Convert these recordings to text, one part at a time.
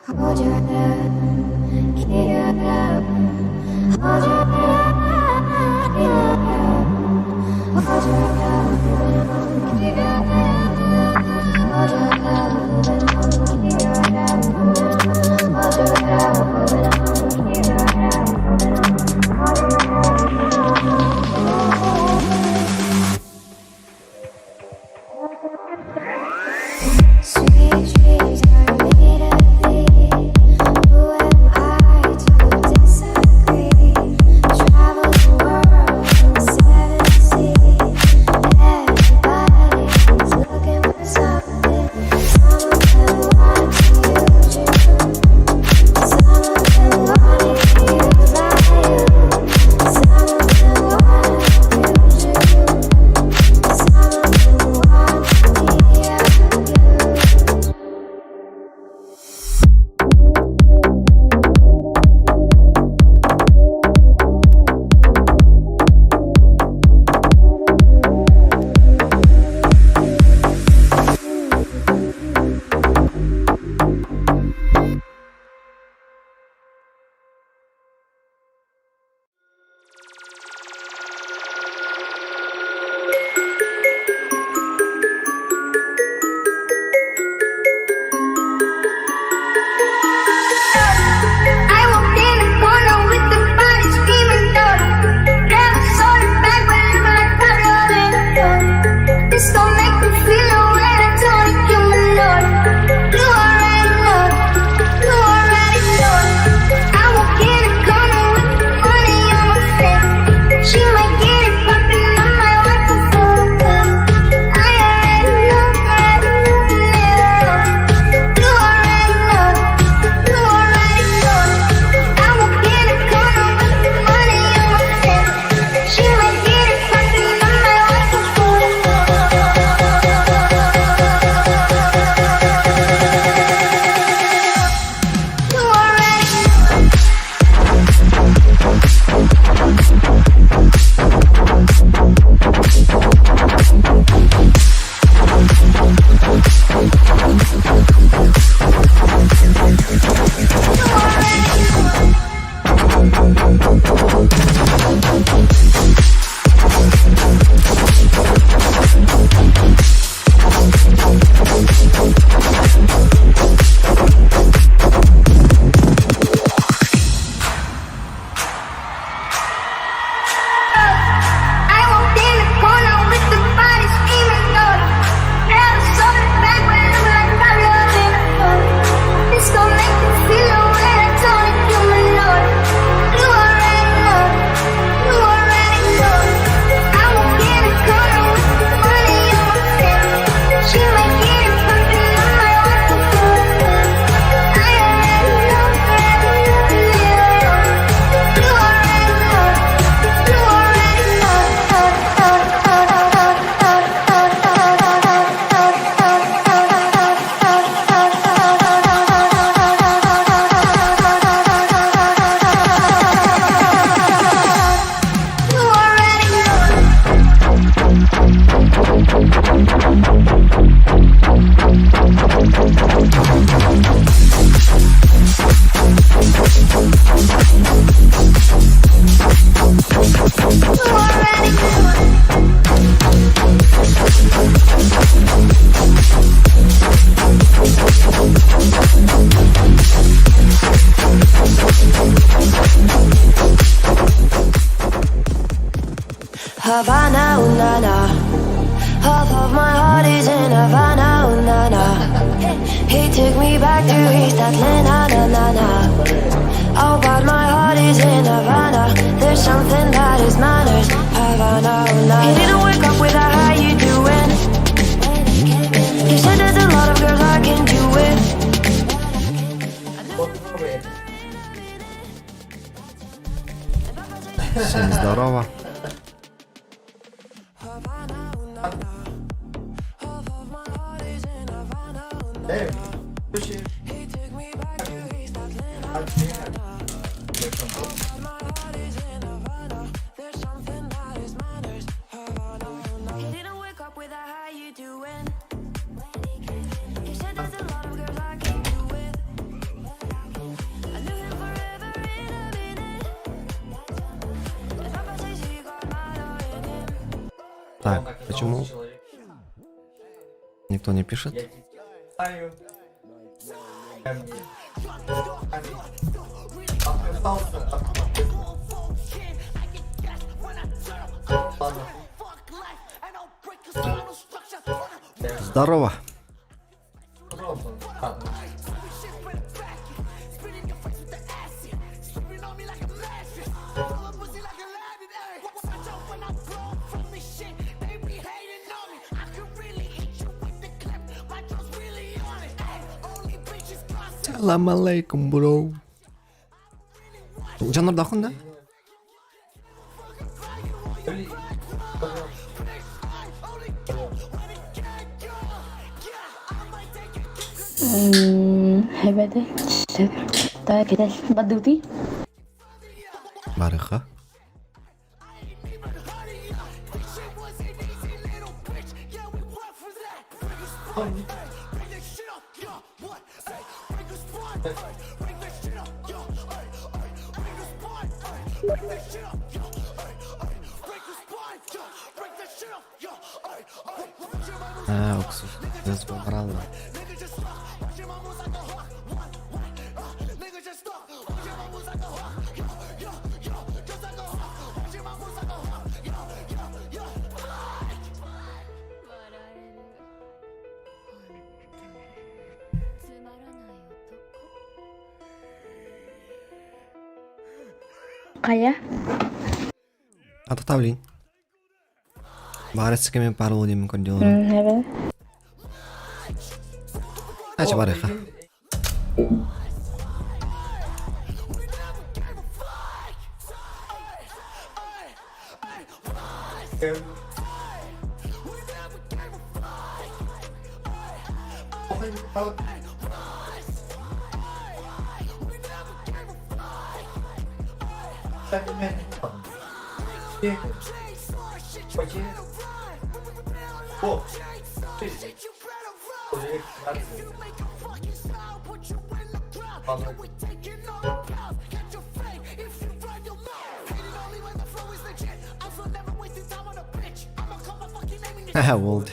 Hold your head, keep your head up. Hold your head, keep your head up. Hold your head, keep your head up. Hold your head, keep your head up. Hold your head, keep your head up. Hold your head. Sweet dreams are made of these. Who am I to disagree? Travel the world in seven seas. Everybody's looking for something. Some of them want to use you. Some of them wanna be used by you. Some of them wanna abuse you. Some of them want to be abused. I walked in the corner with the body screaming daughter. Never saw the back, but look like Pablo in the photo. This gon' make me feel the way I Tony Human. You already know, you already know. I walk in the corner with the money on my face. She might get it poppin', I might want to fuck her. I already know, already know. You already know, you already know. I walk in the corner with the money on my face. She might get it poppin', I might want to fuck her. You already know. You already know. I walked in the corner with the body screaming daughter. Never saw the back, but look like Pablo in the photo. This gon' make you feel the way I Tony Human. You already know, you already know. I walk in the corner with the money on my face. She might get it poppin', I might want to fuck her. I already know, already know. You already know, you already know. You already know. You already know. Havana, ooh, na, na. Half of my heart is in Havana, ooh, na, na. He took me back to East Atlanta, na, na, na. Oh, but my heart is in Havana. There's something that is manners. Havana, ooh, na. He didn't wake up with a how you doing. He said there's a lot of girls I can do it. Попробуй. Всем здорово. Havana, ooh, na, na. Half of my heart is in Havana, ooh, na. Эй, слушай, He took me back to East Atlanta. а ты как? My heart is in Havana. There's something that is manners. Havana, ooh, na. He didn't wake up with a how you doing. He said there's a lot of girls I can do with. Так, Он оказался почему человек. никто не пишет? Я тебя знаю. Я мне. Отказался от Ладно. Здорово. Пробовал. Ладно. Салам алейкум, бро. Жанр да? Блин. Эбэтэ кэтэл бадыытый Барыха. А, уксус. Разбрала. Хайа А то тавлин. Барыс кеме парыл деймін көрделін. эбэтэ Ача барыха. Ха, болды.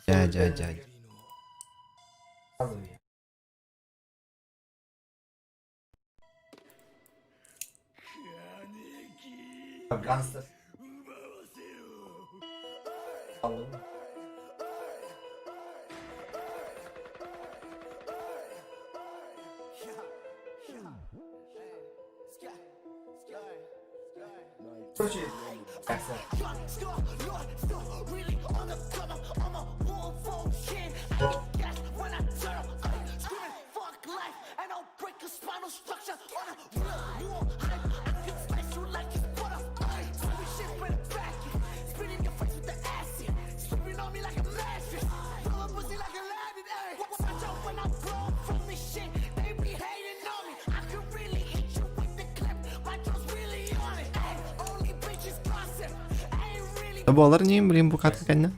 Жа, жа, жа. Gangster. Anladın mı? Короче, gangster. Болар не, блин, букатка кәнне.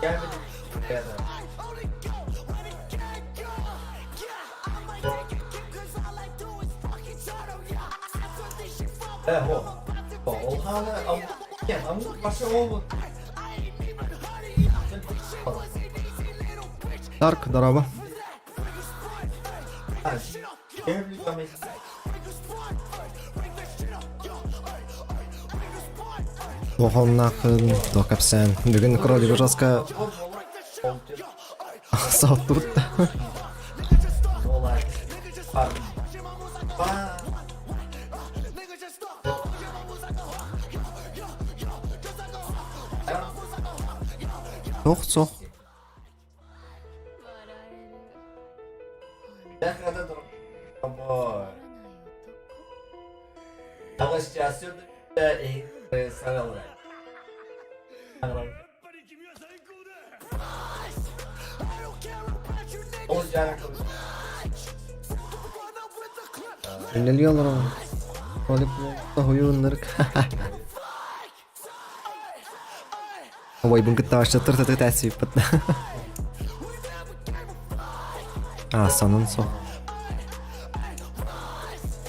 Gelmedi. Gelmedi. Э, во. Ол ханы, ам, кен, ам, башы ол. Дарк, здорово. Охоннахын, докапсен. Бүгін кролик жестко сауттурт. Суох, суох. Үлэлии олоробун. Ролик тоһуйууннарык. Убайбын кытта баччаттар таты тээссийбиппит. А, сонун со.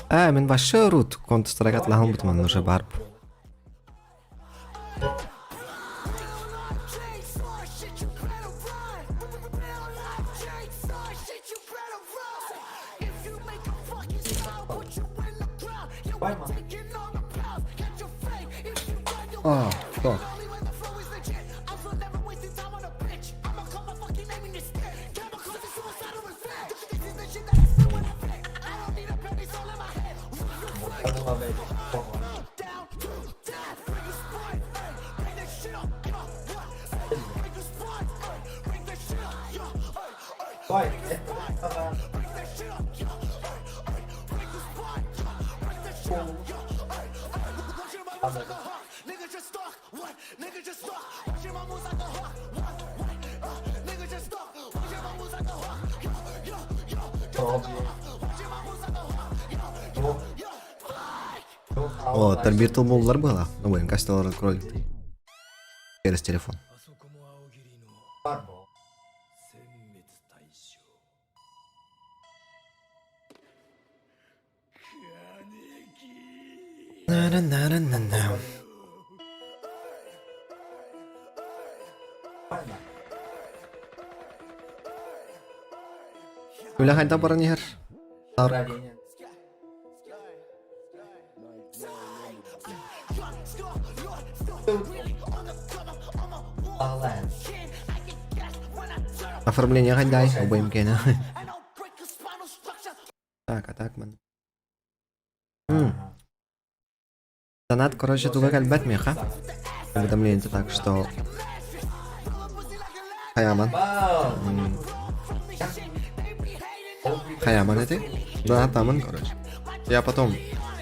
Э, мин вообще рут Counter-Strike атлаһан бутман уже барып. А, так. О, Тарбир тыл буллар была. Ну, блин, кастеллар кролик. Через телефон. На-на-на-на-на-на. Үлэ хайдах баран иһэр? Тарк. Оформление хайдай, обоим кена. Так, а так man. Донат, короче, туга кэлбэт миэхэ. Уведомление так, что Хаяман. Хаяман это? Донатаман, короче. Я потом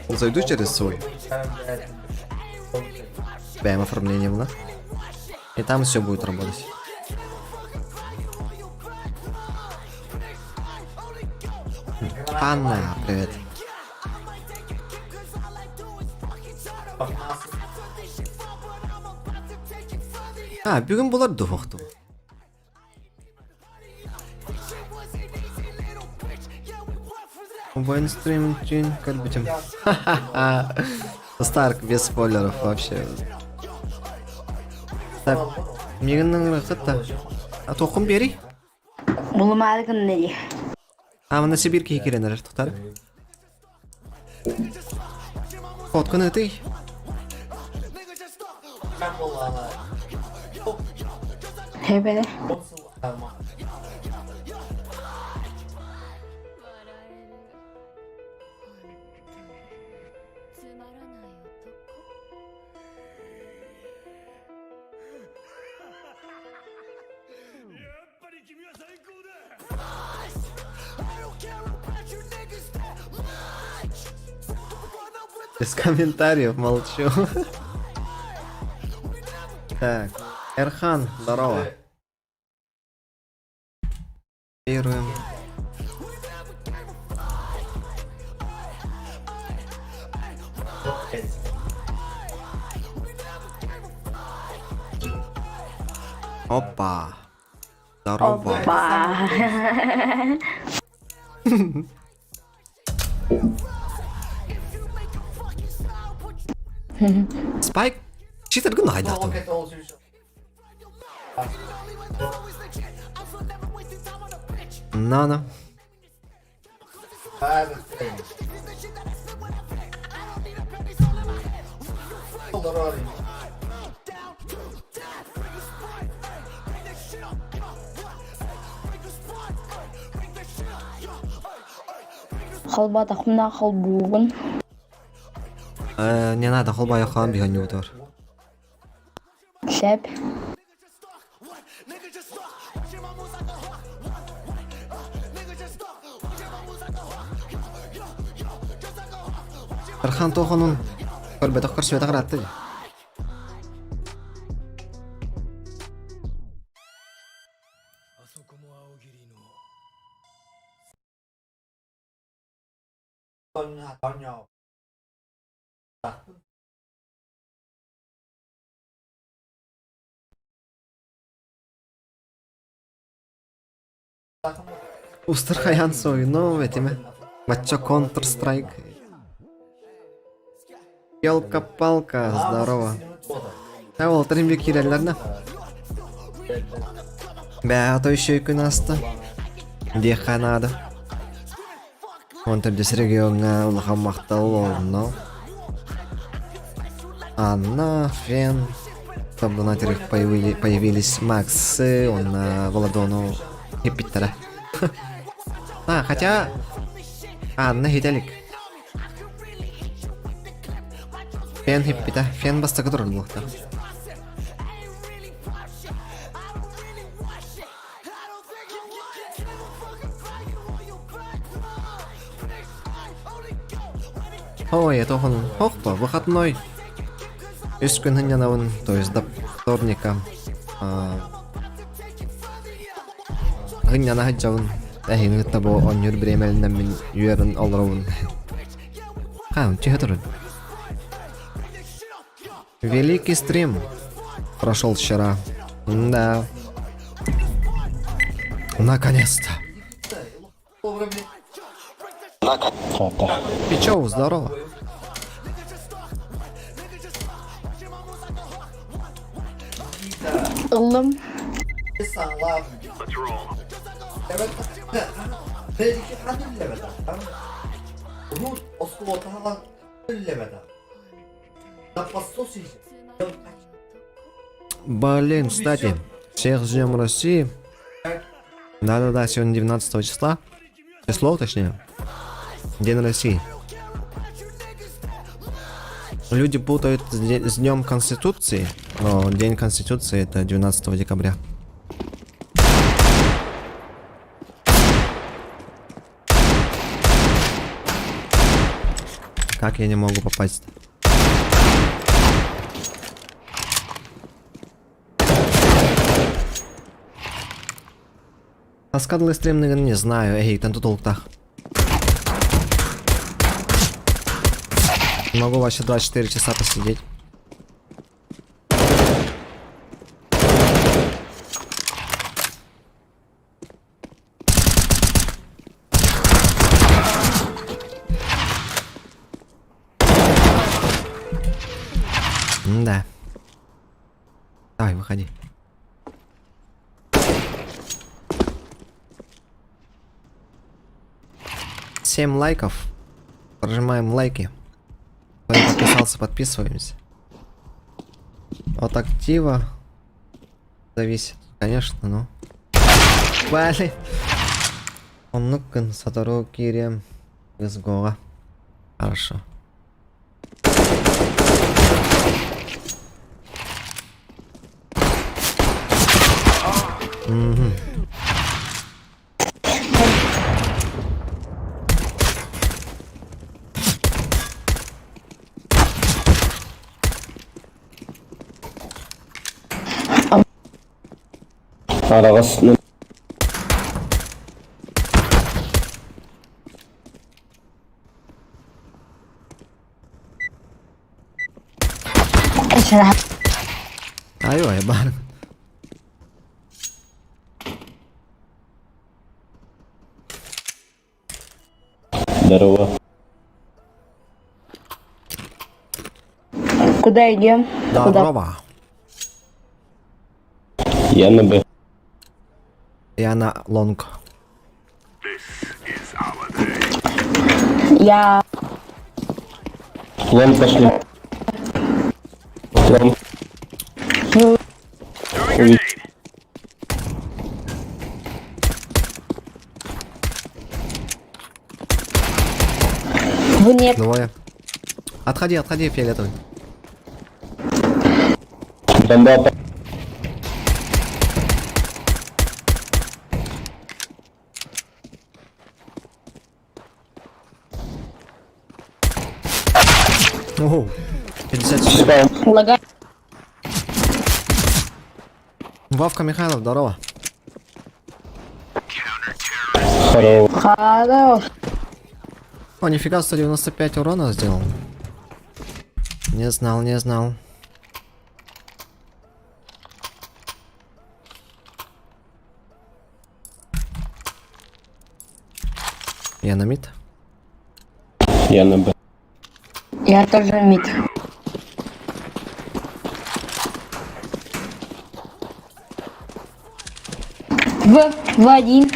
зайду через свой. Бэм оформление было. И там все будет работать. Анна, привет. А, бүгүн булар дуһуохтум. Воин стрим көрбүтүм. Старк без спойлеров вообще. Так, мигиннің рахат А тоқым бери. Булумаары гынна дии. А, мына Сибирь киһи киирэн эрэр тутар. Фотканы ытый. Хэбэрэ. Без комментариев молчу. Так, Эрхан, здорово. Первым. Опа. Здорово. Опа. Спайк читер гына хайдахтым. На-на. Холбоотохпуна холбуубун. Э, не надо, холбайохаан биһөнньүбүтүгэр. Сөп. Тархан туох онун көрбөтөх көрсүбэтэх ыраатта дии. Устар хайаан суойунум этимэ. Бачча Counter-Strike. Елка-палка, здорово. Та уолаттар имбе киирэллэр да. Бээ, а то еще и күн ааста. Диэххэ наада. Он төрдүс региоҥҥа улахан махтал онно. Анна, Фен, там донатеры появились Максы, он Владону хиппиттара. А, хотя Анна хителик. Фен хиппита, Фен бастакы турар буолуохтаах. Ой, это он хохто, выходной. Үс күн сынньанабын, то есть до вторника. Сынньана сылдьабын. Эһигини кытта бу оонньуур бириэмэлинэн мин үөрэн олоробун. Хаам, түһэ турун. Великий стрим прошел вчера. Да. Наконец-то. Пичоу, здорово. Ыллым. Блин, кстати, всех ждем России. Да-да-да, сегодня 19 числа. Число, точнее. День России. Люди путают с Днем Конституции, но День Конституции это 12 декабря. Как я не могу попасть? Аскадлы стримныгын не знаю, эй, там тут ултах. Могу вообще 24 часа посидеть. Да. Давай, выходи. 7 лайков. Прожимаем лайки. Кто не подписался, подписываемся. От актива зависит, конечно, но... Блин. Оннук гын сотору киириэм СГО-ҕа. Хорошо. Мгм. Араҕас Айой, баар. Здорово. Куда идем? Куда? Здорово. Я на Б. Я на лонг. Я Лонг пошли. Лонг. Ой. Вы не Двое. Отходи, отходи, фиолетовый. Бомба. Оу, 54. Лагай. Вовка Михайлов, здорово. Здорово. Хорош. О, нифига, 195 урона сделал. Не знал, не знал. Я на мид. Я на Б. Я тоже мид. В, В1.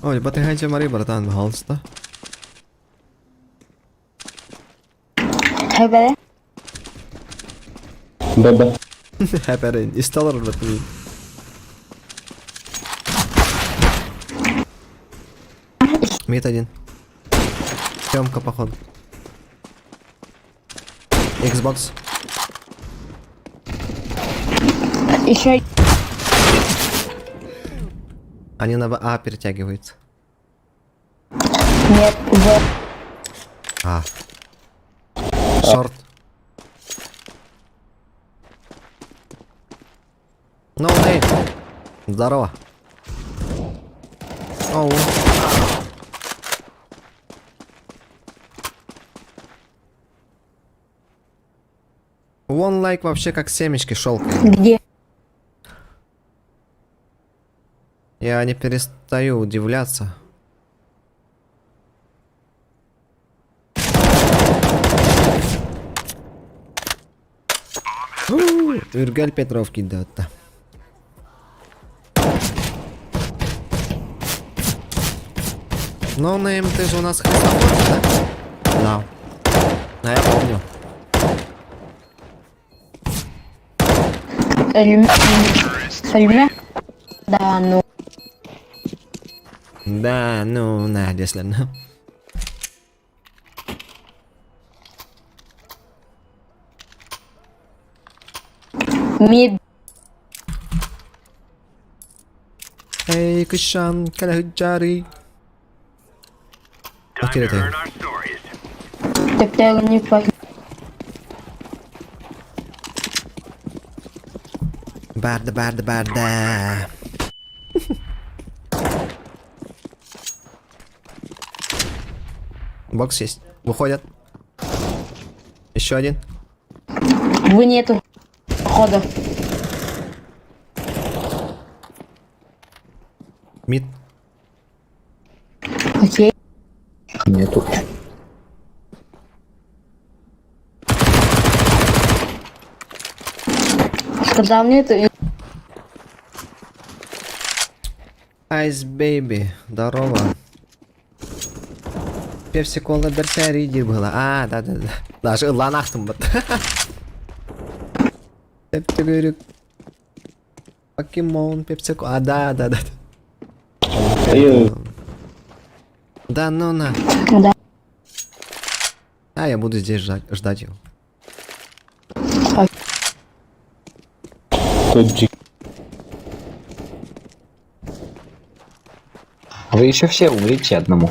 Ой, батыгайте Мари, братан, пожалуйста. Хэбэ. Б, Б. Хэпэрин, исталар братан. Мид один. Тёмка, походу. Xbox. Еще Они на А перетягиваются. нет. В. А. Шорт. Ну, эй. Здорово. Оу. One like вообще как семечки шелкает. Где? Я не перестаю удивляться. Үргел Петров кидатта. Ну, нейм, ты же у нас христофор, да? Да. А я помню. Сальме? Да, ну. Да, ну, на, если. Мид. Эй, Кышан, Каляджари. Окей, Теперь не по... Барда, барда, барда. Бокс есть. Выходят. Еще один. Вы нету. Хода. Мид. Окей. Нету. Сказал нету. Айс Бэйби. Здорово. Пепси Кола Берсариди было. А, да, да, да. Даже ланахтым вот. Пепси говорю. Покемон, Пепси Кола. А, да, да, да. Эй, Да ну на. Да. А, я буду здесь ждать, ждать его. Тут Вы еще все умрите одному.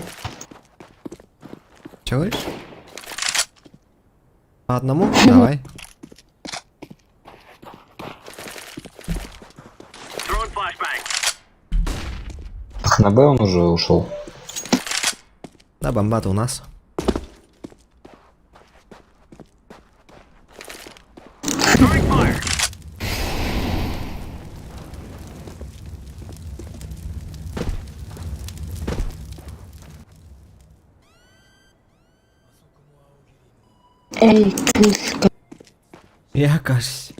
Че говоришь? По одному? Давай. На Б он уже ушел. Да, бомба-то у нас. Эй, крыска. Я, кажется.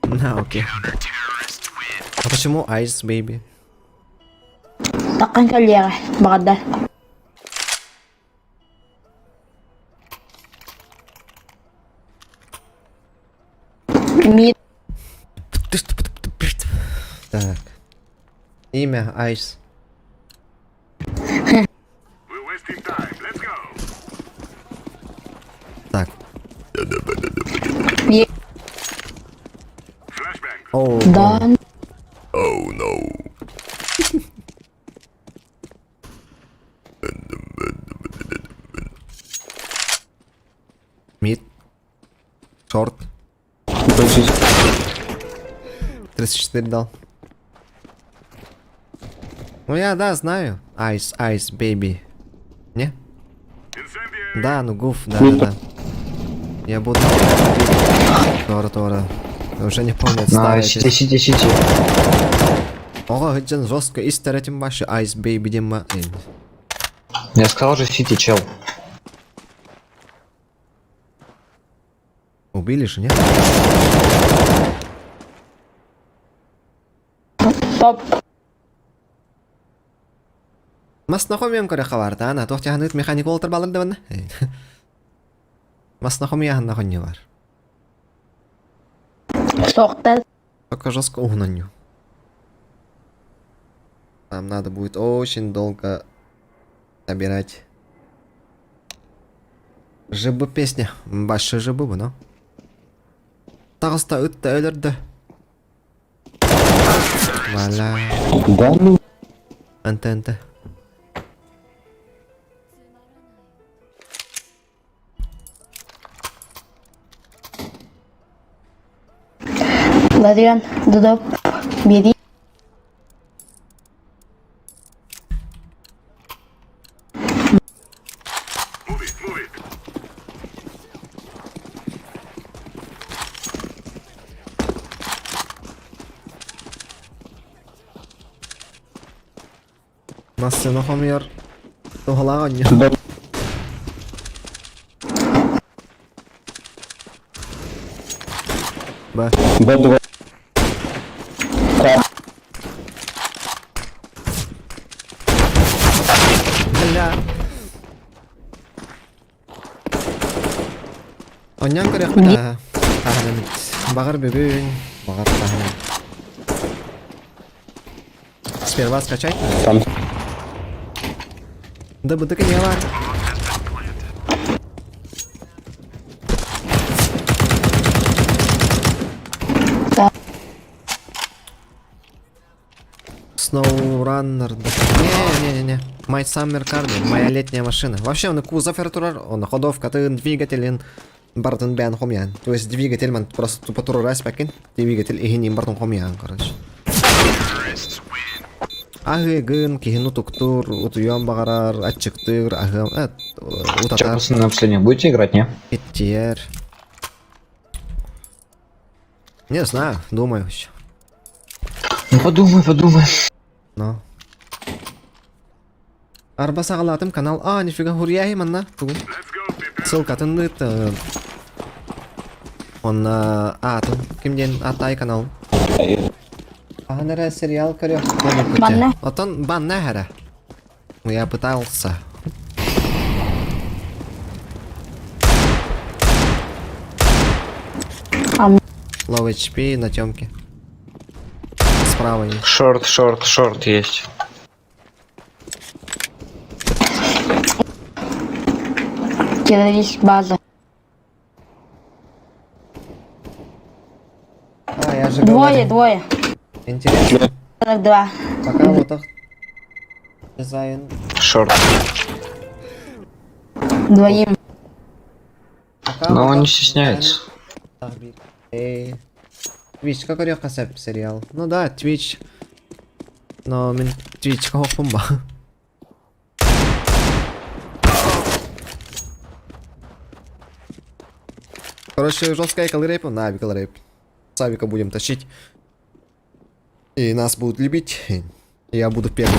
На, окей. А почему Ice Baby? Такан коллега. Богда. Мид. Так. Имя Ice. Так. Е- Оу. Да. Шорт. 34 дал. Ну я, да, знаю. Ice, Ice, Baby. Не? Да, ну гуф, да, да, да. Я буду... Тора, Тора. Уже не помню, На, старая сити, сити, сити. Ого, хыджан жестко истер этим ваши Ice Baby дима. Я сказал же сити, чел. Убили же, нет? Топ. Маснахомиям көрө хабарда, ана туох тяханыт механик олтор балыр дабанна. Маснахомия ханна бар. Соқтар. Только жестко угнаню. Нам надо будет очень долго собирать. ЖБ песня. Башы ЖБ но. Тағыста үтті өлірді. Валя. Да ну. Анте, анте. Вариант дроп. Бери. Массыны хомьер. Тухалаҕа Да. Б. Б2. К. Бля. Онньон көрүөхпүт аа. Таһынан Баҕар бүгүн, баҕар таһынан. Сперва скачать надо. Там. Да бытык не бар. Да. SnowRunner. Не-не-не-не. My Summer Car, моя летняя машина. Вообще, он кузов турар, он ходовка, ты двигатель, бартын бән хомян. То есть двигатель ман просто тупо турурас пакин. Двигатель иһин бартын хомян, короче. Аһы гын, киһини туктур, утуйан баҕарар, аччыктыыр, аһы, Че, утатар, пацаны, на последних будете играть, не? иттиэр. Не знаю, думаю еще. Ну подумай, подумай. Но. Арба саҕалаатым канал. А, нифига хурьяхи манна. Тугун. Ссылкатын ыт. Он аатын. Ким диэн атай канал. Ахан эрэ сериал көрүөх. Банна. Отон банна эрэ. Ну, я пытался. Ам. Low HP на темке. Справа есть. Шорт, шорт, шорт есть. Террорист база. А, я же Двое, говорю. двое. Интересно. 42. Пока вот так. Дизайн. Шорт. Двоим. Пока Но вот он не так стесняется. дизайн. Эй. Twitch, как орёх сериал? Ну да, Twitch. Но мин Twitch хохпумба. Короче, жесткая колрейп, на колрейп. Савика будем тащить. И нас будут любить. И я буду первым.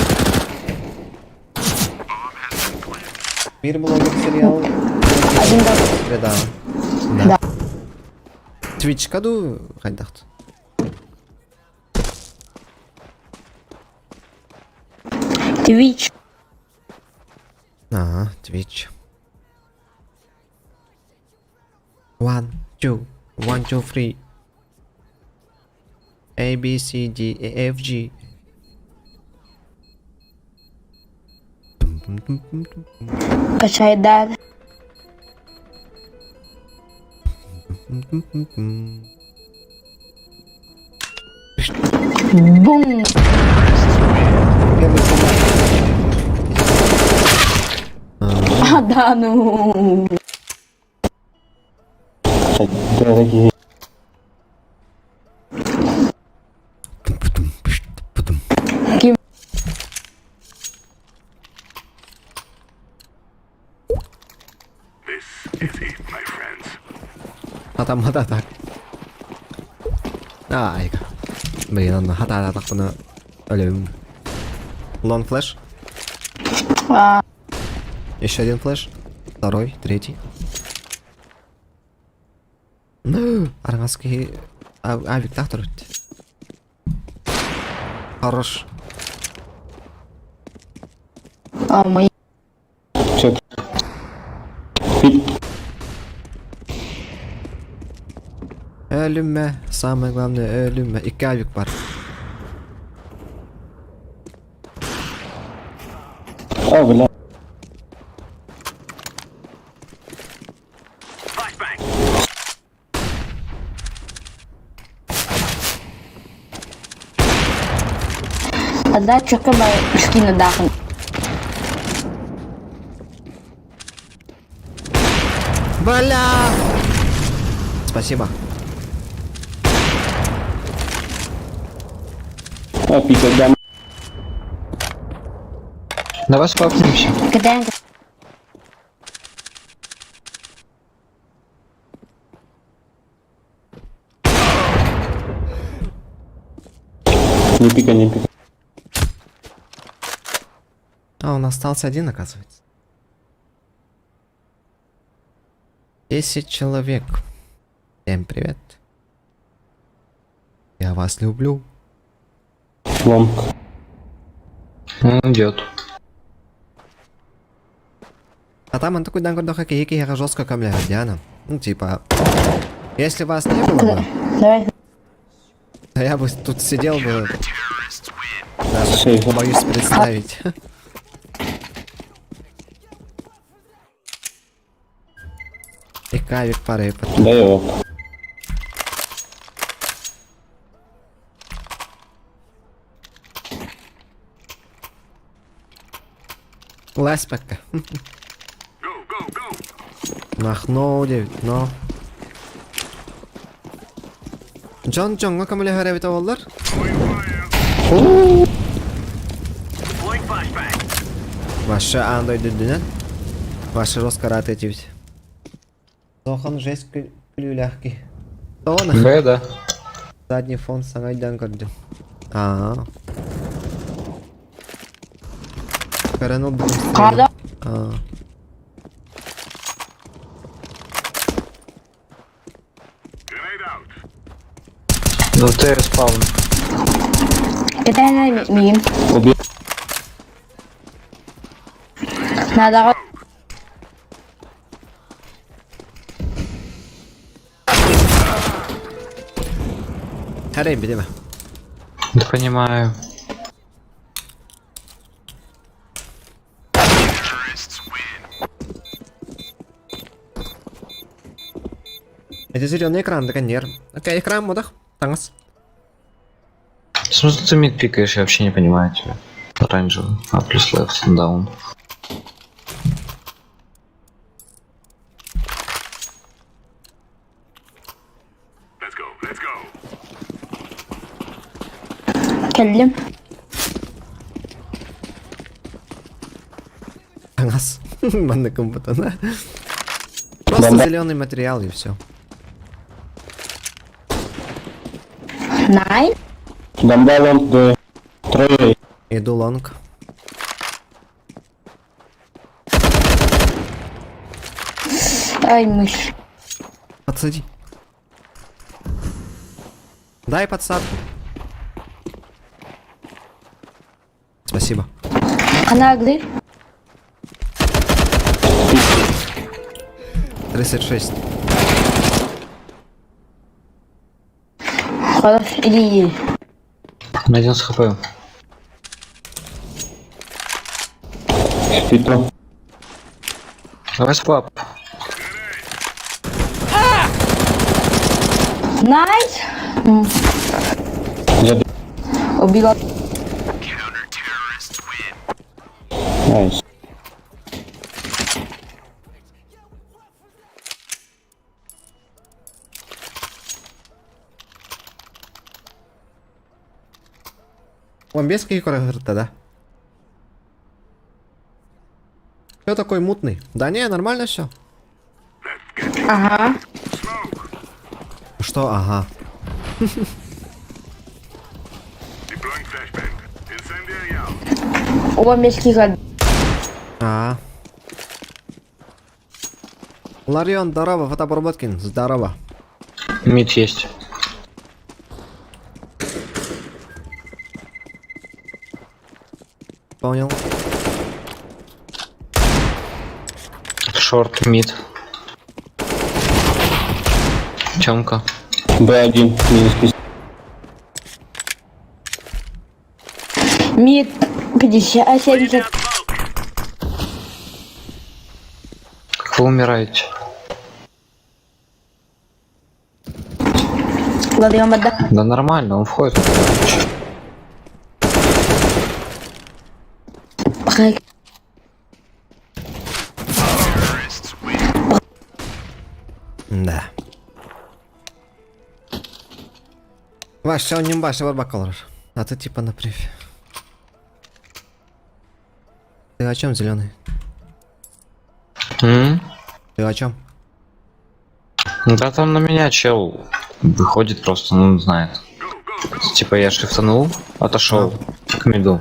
Мир блогер сериал. Один дроп. Да. Да. Twitch каду хайдахт. Twitch. Ага, Twitch. One, two, one, two, three. A, B, C, D, E, F, G. Качай дар. Бум. Первый сезон. А, да, ну. Дорогие. Ким? Хатаммата так. Айка. Блин, онно хатаатахпына өлөбүм. Long flash. А, Еще один flash. Второй, третий. Ну, араҥас киһи авиктаах турбут. Хорош. а, мои. Все. Пит. Өлүмэ, самое главное, өлүмэ. Икки авик бар. А, бля. Отдай чөкө бай скину дахын. Бля! Спасибо. А, пика, да. Давай свапнемся. Кэтээн Не пика, не пика. А, он остался один, оказывается. 10 человек. Всем привет. Я вас люблю. Long. Он идет. А там он такой дан киһи киһиэхэ жестко көмөлөһөр Диана. Ну, типа, если вас не было бы, Давай. то я бы тут сидел бы. Даже Сейф. боюсь представить. И кавик пара Дай его. Ласпекка. Махно 9, но. Дьон дьоҥҥо көмөлөһөр эбитэ буоллар. Ваша аан дойду үрдүнэн. Ваша жестко этибит. Тохан жесть күлүүлээх Тоона. Б, да. Задний фон саҥа көрдүм. Аа. Көрөн ылбытым. Хада. Аа. Ну ты спаун. Кэтээн миигин. Убил. Надо. Харайм видимо. Да понимаю. Это зеленый экран, да нер. Окей, экран модах. Таҥас. В смысле ты mid пикаешь, я вообще не понимаю тебя. Оранжевый. А плюс left, down. Кэллим. Таҥас. Манна компотана. Просто Бомба. зеленый материал и все. Nine. Бомба long, да. Трое. Иду long. Ай, мышь. Подсади. Дай подсадку. Спасибо. Она глы. 36. Хорош, иди, иди. На 11 хп. Петро. Давай swap. Nice. За Убила. Nice. 15 киһи көрө да. Кто такой мутный? Да не, нормально все. Ага. Что ага? 15 киһи А. Ларион, здорово, Фотобработкин, здорово. Мид есть. Понял. Шорт, мид. Тёмка. Б1, минус 50. Мид 50, 70. Как вы умираете? Ларион бада. Да нормально, он входит. Пахай. Да. Ваш, все, не баш, барбакалар. А ты типа на префе. Ты о чем, зеленый? М? Ты о чем? Да там на меня чел выходит просто, ну знает. Типа я шифтанул, отошел к миду.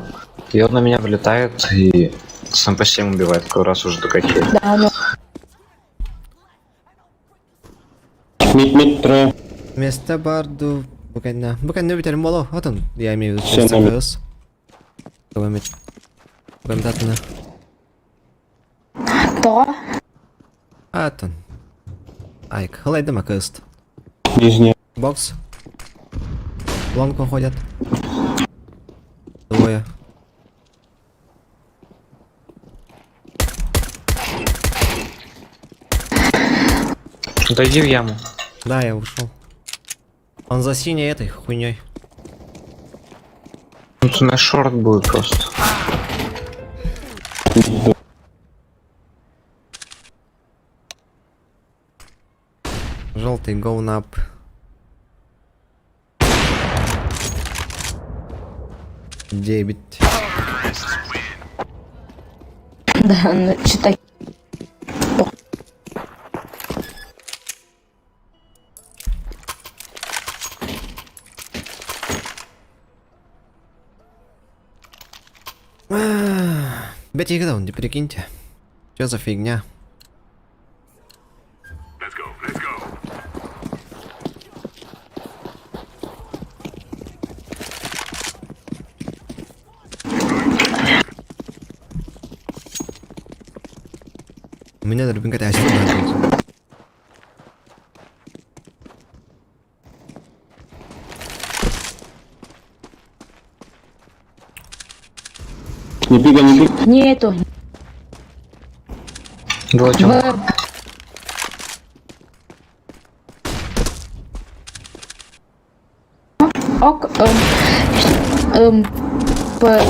И он на меня вылетает и сам по себе убивает, какой раз уже такая херь. Да, ну. Мид, мид, трое. Место барду. Букайна. Букайна битер моло. Вот он, я имею в виду. Всё, через номер. ЦКС. Комментатор. То. Атын. Айк, халайдама кыст. Нижняя. Бокс. Лонг выходят. Двое. Дойди в яму. Да, я ушел. Он за синей этой хуйней. Тут на шорт будет просто. Мид, Желтый go up. Девять. Да, ну, читай. Бять, я когда он, прикиньте. Что за фигня? У меня дробинка это Не пикай, не пикай. Нету. Два Тёмка. В. Ок. Эм, эм, П.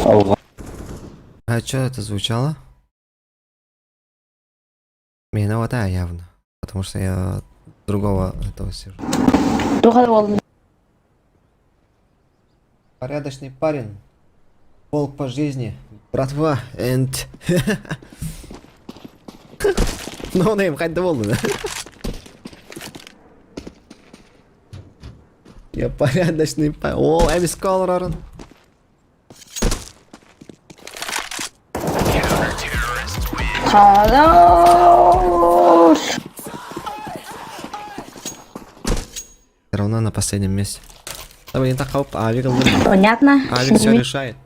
Алға. А что это звучало? Виновата явно. Потому что я другого этого сижу. Туха ол. Порядочный парень. Волк по жизни. Братва. And... No name, хайд доволен. Я порядочный парень. О, Эмис Колорарен. Хорош. Все равно на последнем месте. Давай не так хоп, а Авик, Понятно. Авик все решает.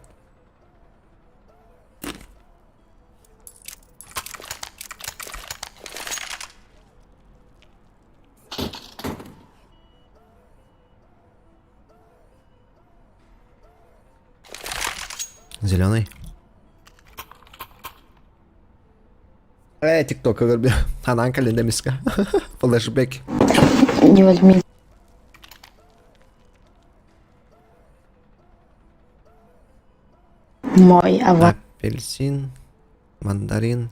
Зеленый. Э, тикток, говорю. Анан календемиска. Флэшбэк. Не возьми. Мой ават. Апельсин, мандарин,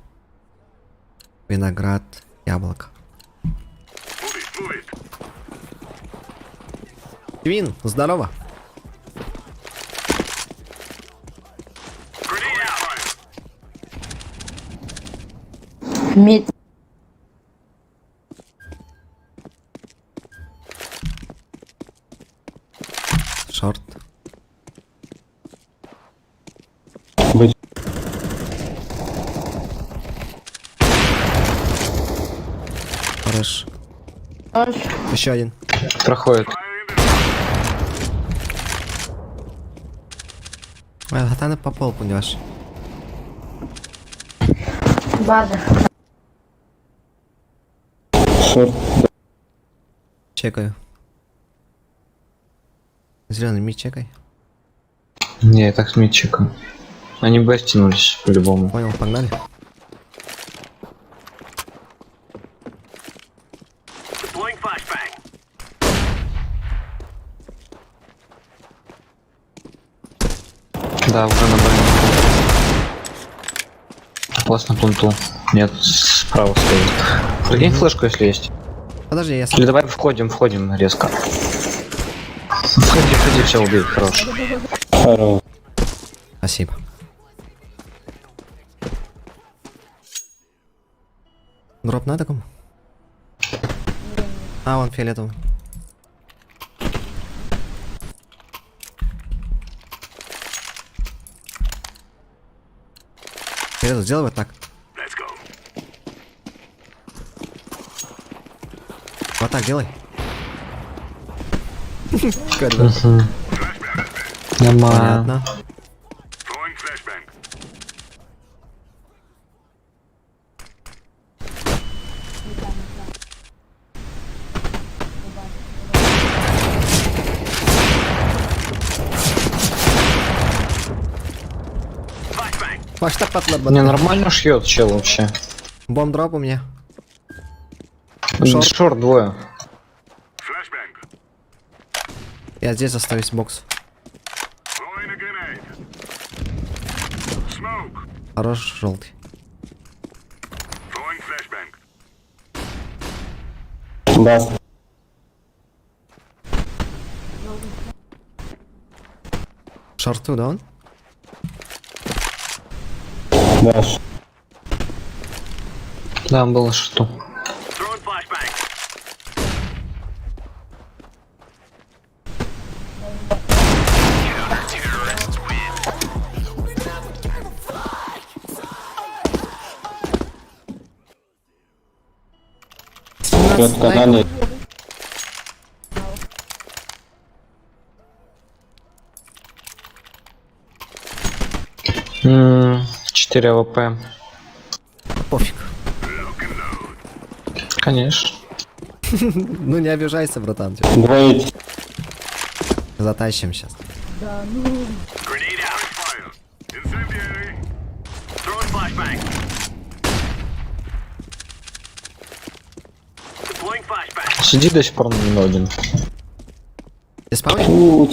виноград, яблоко. Твин, здорово. Мид. Шорт. Быть. Хорош. Еще один. Проходит. Ой, Хатана попал, понимаешь. База. Шорт. Чекаю. Зеленый мид чекай. Не, я так с мидчиком. Они бы стянулись по-любому. Понял, погнали. Да, уже на Б. Класс на планту. Нет, справа стоит. Прикинь флешку, если есть. Подожди, я сам. Или давай входим, входим резко. Входи, входи, все, убей, хорош. Хорош. Спасибо. Дроп надо кому? А, вон фиолетовый. Фиолетовый, сделай вот так. Вот так делай. Какой дурак. Нормально. Понятно. Пошла патла Не, нормально шьет чел вообще. Bomb drop у меня. Short. Short двое. Я здесь остаюсь, бокс. Хорош, желтый. Даст. Шорту, да он? Даш. Да, он был на шорту. В канале. М, 4 АВП. Пофиг. Конечно. Ну не обижайся, братан. типа. Двое. Затащим сейчас. Сиди до сих пор на мину один. Ты спавнишь? У,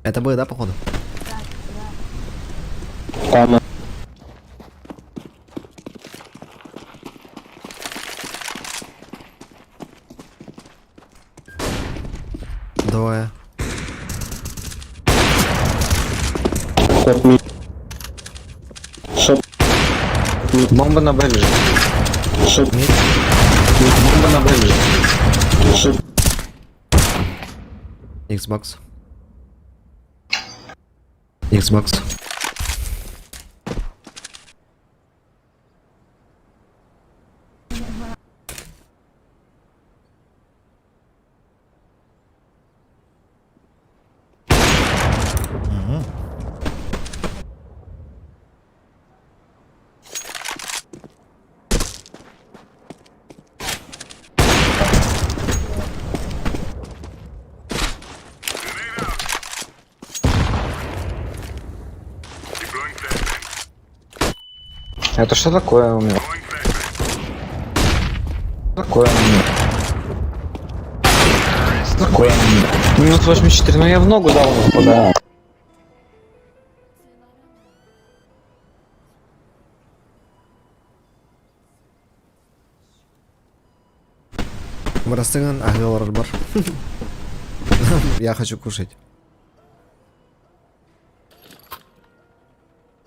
Это будет, да, походу? Там. Двое. Шорт мид. Шорт. Бомба на Б лежит. Шорт. Бомба на Б лежит. Шорт. Xbox. Xbox. Это что такое у меня? Такое у меня. Такое у меня. Минус 84, ну я в ногу дал ему Да. Бырастыгын аһыы олорорбор. Я хочу кушать.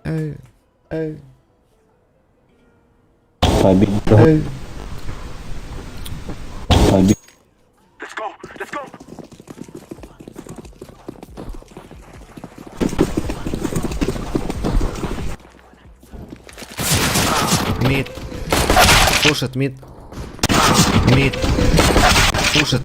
Эй, эй. Победа. Эй. Победа. Мид. Пушит мид. Мид. Пушит.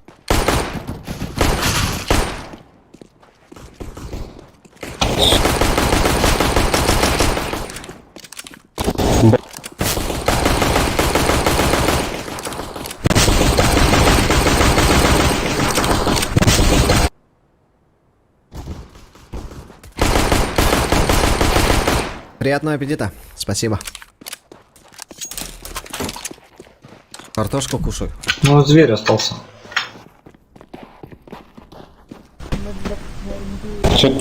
Приятного аппетита. Спасибо. Картошку кушаю. Ну, зверь остался. Чек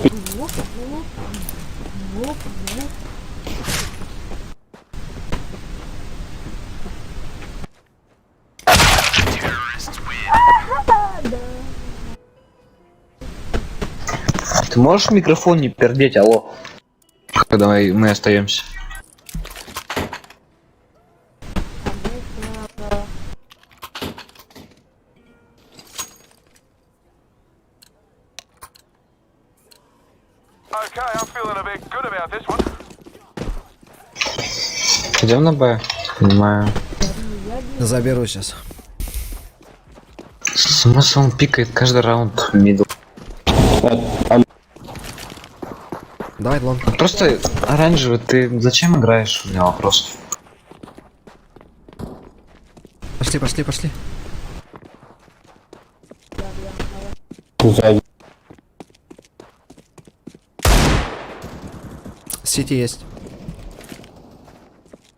Ты можешь в микрофон не пердеть, алло? Когда мы остаемся. Okay, I'm feeling a bit good about this one. Идем на Б. Понимаю. Заберу сейчас. Смысл он пикает каждый раунд мидл. Давай long. Просто оранжевый, ты зачем играешь? У меня вопрос. Пошли, пошли, пошли. Сзади. Сити есть.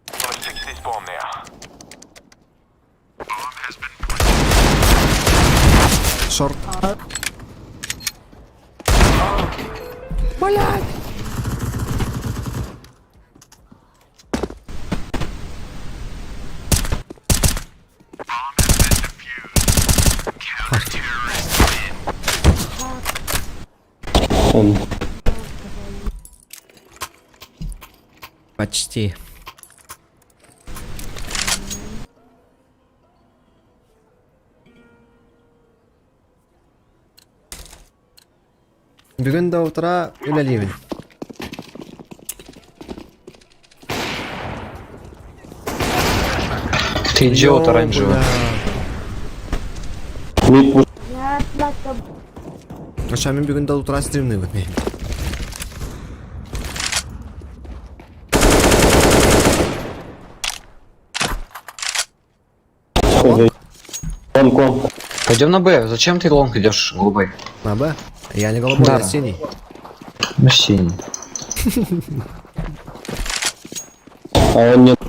Gonna fix this bomb now. Short. Блять! Он. Почти. Бүгүн до утра үлэлиибин. Ты идиот оранжевый. Мид пуш. Ача мин бүгүн до утра стримныыбын. Long, long. Пойдем на Б. Зачем ты long идешь, голубой? На Б? Я не голубой, Да. я синий. На синий. А он нет.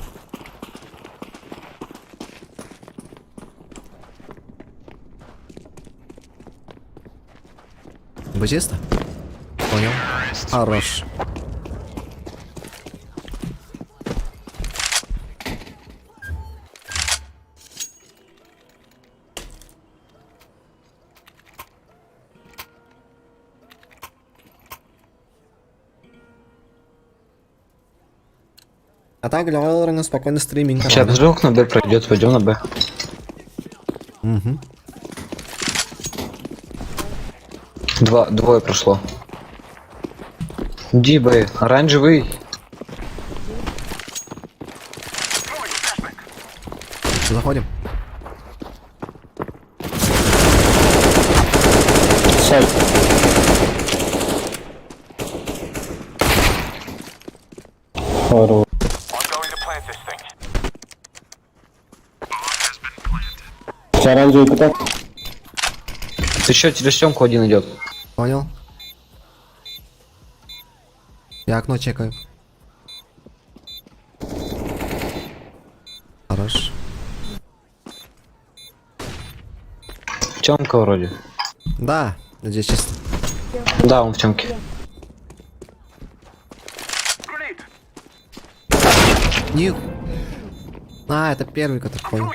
Вы чисто? Понял. Хорош. А так, для Valorant спокойно стриминг. Сейчас вдруг на Б пройдет, пойдем на Б. Угу. Два, двое прошло. Иди, Б, оранжевый. Заходим. Сайт. Хорош. I'm going to plant this thing. Оранжевый куда? Еще через съемку один идет. Понял? Я окно чекаю. Хорош. Темка вроде. Да, здесь чисто. Да, он в темке. Не. А, это первый, который понял.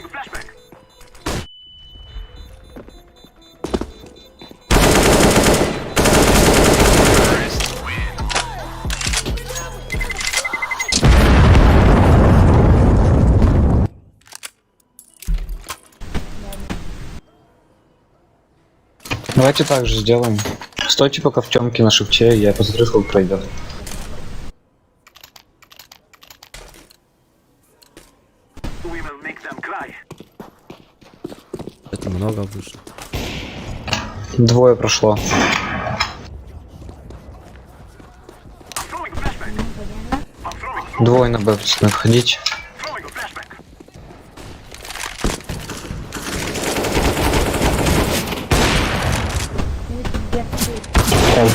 Давайте так же сделаем. Стойте пока в темке на шифте, я посмотрю, сколько пройдет. Это много вышло. Двое прошло. Двое на Б, пацаны, входите. Там.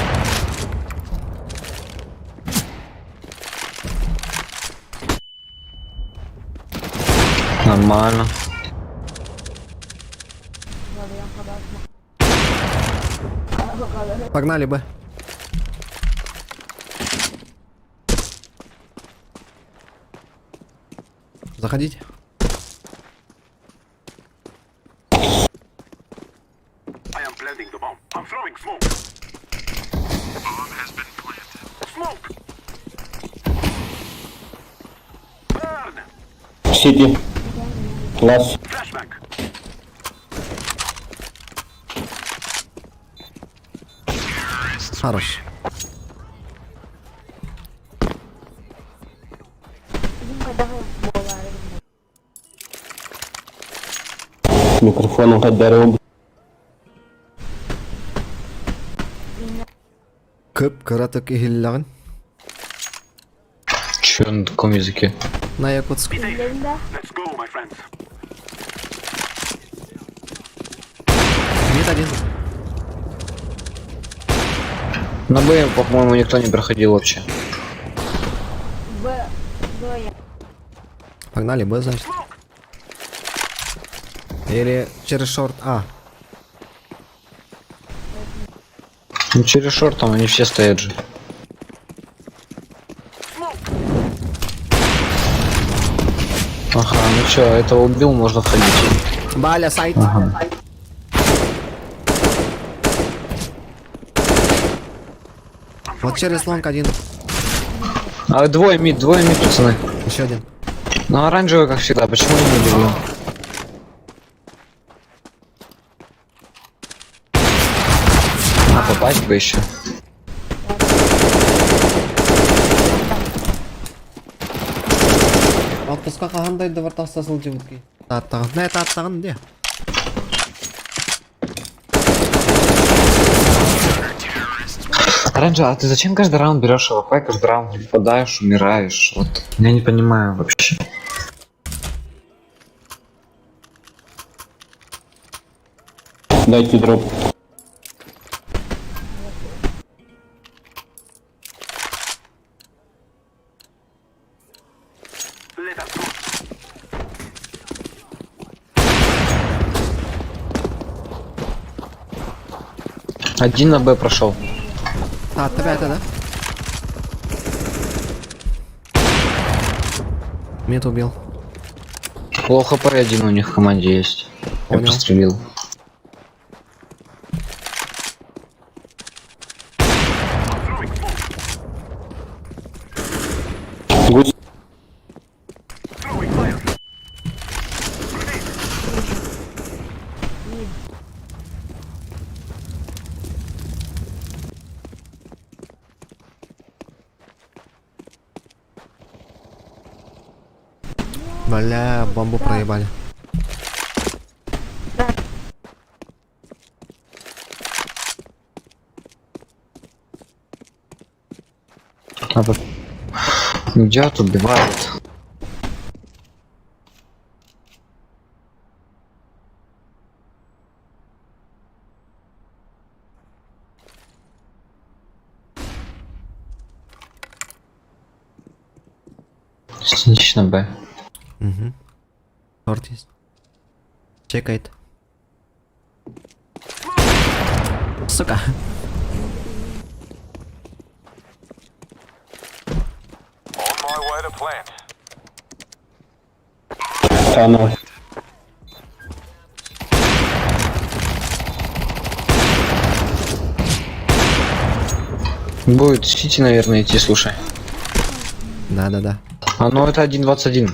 Нормально. Погнали, Б. Заходите. I am planting the bomb. I'm throwing smoke. Bomb has been planted. Smoke. Burn. Сити. Лас. Flashbang. Хорош. Микрофоном хоть Кып-кыратык иһиллэҕин. Че на таком языке? На Якутск. Let's go, my friends. Мид один. На Б, по-моему, никто не проходил вообще. Погнали, Б, значит. Или через short А. Ну через short там они все стоят же. Ага, ну чё, этого убил, можно входить. Баля, сайт. Вот через long один. А двое mid, пацаны. Еще один. Ну оранжевый, как всегда, почему я не удивлен? А, попасть бы еще. Отпуска қандай да бар тастасыл жігітке. Таттаған. Не таттаған де. Оранжевый, а ты зачем каждый раунд берешь АВП, каждый раунд не попадаешь, умираешь? Вот, я не понимаю вообще. Дайте дроп. Let us go. Один на Б прошел. Татты бәті да? Мид убил. Low HP один у них в команде есть. Я Понял. прострелил. Throwing smoke. Гусь. Throwing fire. Grenade. Бля, бомбу проебали. Надо... Идет, убивает. Снич на Б. Угу. Шорт есть. Чекает. Сука. On my way to plant. Она. Будет Сити, наверное, идти, слушай. Да-да-да. А ну это 1.21.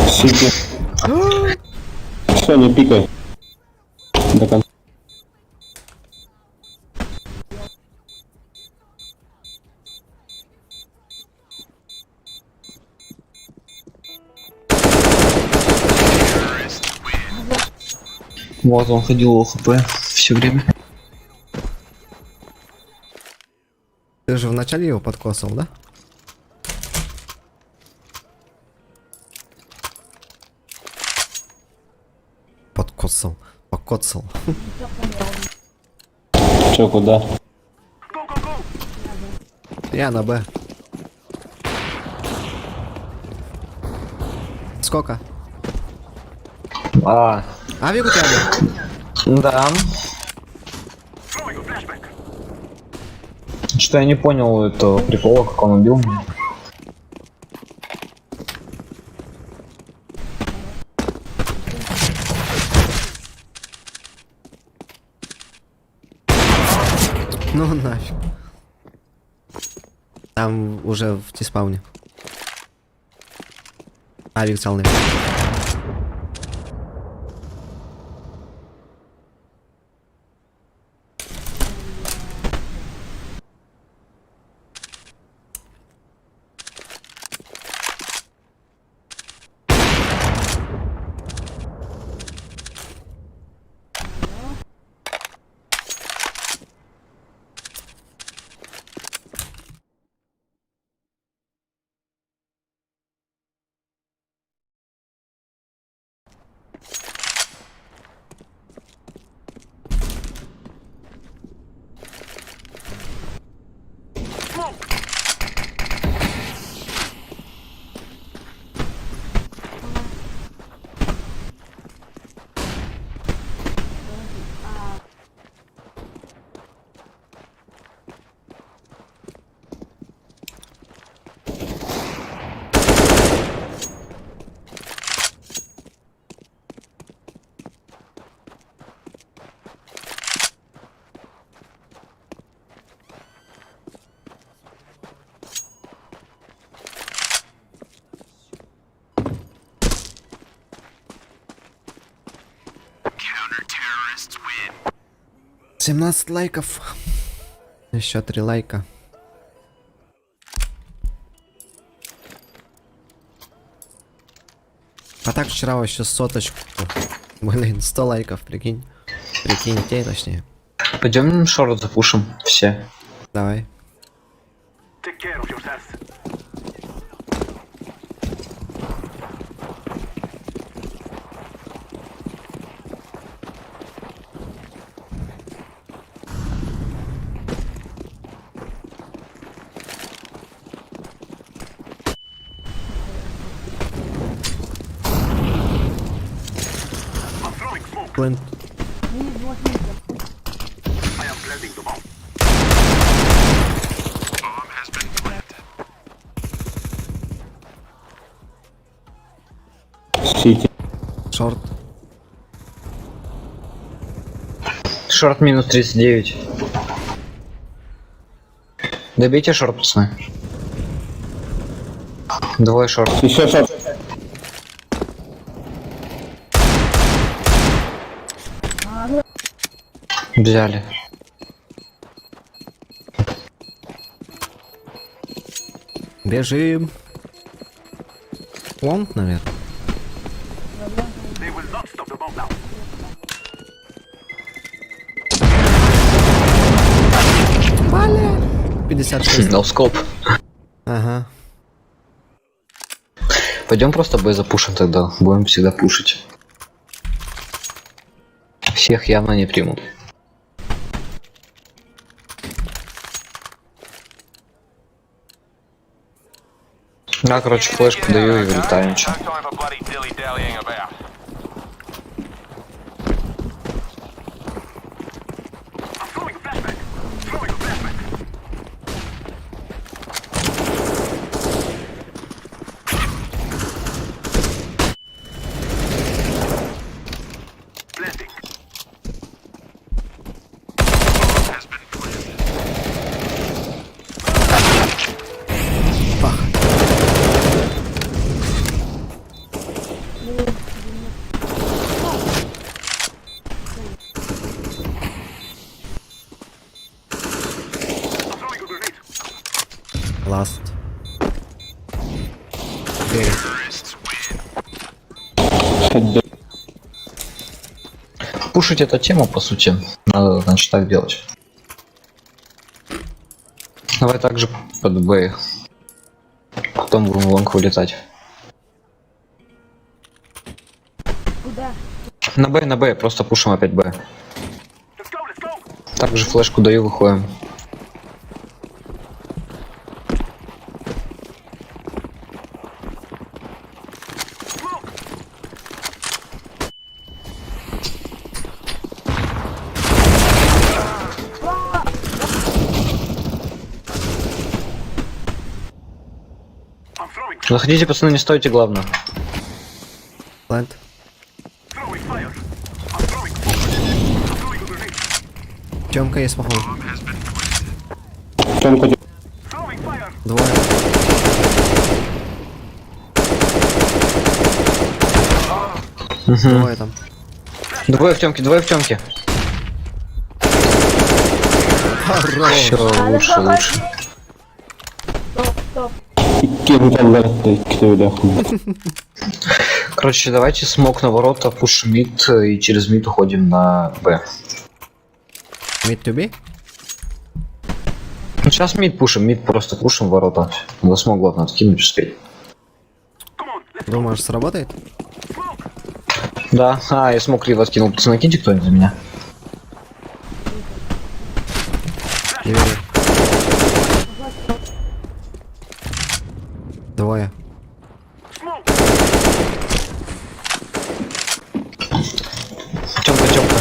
Сити. Все, не пикай. До конца. Вот он ходил ОХП все время. Ты же вначале его подкосил, да? Подкосил. Покоцал. Че, куда? Я на Б. Сколько? А, Авик у тебя был? да. Что я не понял этого прикола, как он убил меня. Ну нафиг. Там уже в T-спауне. Авик целый. 17 лайков. Еще 3 лайка. А так вчера вообще соточку. Блин, 100 лайков, прикинь. Прикиньте, точнее. Пойдем short запушим все. Давай. Take care of yourselves. I'm throwing smoke. Плент. I am planting the bomb. Bomb has been planted. Сити. Short. Short минус 39. Добейте short, пацаны. Двое short. Еще short. Взяли. Бежим. Long, наверное. They will not stop the bomb now. Валя. 56. No scope. Ага. Пойдем просто Б запушим тогда. Будем всегда пушить. Всех явно не примут. Я, короче, флешку даю и вылетаю. ничего. No time for bloody dilly-dallying about. I'm throwing a flashbang. Throwing a flashbang. Planting. Has been planted. Пах. I'm throwing a grenade. Last. Двери. Ходя. пушить эта тема, по сути. Надо, значит, так делать. Давай также под Б. Потом будем в long вылетать. Куда? На Б, просто пушим опять Б. Также флешку даю, выходим. Заходите, пацаны, не стойте, главное. Plant. Тёмка есть, походу. Тёмка, Двое. Двое там. Двое в темке, двое в темке. Хорош. Все, лучше, лучше. икки таллар икки Короче, давайте smoke на ворота, push mid и через mid уходим на Б. Mid to B? Ну, сейчас mid пушим, mid просто пушим в ворота. Надо smoke, главное, откинуть успеть. Думаешь, сработает? Да, а, я smoke криво откинул. Пацаны, киньте кто-нибудь за меня. Не верю. Двое. Темка, темка.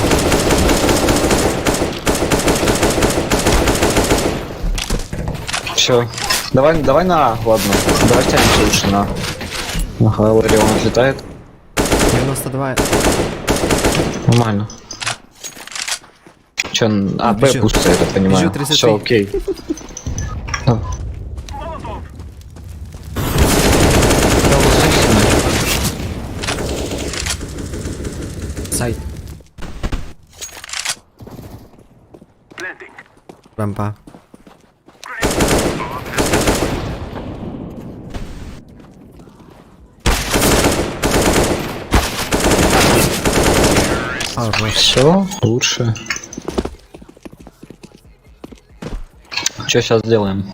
Все. Давай, давай на А, ладно. Давай тянемся лучше на А. Ага, Ларион отлетает. 92. Нормально. Че, а, Б Бежу. пусто, я так понимаю. Бежу 33. Все, окей. Да. Да, вот здесь, Сайт. Рампа. Хорош. Все, лучше. Что сейчас делаем?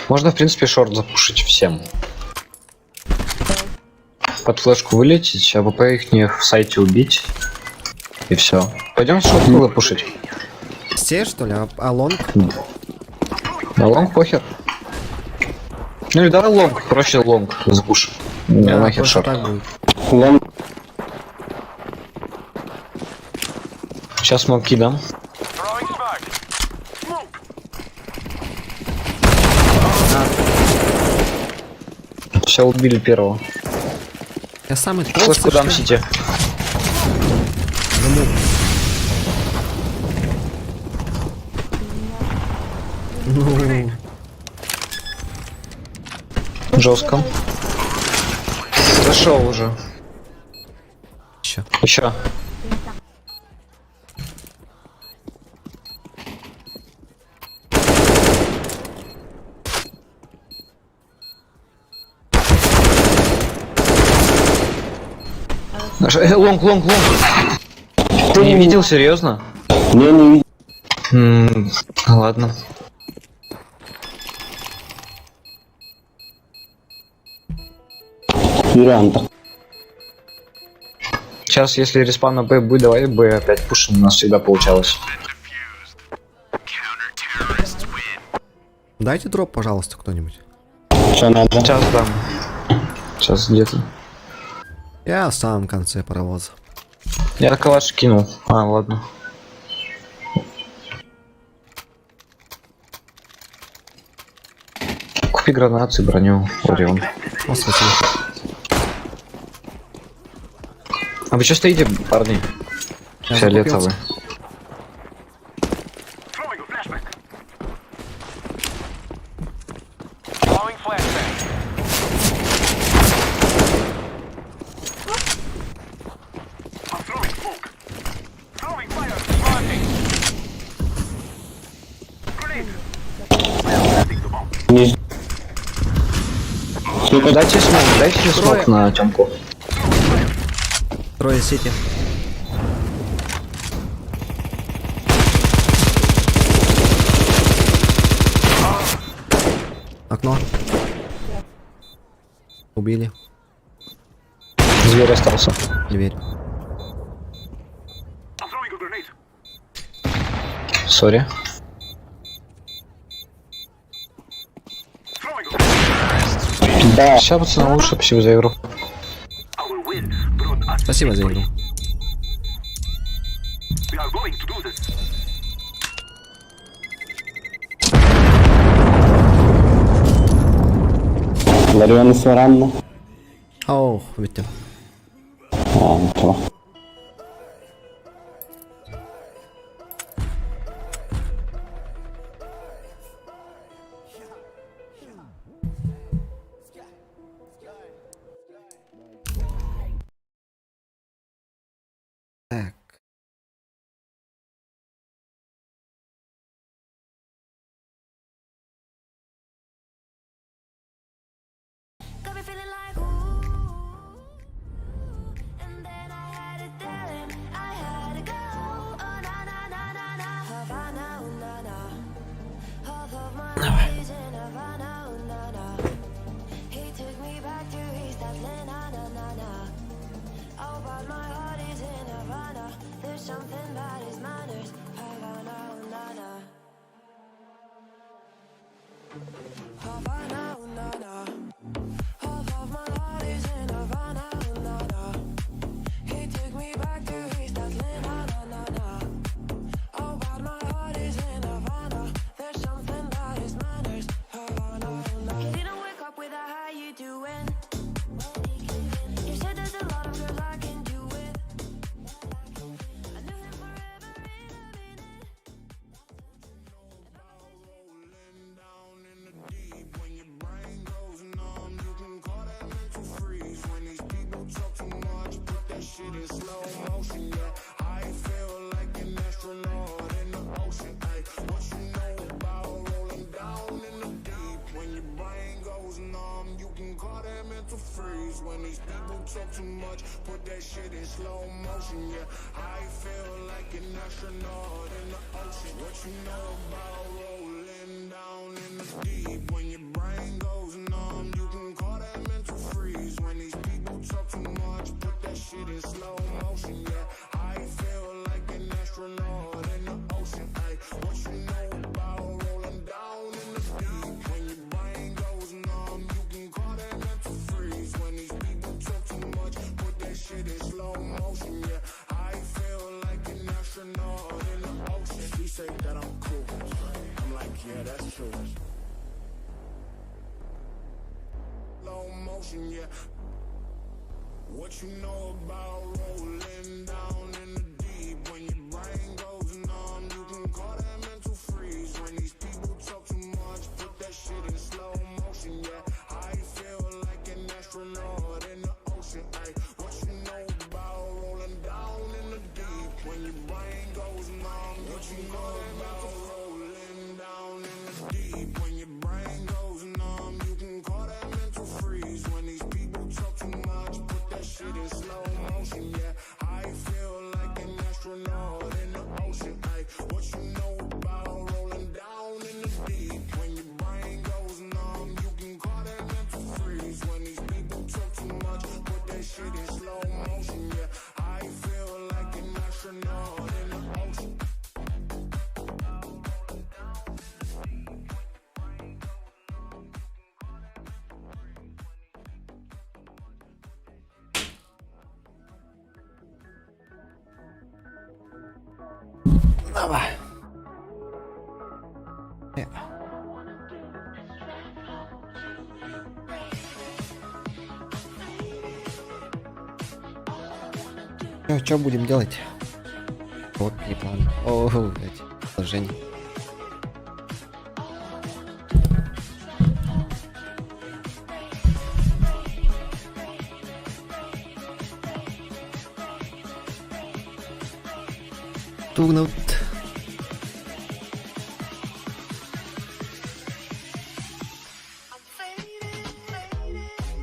Можно, в принципе, short запушить всем. Под флешку вылететь, AWP их не в сайте убить. И все. Пойдем short запушить. Все, что ли? А long? На long похер. Ну или давай long, проще long запушим. Не, нахер просто short. так будет. Long Сейчас смоки дам. Все, убили первого. Я самый толстый, Флешку дам что ли? сити. Ну, Жестко. Зашел уже. еще. Еще. Long, long, long. Ты не видел, серьезно? Не, не видел. Ладно. Варианта. Сейчас, если респан на Б будет, давай Б опять пушим, у нас всегда получалось. Дайте дроп, пожалуйста, кто-нибудь. Что надо? Сейчас дам. Сейчас где-то. Я в самом конце паровоза. Я калаш кинул. А, ладно. Купи гранаты, броню, Орион. О, спасибо. А вы что стоите, парни? Я Фиолетовый. закупился. Не. Ну-ка, Дайте smoke, дайте smoke на Тёмку. Трое CT. Окно. Убили. Зверь остался. Дверь. I'm throwing a grenade. Sorry. Throwing a grenade. Да. Сейчас, пацаны, лучше, спасибо за игру. Our win brought us Спасибо за игру. We are going to do this. Ларион Саранна. Оу, бүттүм. А, ничего. Так. Got me feeling like ooh. And then I had to tell him I had to go. Oh na na na na na, Havana, ooh, na na. Half of my heart is in Havana, ooh, na na. He took me back to East Atlanta, na na na. Oh, but my heart is in Havana. There's something about his manners, Havana, ooh, na na. Havana, ooh, na na. Half of my heart is in Havana, ooh, na na. He took me back to East Atlanta, na na na. Oh, but my heart is in Havana. There's something about his manners, Havana, ooh, na. He didn't wake up with a how you doing. He said there's a lot of girls I can do with. I knew him forever in a minute. Давай. Что будем делать? Вот план. О, блядь. Положение. Тугнут. I'm faded, faded.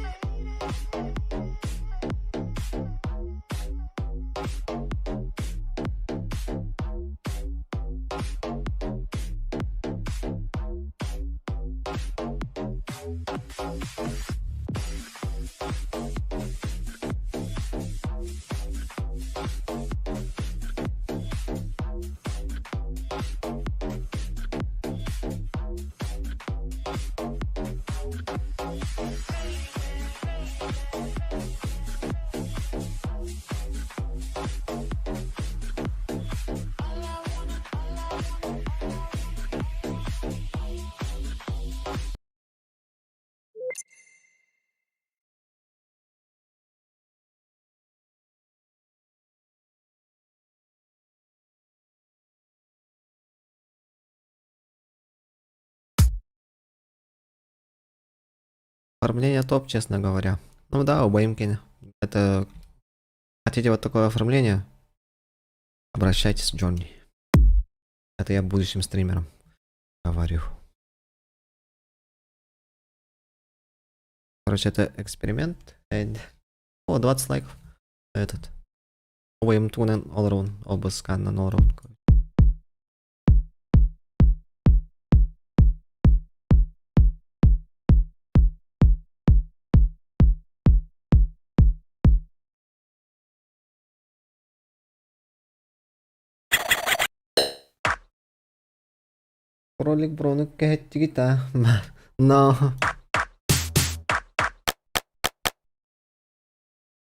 Оформление топ, честно говоря. Ну да, у Бэймкина. Это... Хотите вот такое оформление? Обращайтесь к Джонни. Это я будущим стримером говорю. Короче, это эксперимент. О, 20 лайков. Этот. Убайым тугунан олорон, обысканнан олорон. Кролик брону кэһэттигит аа? Но.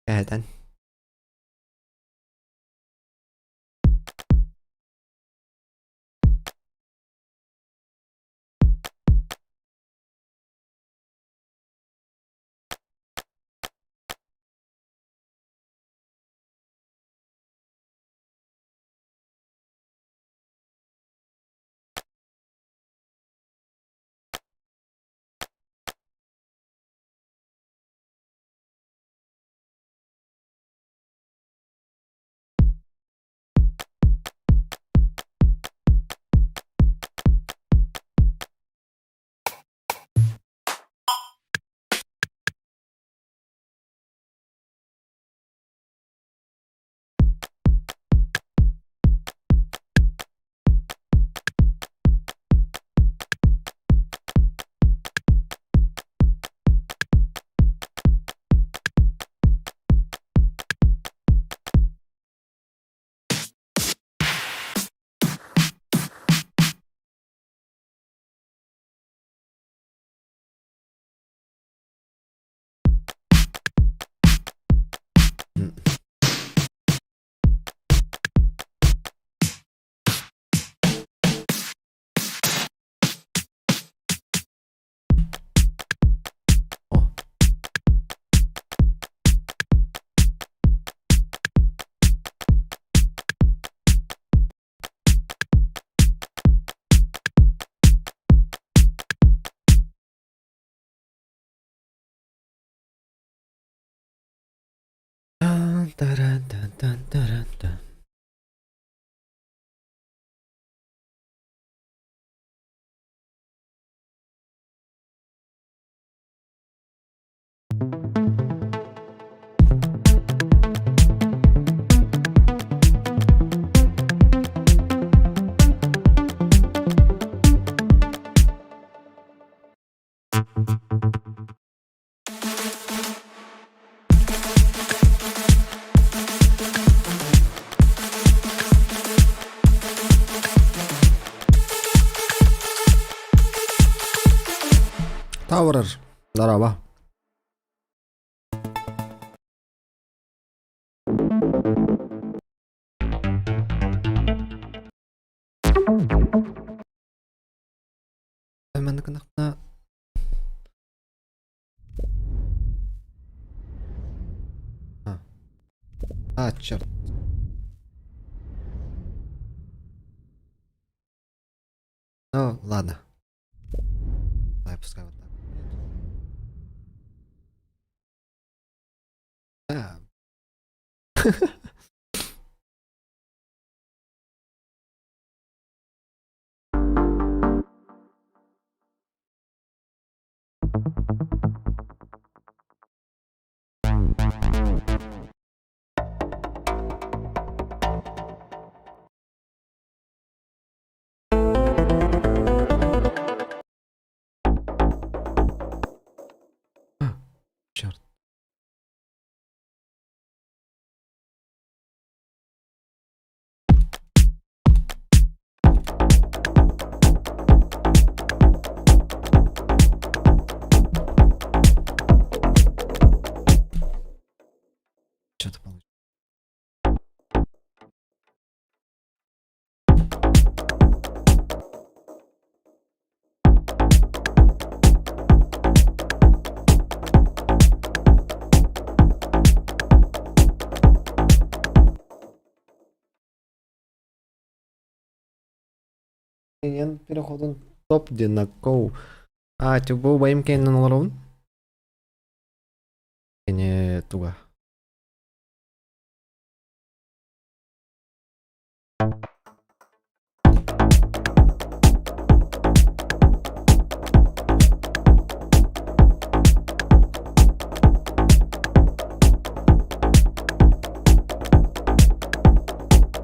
Кэһэтэн. О. Тан-таран-тан-тан-таран-тан. Tower. Здорово. А. А, черт. Ну, ладно. Давай, пускай вот так. Да. Что-то получится. Эн переходун топ диэн наккоу. А, типа убайым кэннин олоробун. Кини туга.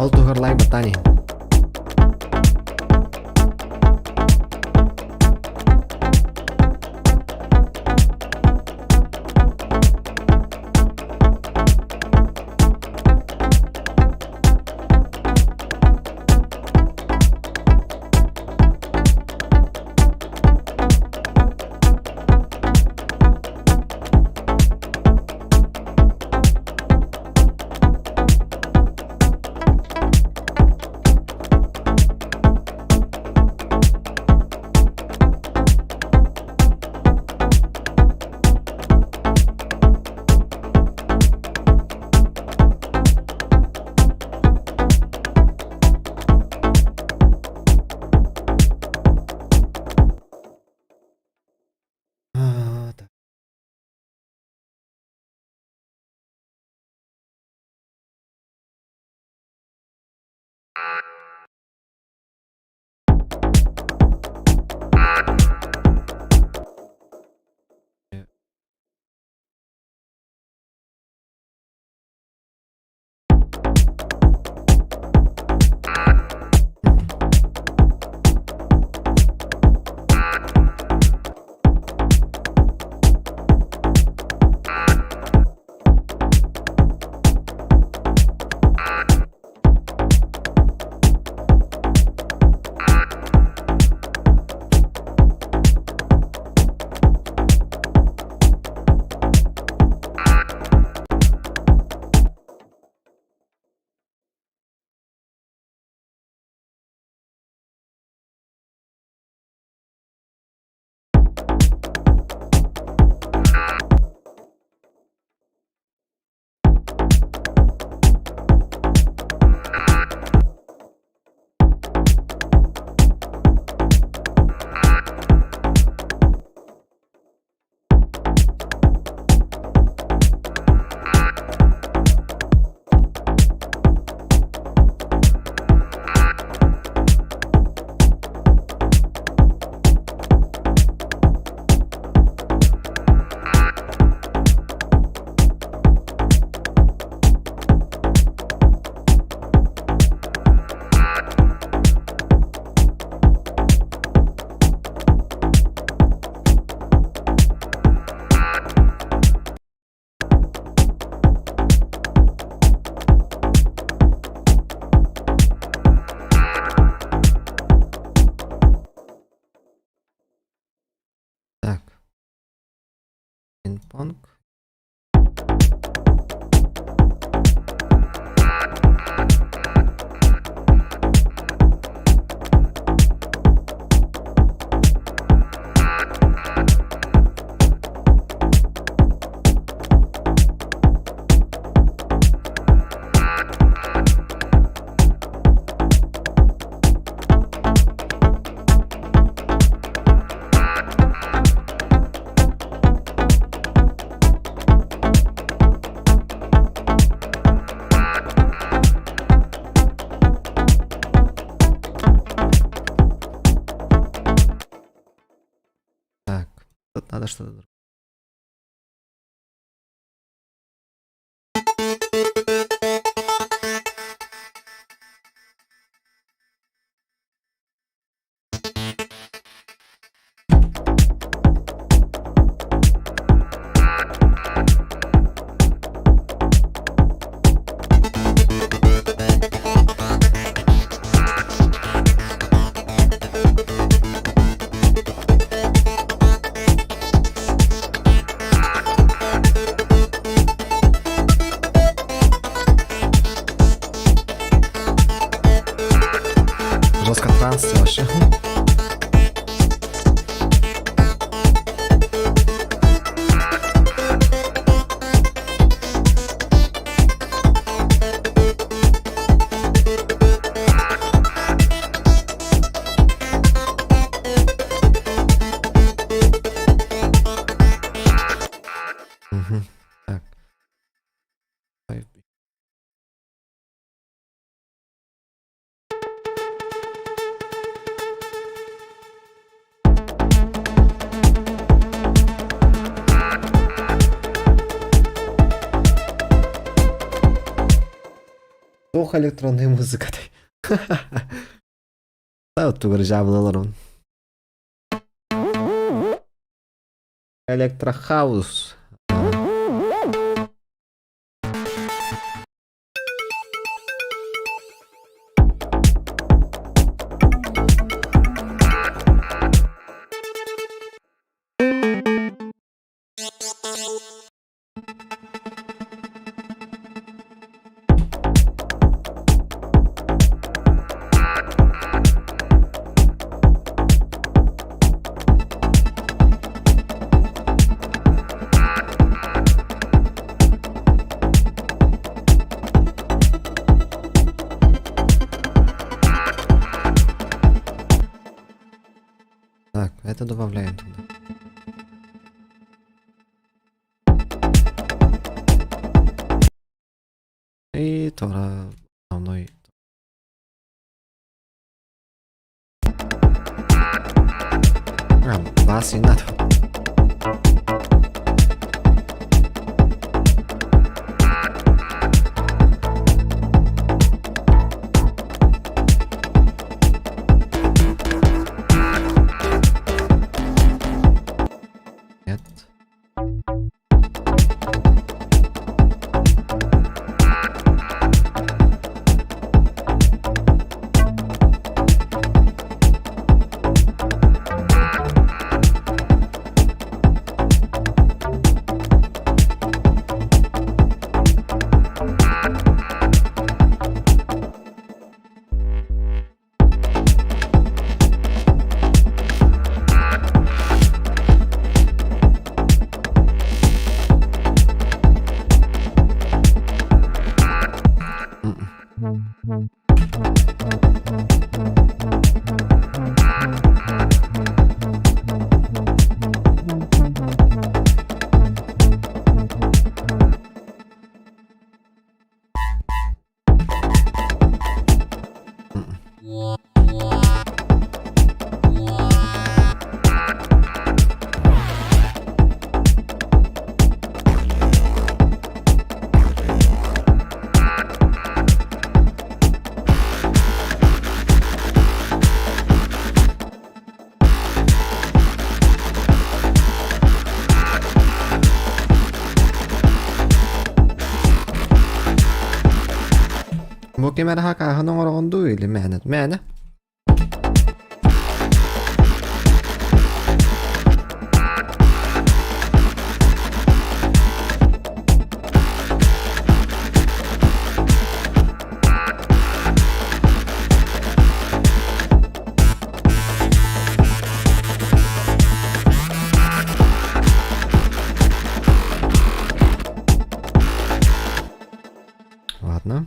Ол туһугар лайк баттаан иһин. А, так. Так. Пинг-понг. Так, тут надо что-то другое. Мгм. Так. Туох электроннай музыкатай? Да, тугар жабылалар Электрохаус. Так, это добавляем туда. И тора основной. А, бас и надо. Нет. Бу ким эрэ хакааһын оҥороҕун дуу или мээнэ? Мээнэ. Ладно.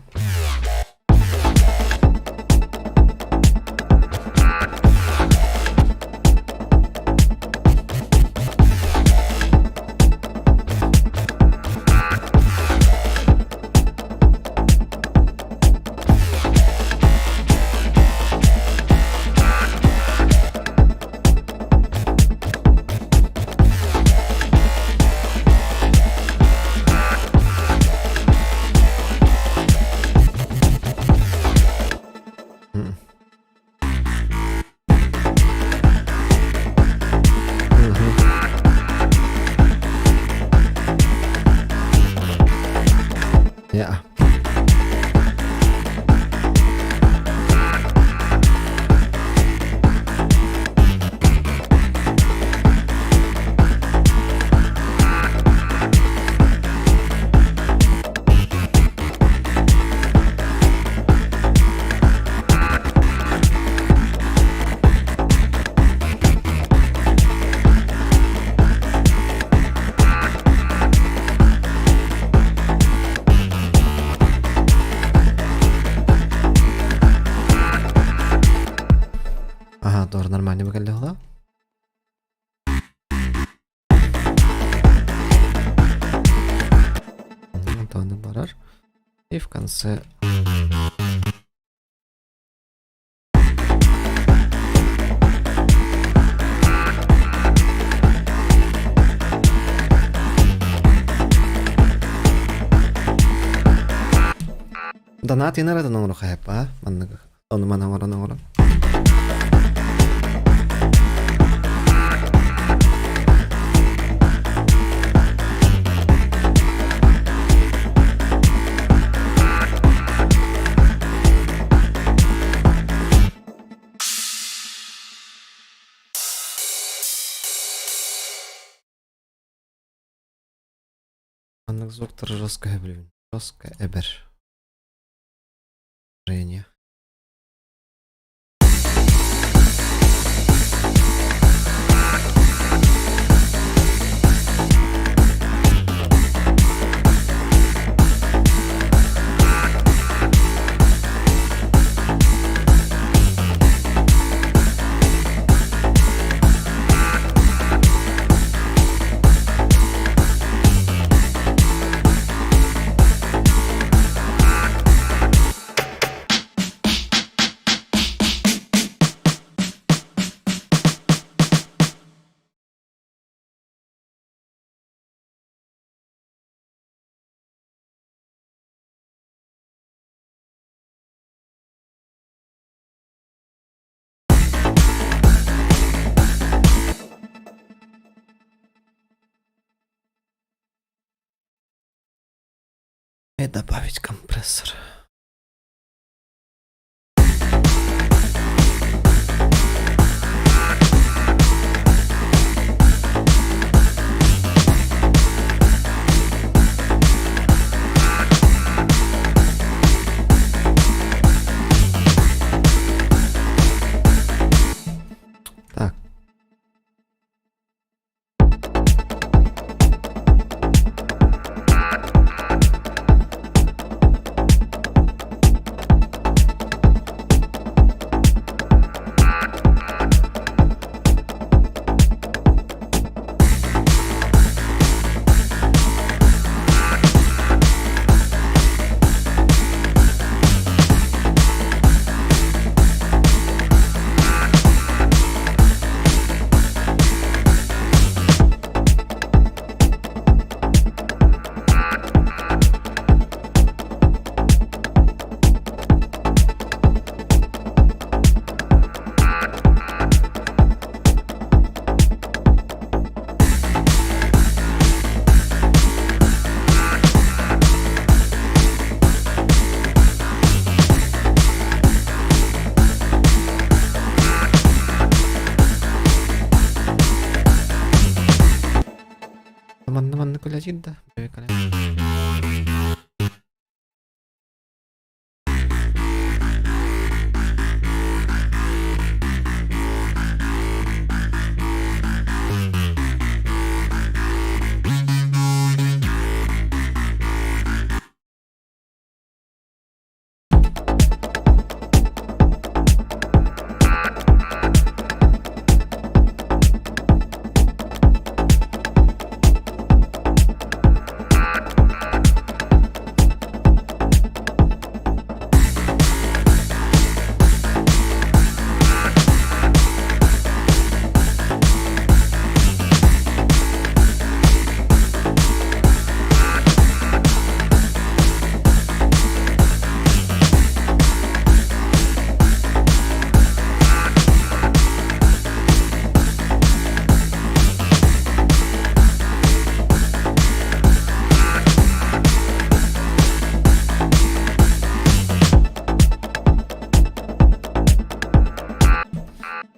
И в конце Донат инарадан оҥоро хайаппа маннык ону маны оҥорон оҥорон. Маннык звуктар жестко эбилин. Жестко эбэр. Женя. И добавить компрессор. Так. Манна манна күлэчир да.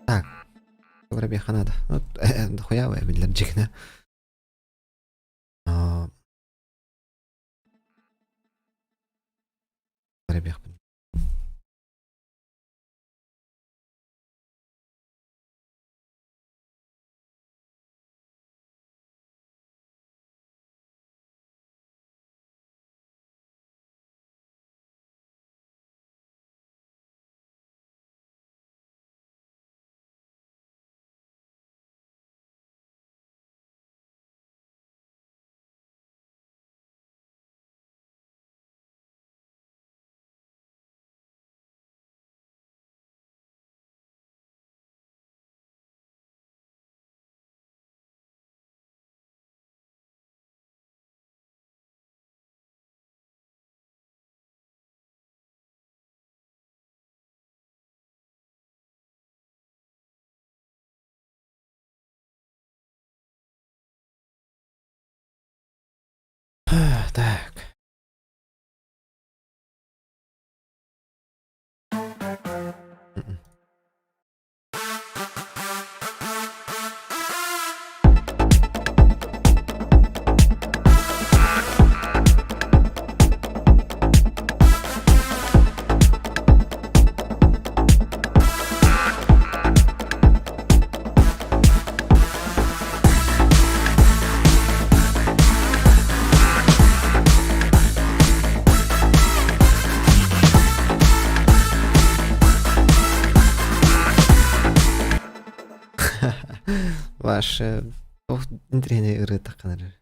Так. Воробьеха надо. Вот, дохуя вы, биллэр дьикнэ. Воробьехпын. Ваше туох интэриэһинэй ырыа таххан эрэр.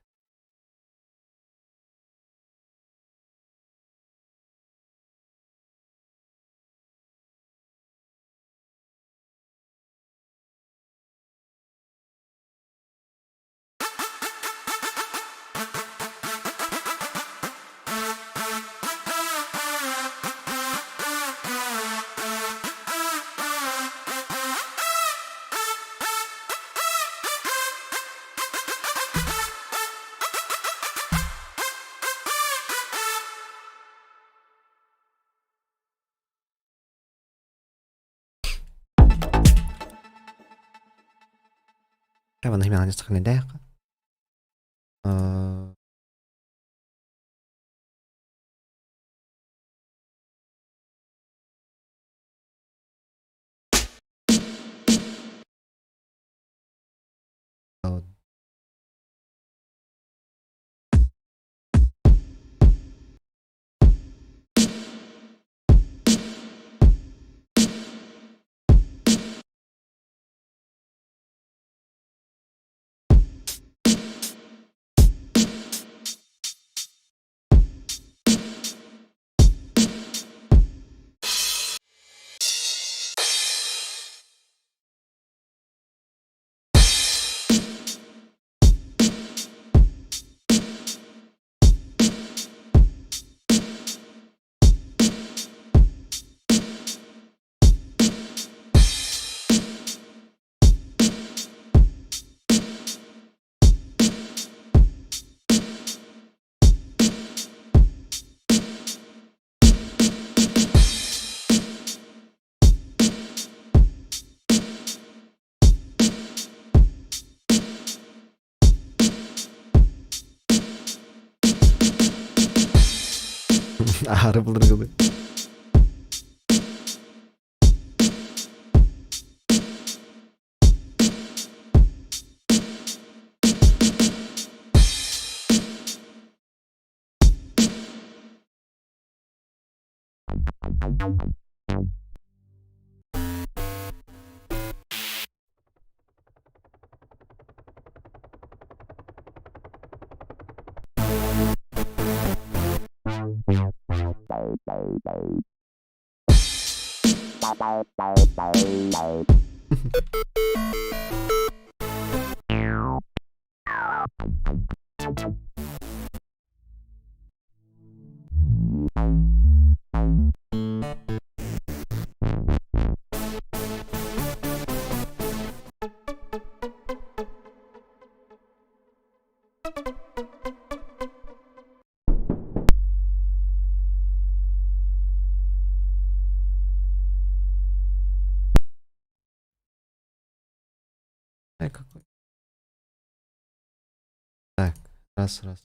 Аһары былыргылыы. Ай, какой. Так, раз, раз.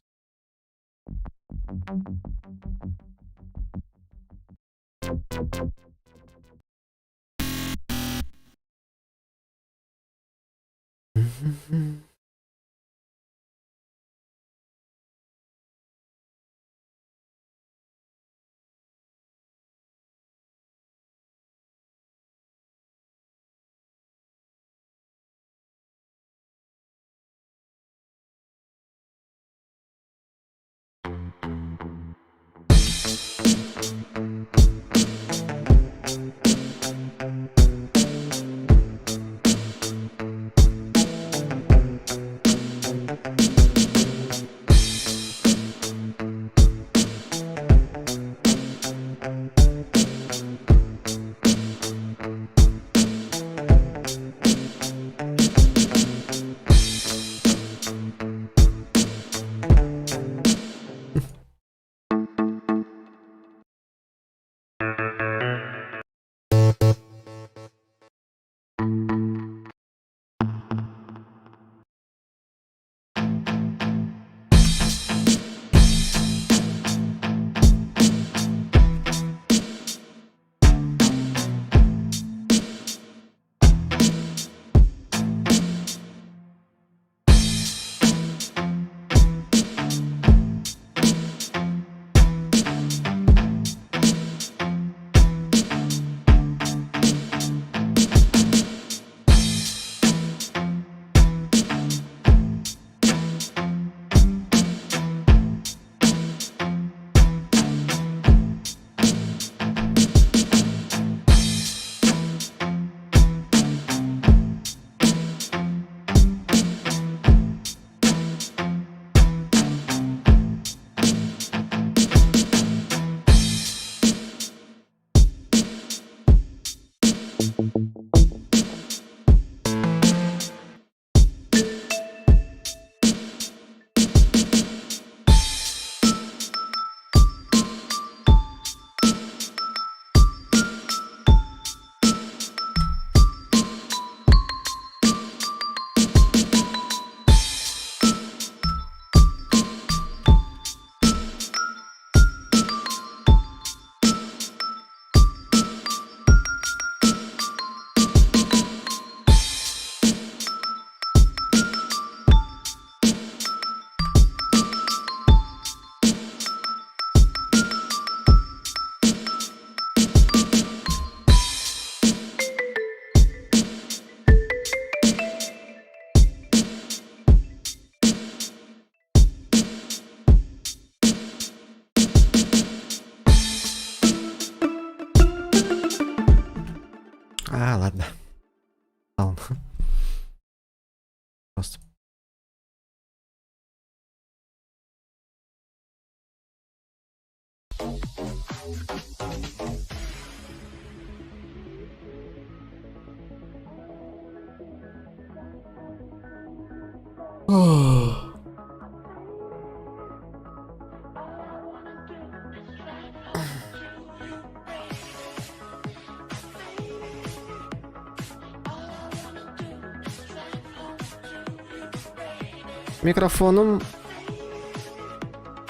Микрофоном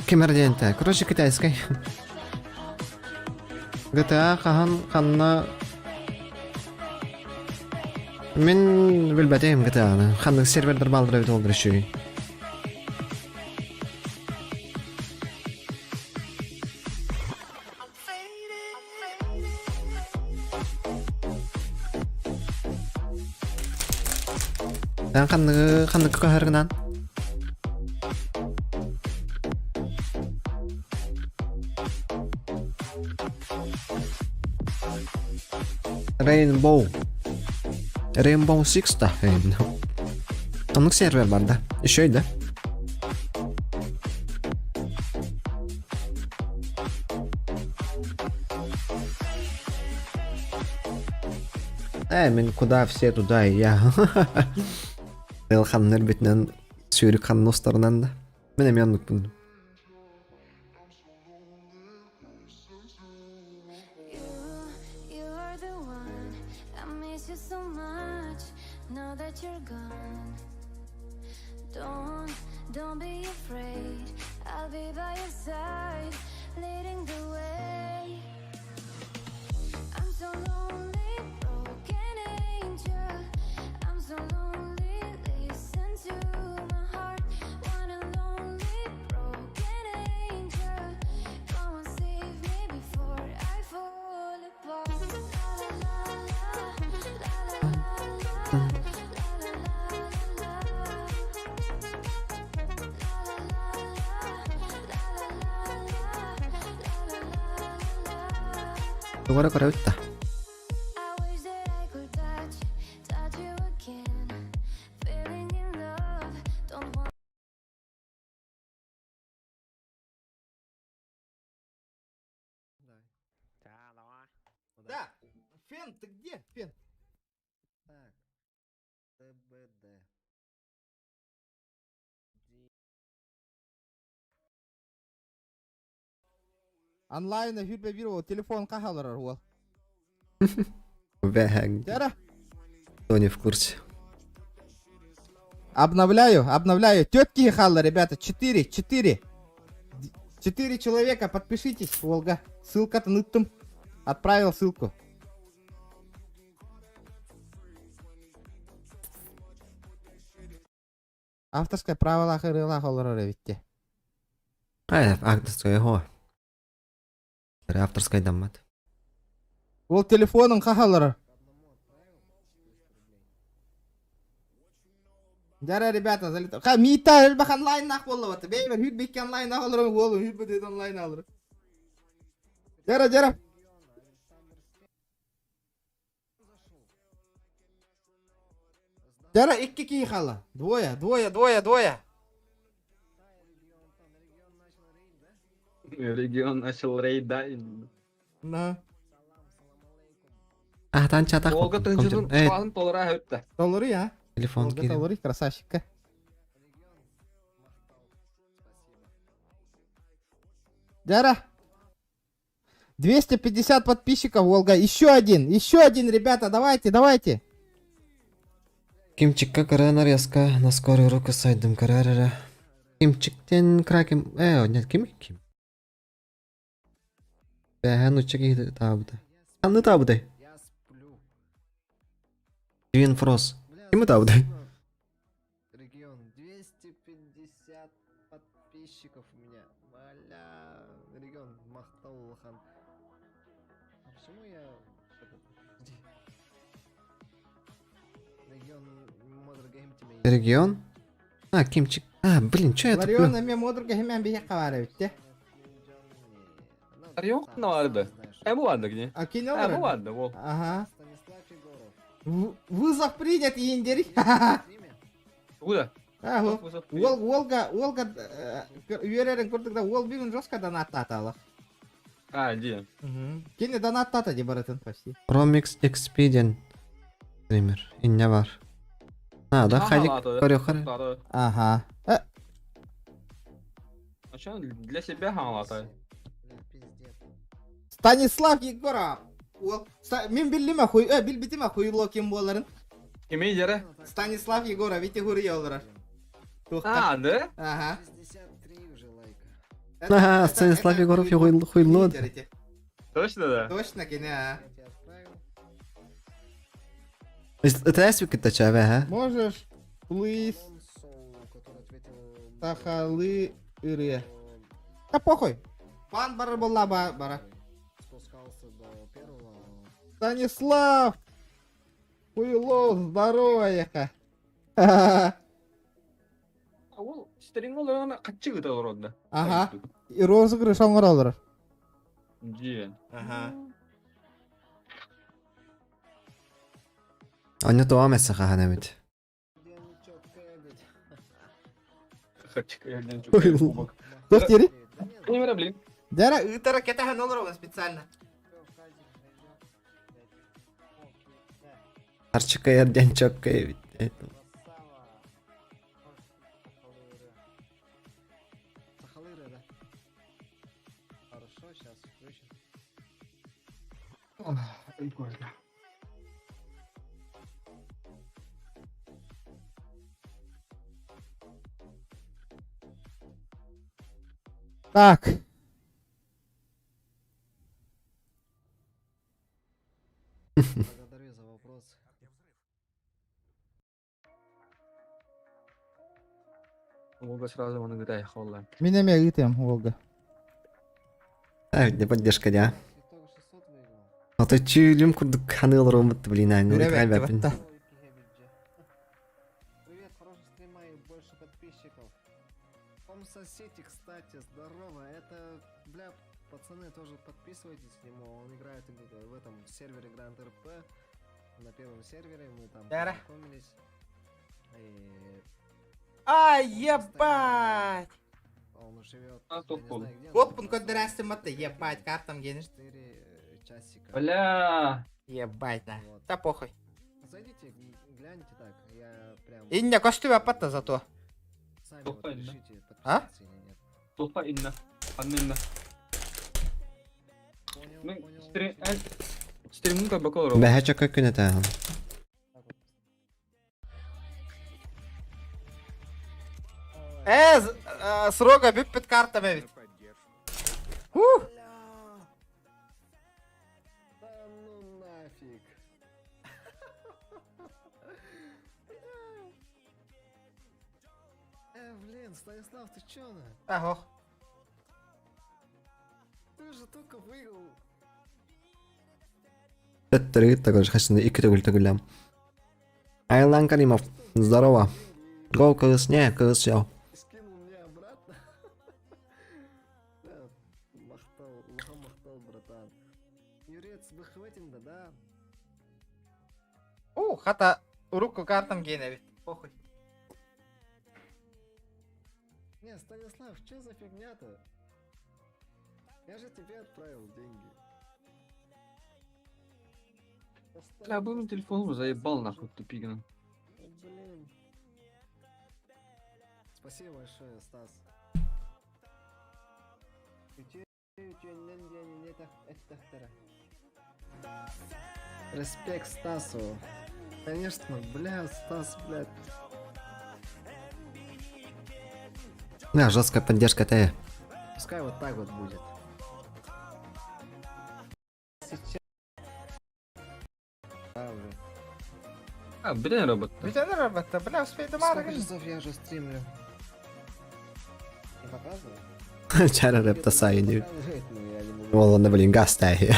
кимэр диэнтэ. Короче, китайскай. GTA хаһан ханна Мин билбэтим GTA-ны. Ханнык сервердер баалдыр эбит олдыр үчүгэй. Эн ханныгы ханныкка көһөргүнэн? Rainbow. Rainbow Six да. Оннук сервер бар да. Еще да. Э, мин куда все туда и я. Элханнар битинен сүүрүк ханностарынан да. Мен эми оннукпун. Тугара көрөбүт да. Да, Фен, ты где, Фен? Так, ТБД. Онлайн хүрбэ бир ол телефон хаалар уол. Бэһэҥ. Дара. Кто не в курсе. Обновляю, обновляю. Тетки хаалла, ребята. Четыре, четыре. Четыре человека, подпишитесь, Волга. Ссылка-то ныттым. Отправил ссылку. Авторское право ырыалаах олорор эбитте. А, авторское его. Авторская даммат. Ол телефонун хаалар. Дара, ребята, залета. Ха, мита, элбэх онлайн нах боллабат. Бейбер, хүт бикки онлайн нах олорор, уолу, хүт бит онлайн алыр. Дара, дара. Дара, икки киһи хаалла. Двое, двое, двое, двое. Регион начал рейд, да? На. А, там чатах. Олга тынчытын Эй, планын толора өттө. Толору я. телефон Олга кирин. толору, красавчика. Дара. 250 подписчиков, Волга. Еще один, еще один, ребята, давайте, давайте. Кимчикка кыра нарезка на скорую руку сайдым карарара. Кимчиктен кракем... Э, нет, ким ким? Бэһэн учча киһи таабыта. Ханны таабытай? Твин Фрос. Ким таабытай? Регион 250 подписчиков у меня. Маля. Регион махтал улахан. А почему я... Регион? А, Кимчик. А, блин, что я туплю? Ларион эмиэ муодурга хэмэн биһи хабар эбитте. Ларион ханна Э, бу ладно где? А кини Э, бу олорор. ладно, бол. Ага. Вызов принят, индери. Куда? Ага. Вызов принят. Ол, Олга, Олга, үөрэрин курдук да, ол бүгүн жестко донаттааталах. А, дии. Кини донаттата ди барытын почти. Romix XP диэн стример. Инньэ бар. Надо, хадик көрүөххэ. Ага. А что для себя хаалата? Станислав Егоров. Мин биллим хуй, билбитим хуйло ким буоларын. Кими дьэрэ? Станислав Егоров, ити хуруйа олорор. А, да? Ага. Ага, Станислав Егоров хуйло. Точно, да? Точно, кини, а. Это кытта чаве, а? Можешь, please, сахалы ыры. Да похуй. Пан бар была бара. Станислав! Хуйло, здорово, яха. Ол стринг олорон хаччы гыта олорон Ага. И розыгрыш оҥороллор. Дии. Ага. Онно тоҕо эмэсэ хаһан эбит. Кубок. Туох диэри? Не блин. Дьэ, ыытара кэтэһэн олоробун специально. Арчыка эрдэн чөккө эбит. Прикольно. Так. Благодарю за вопрос. Волга сразу он говорит, холла. Мин эмиэ ыытыам Волга. А, не поддержка, да. А то чүлүм курдук ханыылар блин, а, ну, Үрэ Привет, хорошего стрима и больше подписчиков. Комса Сити, кстати, здорово. Это, бля, пацаны, тоже подписывайтесь к нему. Он играет в этом сервере Grand RP. На первом сервере мы там Дара. познакомились. И Ай, ебать! он живет. А, я топ не пол. знаю, где, но Коппун көрдөрөөстүм атты, ебать, картам генер. 4 часика. Бля. Ебать, на. Вот. Да похуй. Зайдите, гляньте так. Я прям Инне көстүбэ аппатта зато. сами вот Топай, да? решите, А? подписаться или нет. Толпа инна. Анна инна. Понял, Ну, понял. стрим... Стримну как бакалавр. Бэхэ чөккө күнэтэ. Э, срога бүппүт картам эбит. Ух! Да ну нафиг. Блин, Станислав, ты чё на? Ага. Ты же только выиграл. Төттөрү төгүл төгүллэм. Айлан Каримов, здорово. Гол кырыс, не, кырыс яу. Скинул мне обратно. Да, Махтал, махтал, братан. Юрец, вы хватит, да, да? У, хата урукку картам генер. Похуй. Не, Станислав, что за фигня-то? Я же тебе отправил деньги. Бля, был телефон заебал нахуй тупигин. Блин. Спасибо большое, Стас. Респект Стасу. Конечно, бля, Стас, блядь. Да, жесткая поддержка Т. Пускай вот так вот будет. Сейчас. Да, уже. А, блин, робот. Бүтэн работа, бля, успейдым Сколько аргын. часов я уже стримлю? Не показывает? Чара рэп тасай, не. Показывает, но я не могу. Волна, блин, газ тай.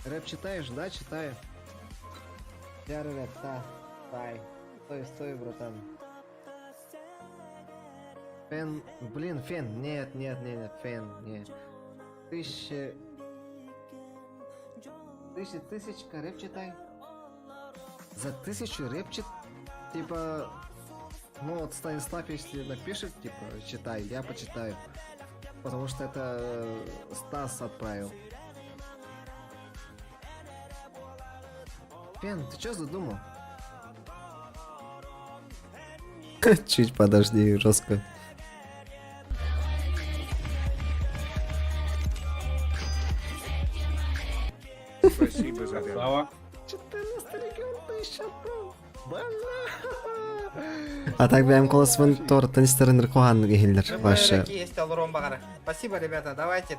Рэп читаешь, да, читаю. Я рэп, та, тай. Стой, стой, братан. Фен, блин, фен, нет, нет, нет, нет, фен, нет. Тысяча... Тысяча, тысячка, рэп читай. За тысячу рэп чит... Типа... Ну вот Станислав, если напишет, типа, читай, я почитаю. Потому что это э, Стас отправил. Фен, ты что задумал? Чуть подожди, жестко. Спасибо за Слава. 14 регион тысяча Бля! А так бэйэм куоласпын туораттан истэрин куһаҕаннык иһиллэр вообще. Есть Алрон Багара. Спасибо, ребята, давайте.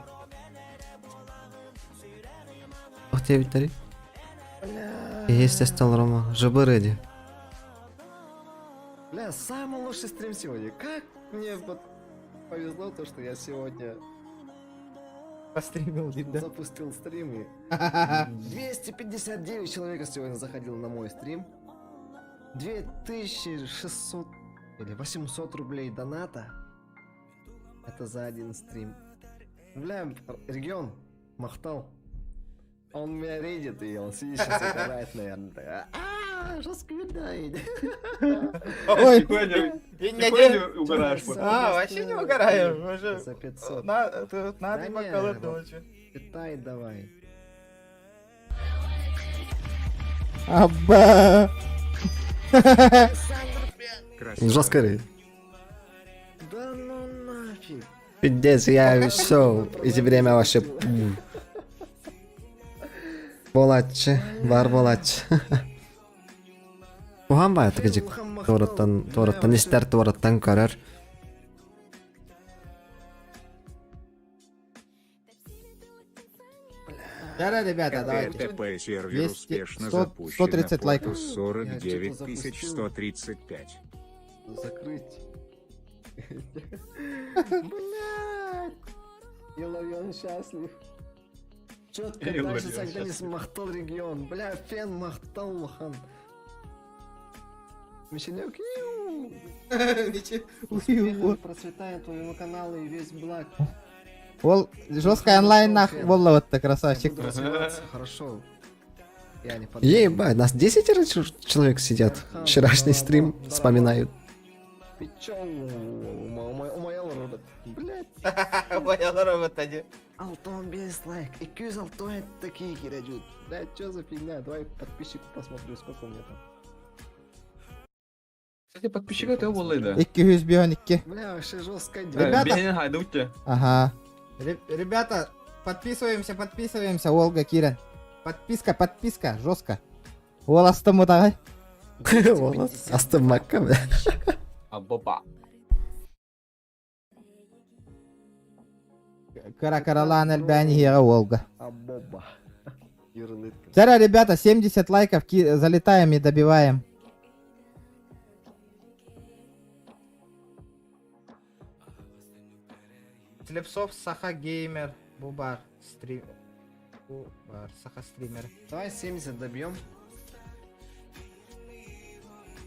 Ох диэбиттэрий? Есть Рома. Жыбыр иди. Бля, самый лучший стрим сегодня. Как мне вот повезло то, что я сегодня Постримил, да? запустил стрим и 259 человек сегодня заходило на мой стрим. 2600 или 800 рублей доната. Это за один стрим. Бля, регион, Махтал. Он меня рейдит, и он сидит сейчас угорает, наверное. А, жестко видно. Ой, Нихуя не- я не нихуя один. не угораешь. А, вообще не угораю. Уже За 500. На, тут надо Да не, бокалы вот. ночью. Питай давай. Аба. Жестко рейд. Да ну нафиг. Пиздец, я все, эти время вообще. Буолааччы, баар буолааччы. Куһаҕан баҕайытык кыдьык туораттан, туораттан истэр, туораттан көрөр. Да, ребята, давайте. РТП сервер 200, успешно 100, запущен 130 на лайков. порту Я что-то 49135. Закрыть. Блядь. Иларион счастлив. Четко Иларион дальше Сагденис счастлив. Махтал регион. Бля, фен Махтал Лохан. Мишенек. иу. Успехов, процветает твоему каналу и весь благ. Ол жесткий онлайн нах волла вот Я красавчик. буду развиваться, хорошо. Я не подведу. Ебать, нас 10 человек сидят. Вчерашний стрим вспоминают. Ты чё, умаял робот? Блядь. Понял, робот один. Алтон без лайк. И кюз Алтон такие кирядют. Блядь, чё за фигня? Давай подписчику посмотрю, сколько у меня там. Кстати, подписчика ты был, да. 252. Бля, вообще жестко. Ребята. Бенин хайдутте. Ага. Ребята, подписываемся, подписываемся, Олга, Кира. Подписка, подписка, жестко. Ол астым давай. Астыммакка, бля. А боба. Кара каралан элбәни Олга. А боба. Юрлытка. Вчера, ребята, 70 лайков залетаем и добиваем. Слепцов, Саха Геймер, Бубар, стрим... Бубар, Саха стример. Давай 70 добьем.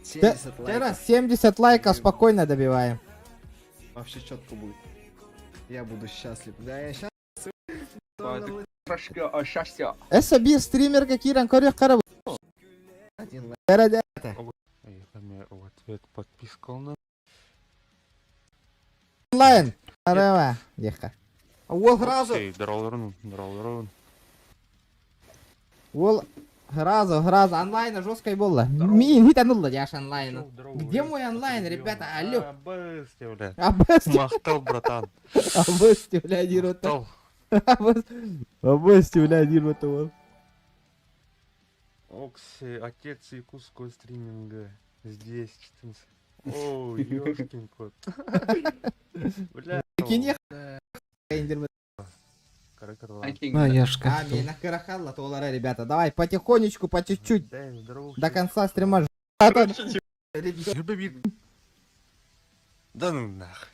70 Вчера лайков. 70 лайков спокойно добиваем. Вообще четко будет. Я буду счастлив. Да, я сейчас. Счастье. Эсаби стример Киран Корих Караб. Один лайк. В ответ подписка на Онлайн. Арава. Еха. Ол сразу, Дролрун, ол сразу, сразу онлайн жесткой было. Ми, не тонула, я ж онлайн. Где мой онлайн, ребята? Алло. Абысте, бля. Абасти, Махтал, братан. абасти, бля, один вот Махтал. Абасти, бля, один вот вот. Окси, отец якутского стриминга. Здесь 14. О, ёшкин кот. Бля. Кине А, Яшка. А, меня карахалла, толара, ребята. Давай, потихонечку, по чуть-чуть. До конца стрима. Да ну нах.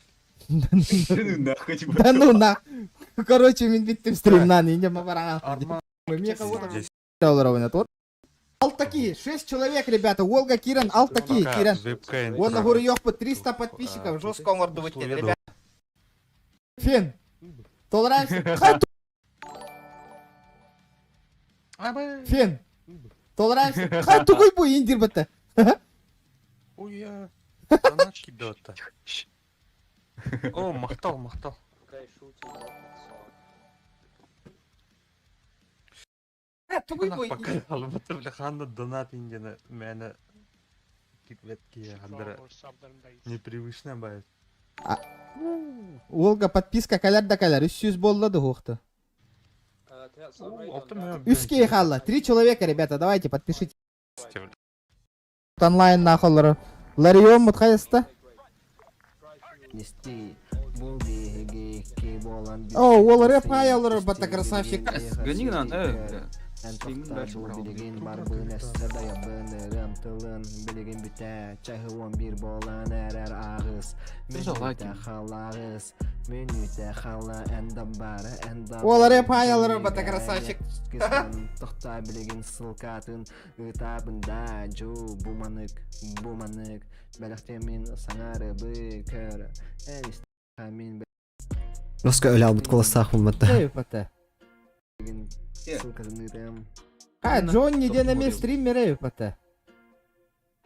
Нахуй, типа. Да ну на. Короче, мин биттим стримнан, инде мабаран. Арман. Мне кого-то долларов вот. Ал такие, 6 человек, ребята. Олга, Киран, ал такие, Киран. Вон на гору ёхпы 300 подписчиков, жестко он ребят. Фин, толраемся. Фин, толраемся. Хай тугой бу индир бітті. Уя. Заначки дота. О, махтал, махтал. Тугуй бу? Пока албата бля ханна донат ингена мээнэ кирбэт киһи хандара непривычно бает. Уолга подписка кэлэр да кэлэр. 300 буолла да уһуохта. Үс киһи хаалла. Три человека, ребята, давайте подпишите. Онлайн нахоллору. Ларион мутхайыста. О, уол рэп хай олорор бата красавчик. Гони нам, бля. Билигин барбын өссө дайабын ырыам тылын билигин бүтэ чаһы он бир буолан эрэр ааҕыс мүнүүтэ хаалааҕыс мүнүүтэ хаала эн да бары эн да Уол рэп хай олорор бата красавчик. Тохтоо билигин ссылкатын Ыытаабын да, дьуу, бу манык, бу манык, бэлэхтиэмин саҥарыбы көр, эн мин Роска өлө албыт куоластаах булматта. Эйпата. билигин ссылкатын ыытыам. А, Джонни диэн эмиэ стример эйпата.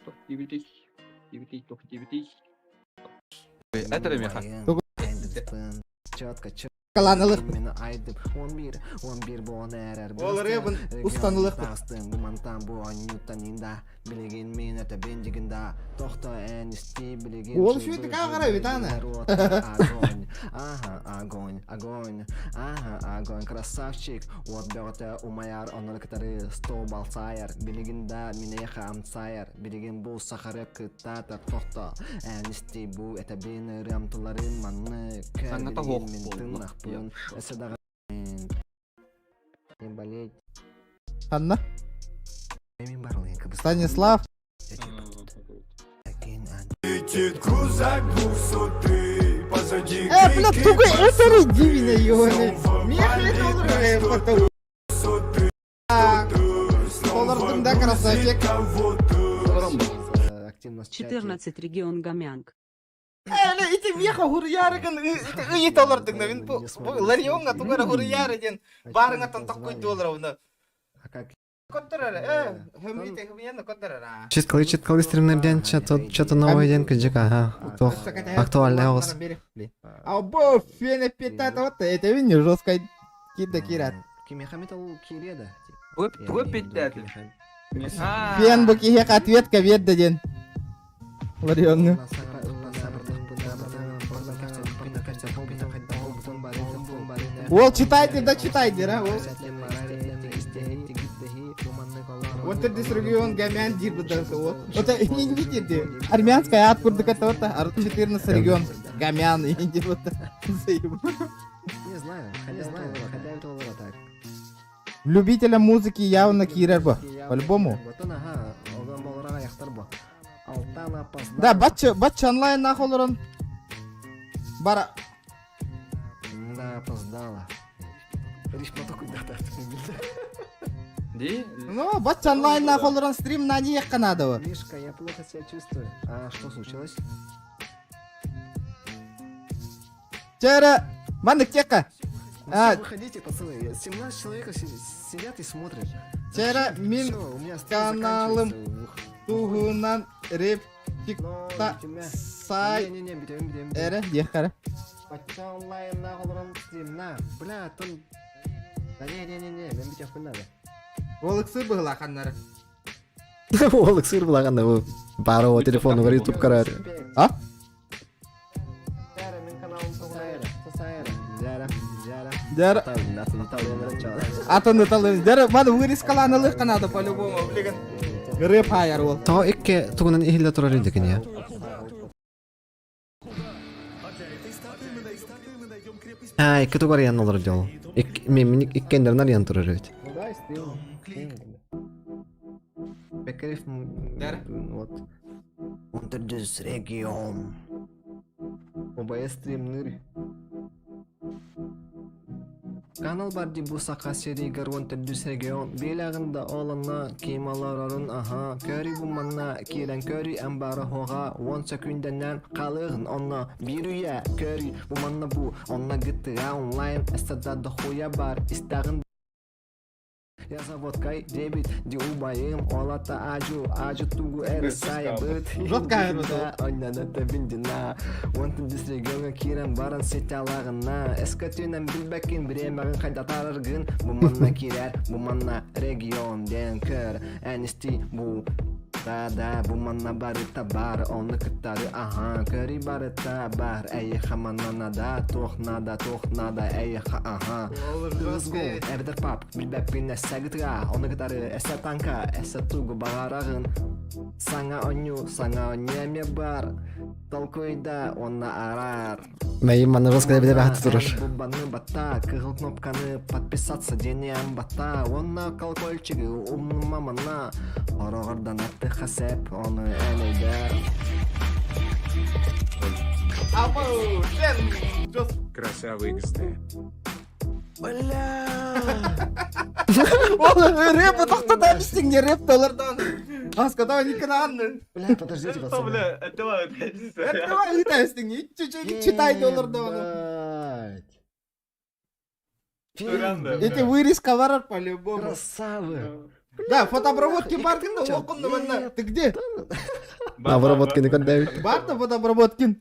Тох дибитий, дибитий, тох дибитий. Это меха. Четко, четко. Каланылых. Мені айдып 11 11 буон эрэр Ол ырыабын устанылык. Тастым бу мантан бу онньуттан инда билигин мин этэбин дигинда тохто эн исти билигин Ол шүйті кағара бит ана. Огонь, ага, огонь, огонь, ага, огонь, красавчик. От бөҕөтө умайар, онор кытары сто балсайар. Билигин да минеха амсайар. Билигин бу сахары кыттатар тохто. Эн исти бу этэбин ырыам тыларын маннык Саҥата суох мин буолла. тыннахпын өссө даҕаны не болеть Ханна? мен барылын кыбыс Станислав. Э, бля, тугу этери дивина ёны. Мехлет олор эйпата. Олордуң да красавчик. Активность в чате. 14 регион Гамянг. Э, ити меха хуруярыгын ыйыт олордуң да мин бу Ларионга тугара хуруяры ден барыңа тон доллар уна. А как Котторар, э, хөмрите хөмьяны котторар. Читкалы читкалы стримнерден что-то новое ден кыжык, ага. Тох актуальный оғыз. А бо фене петата вот это вин жестко кида кират. Кимехамит ол кириэдэ. Тугу питтээти? Фен бу киһиэхэ ответка биэрдэ диэн. Ларионҥа. Уол читайте да читайте, да, уол. Вот это регион Гамян дирбы вот. Это не не видите. Армянская ат курдук это вот, 14 регион Гамян и вот. Заебал. Не знаю, не знаю, хотя это олора так. Любителям музыки явно киирэр бу. По-любому. Ботон аха, одан болорага яхтар бу. Алтан опоздал. Да, бачча бачча онлайн нах олорон. Бара Да, опоздала. Риш поток да, Ди? Ну, бачча онлайн нах олорон стрим на не надо. Мишка, я плохо себя чувствую. А что случилось? Вчера маннык тека. Ну А. всё, выходите, пацаны. 17 человек сидят и смотрят. Вчера мин Всё, у меня стрим каналым заканчивается. Ух. туһунан рэп Но та тебя- сай Не-не-не, битем, битем, битем. эре диэххара. Бачча онлайн на олорон стрим на. Бля, там... Да не-не-не-не, мен битем надо. Ол ыксы быһыла ханнары. Ол ыксыр булаганда бу бары телефону YouTube карар. А? Жара, мен каналым тугунайра. Сасайра. Жара, жара. Дэр атын талын. Дэр маны вырезкаланылык канада по-любому, блин. Рэп хайар ол. То икки тугунан ихилле турар идекен я. А, икки тугар ян олар дел. Ик мен иккендерин ян турар ведь. Ну да, стрим. Бекарев, Дэр. вот. Унтердюс регион. ОБС стрим ныр. Канал бар ди бу сака серигер унтердюс регион. Белягында оланна кималарарын аха. Көри бу манна кирен көри амбары хога. Он секунденнен калыгын онна бирүя көри бу манна бу онна гыттыга онлайн эстада дохуя бар истагын. Я за водкой дебит, ди убайым, олата ажу, ажу тугу эрэ сайабыт. Жестко эрэ Оннана биндина. Онтон дис регионга киирэн баран сеть алагына. Эскөтүнэн билбэккин бириэмэҕин хайдатараргын. Бу манна киирэр, бу манна регион диэн көр. Эн исти бу да да бу манна барыта бар ону кыттары аха көрүй барыта бар эйиэхэ манна нада туох нада туох нада эйиэхэ аха Let's go эбэтэр пап билбэппин эссе гытыга ону кытары эссе танка эссе тугу баҕараҕын саҥа онньу саҥа онньу эмиэ бар толкуйда уонна араар Мэйим манна жестко биле баһаты турар. Бубаны батта, кыһыл кнопканы подписаться диэниэн батта, уонна колокольчигы умнума манна, ороҕордан аттыха сеп, ону эн өйдөр. Абу, сен, жестко. Красава XD. Бля! Ол рэп тоқтата бістің рэп доллардан. Аскада никанан. Бля, подождите, пацаны. Бля, давай, Давай летайстың, читай доллардан. Ебать. Эти вырезка барар по-любому. Красавы. Да, фотообработки бардың да оқынды мында. Ты где? Обработки не көрдәбит. Бар да фотообработкин.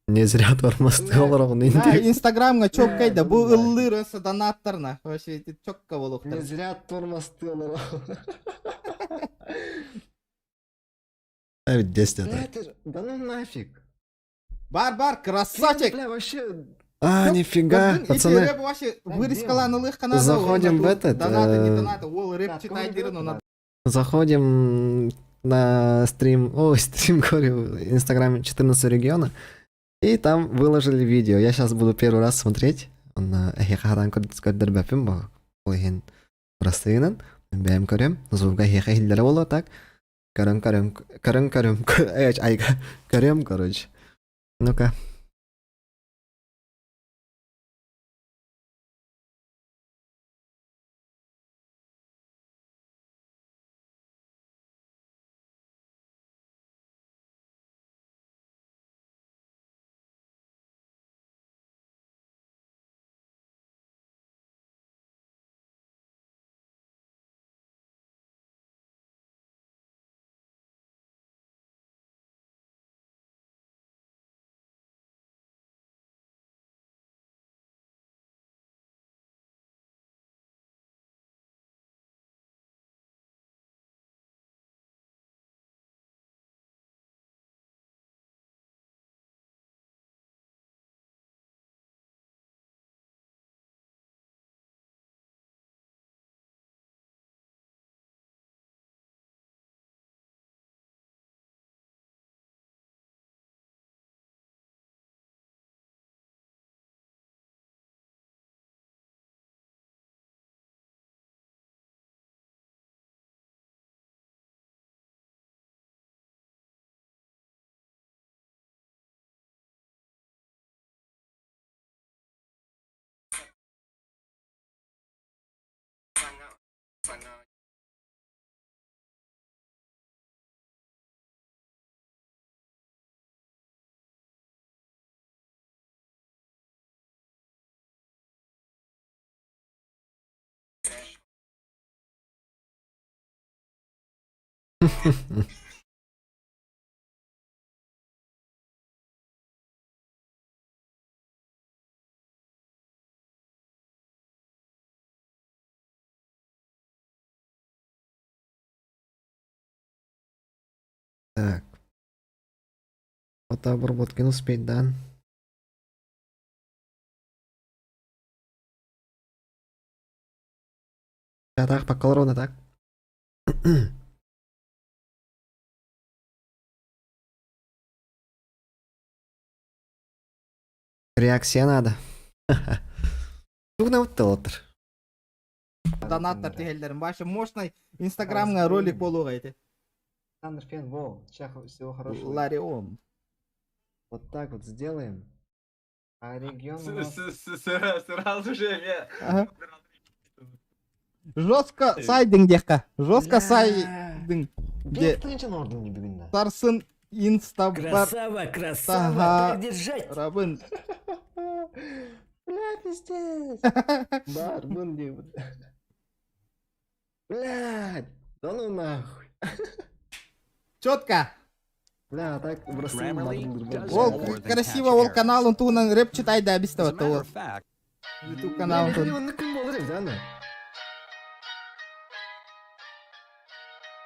Не зря тормозды олар Да, инди. Инстаграмга чок кайда. Бу ыллыр өсі донаттарна. Вообще, эти чокка Не болуқтар. зря тормозды олар. Эбит 10 Бля, это. это же- Да ну нафиг. Бар, бар, красавчик. Бля, вообще... А, нифига, Эти пацаны. рэп вообще вырезкаланы лых Заходим в этот, Донаты, не донаты. Ол рэп Так, читай кому дирну на Заходим на стрим, о, стрим, говорю, в Инстаграме 14 региона, и там выложили видео. Я сейчас буду первый раз смотреть. Он эхихадан көрдөрбөпүм бу. Ол иһин бырастыгынан бэйэм көрөм. Звуга эхиха иһиллэрэ буолуо так. Көрөм көрөм көрөм көрөм айга көрөм короче. Ну-ка. Так. Фотообработкин успеть, да? Да, так, по ровно так. Реакция надо. Тугна вот Донаттар тегелдерин. Башы мощный Инстаграмга ролик болуға эти. Александр Фен, во, сейчас всего хорошего. Ларион. Вот так вот сделаем. А регион у нас... Сразу же я. Ага. Жестко сайдың дехка. Жестко сайдың. Де Бек орден не бүгін Сарсын инста бар Красава, красава, Ага. так держать. рабын. Бля, пиздец. Бар, бун диэбит. Блядь, да ну нахуй. Четко. Бля, так в России Ол красиво ол каналын туһунан рэп читай да бистэ ол. YouTube каналын туһунан. Оннук ким болар эбит, аны.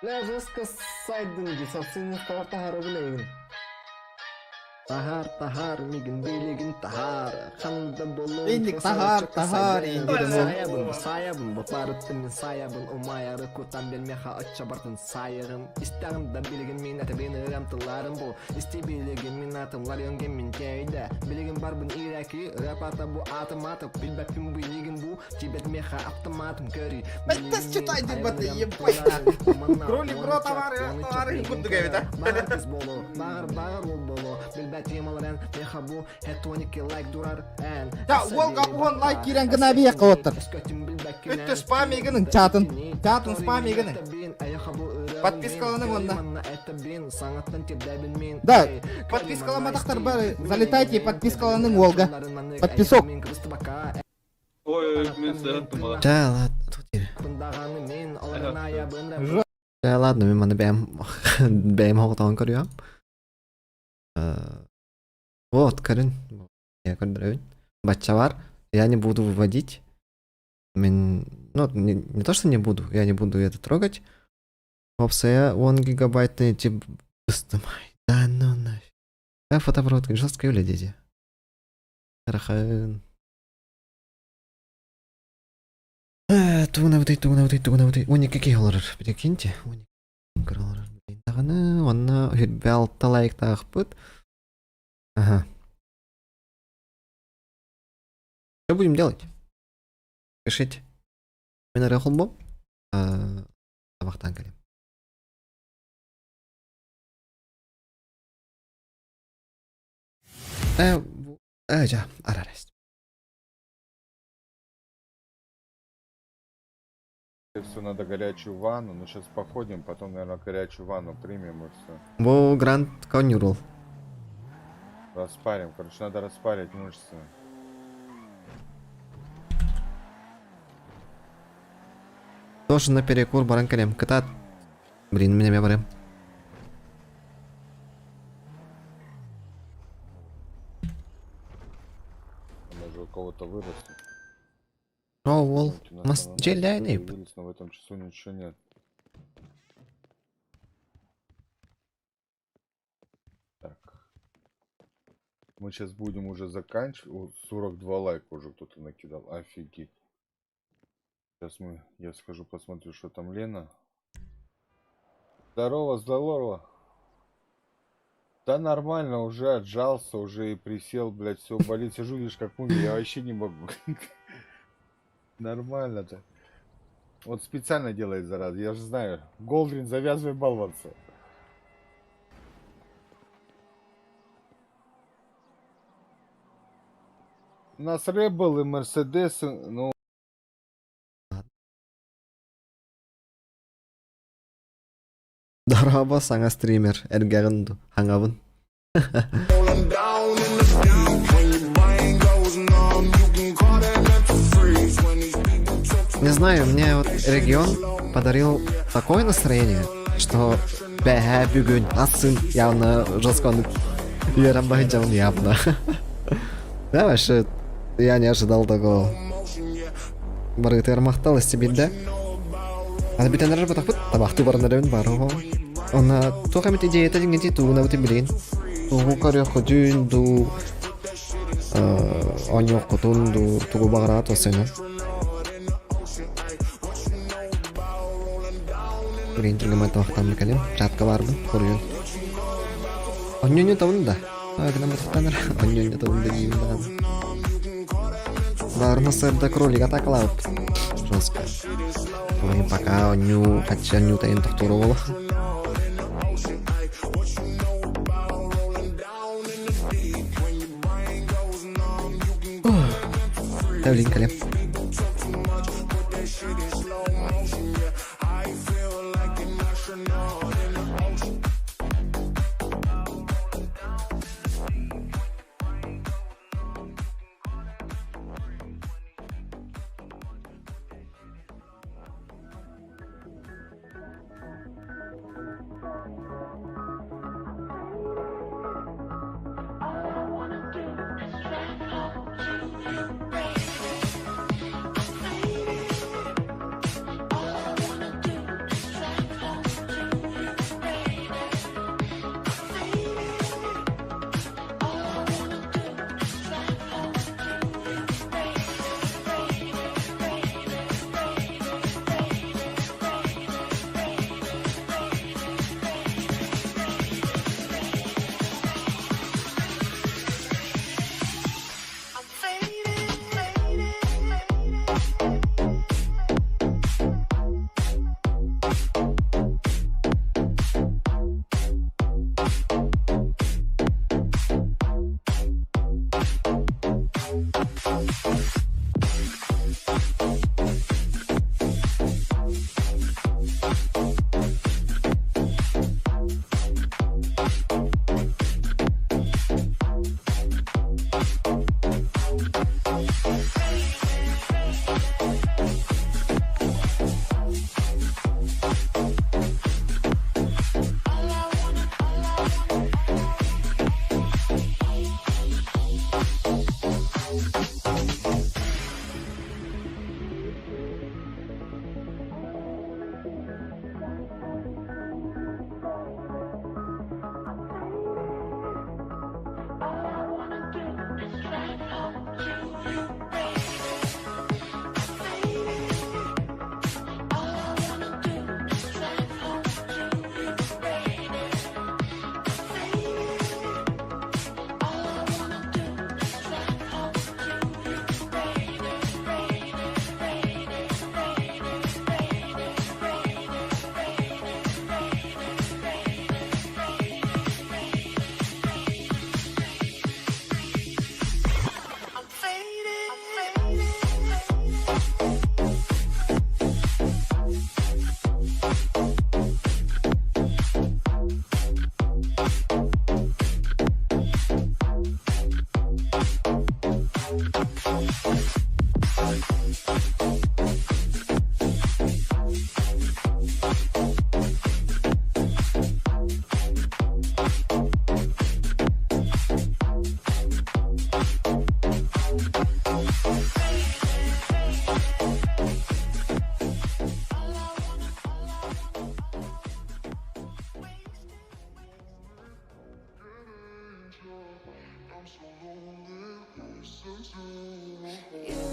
Бля, жестко сайдын ди, сообщениялар таһаарабын эйигин. Таһаар, таһаар, мигин билигин таһаар. Ханда болуом Инник таһаар, таһаар, инник Саябын, саябын, бутарыттын мин саябын, умайары кутан белмеха очча бартын сайыгым. Истәгым да билигин мин әтәбин ырам тылларым бу. Исти билигин мин атым ларионген мин тейде. Билигин барбын ираки, рэп ата бу атым атып, билбәппин билигин бу, тибет меха автоматым көри. Бэттес читай диэн баты, ебать. Кролик бро товары, товары курдук эбит, а. Багар кыз болу, багар багар ол болу, билбәт темалар меха бу, хетоники лайк дурар эн. Да, ол гапуон лайк киирэн гына биэ кылыттар. Өттө спам игінің чатын. Чатын спам игінің. Подпискаланың онна. Да, подпискаламатақтар бәрі залетайте, подпискаланың Олга. Подписок. Ой, мен сыраттым бала. Да, ладно, тут теперь. Да, ладно, мин маны бэйэм бэйэм хоҕотоон көрүөм. Вот, көрүн. Я көрдөрөбүн. Бачча бар. Я не буду выводить. Мин, ну, не то, что не буду, я не буду это трогать. Опция 1 гигабайт эти Да ну нафиг. Да, фотоаппарат жестко дети. Рахын. Тугуна бутый, тугуна бутый, тугуна бутый. Уни какие олорор, прикиньте. Уни олорор. Тағаны, онна хүрбәл талайық тағыппыт. Ага. Что будем делать? Пишите. Мен эрэ холбом. Табақтан кэлем. Дьэ, арарес. Все, надо горячую ванну. Ну, сейчас походим, потом, наверное, горячую ванну примем и все. Бу Гранд Конюрул. Распарим. Короче, надо распарить мышцы. Тоже на перекур баран кэлем. Кытаат. Блин, меня я барым. Там уже у кого-то выросли. О, ол. У нас Мас там дьиэлээн появились, но в этом часу ничего нет. Так. Мы сейчас будем уже заканчивать. 42 лайка уже кто-то накидал. Офигеть. Сейчас я схожу, посмотрю, что там Лена. Здорово, здорово. Да нормально, уже отжался, уже и присел, блядь, все болит. Сижу, видишь, как мумия, я вообще не могу. Нормально-то. Вот специально делает, зараза, я же знаю. Голдрин, завязывай баловаться. У нас Ребел и Мерседес, ну... Дорообо саҥа стример эргэҕин дуу хаҥабын. Не знаю, мне вот регион подарил такое настроение, что бэһээ бүгүн асын явно жестко үөрэн явно. Да, вообще, я не ожидал такого. Барыгытыгар махтал истибилде. Аны бүтэн эрэр батахпыт, табахты баран эрэбин бар. Онна туох эмит идеята диҥҥити тууна бутин билигин. Тугу көрүөххүтүн дуу оонньуоххутун дуу тугу баҕараат осыны. Билигин түргэмэн табахтан кэлим. Чатка барбын, хоруйун. Онньонньу табын да. Гынан батахтанар. Онньонньу табын да диибин даҕаны. Баарына сырда кролик атакалаабыт. Жестко. Ой, пока онньу, хаччы онньу тайын тохтуура буолла. Тавлин кэлем. You,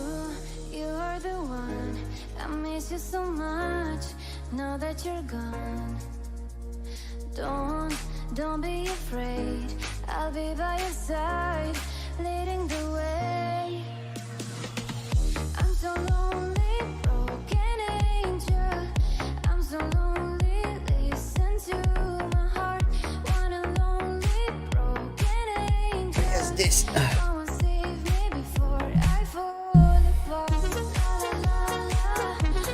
you are the one. I miss you so much now that you're gone. Don't, don't be afraid. I'll be by your side, leading the way. I'm so lonely, broken angel. I'm so lonely. Listen to my heart. One and lonely, broken angel. Я здесь. Come and save me before I fall apart. La la la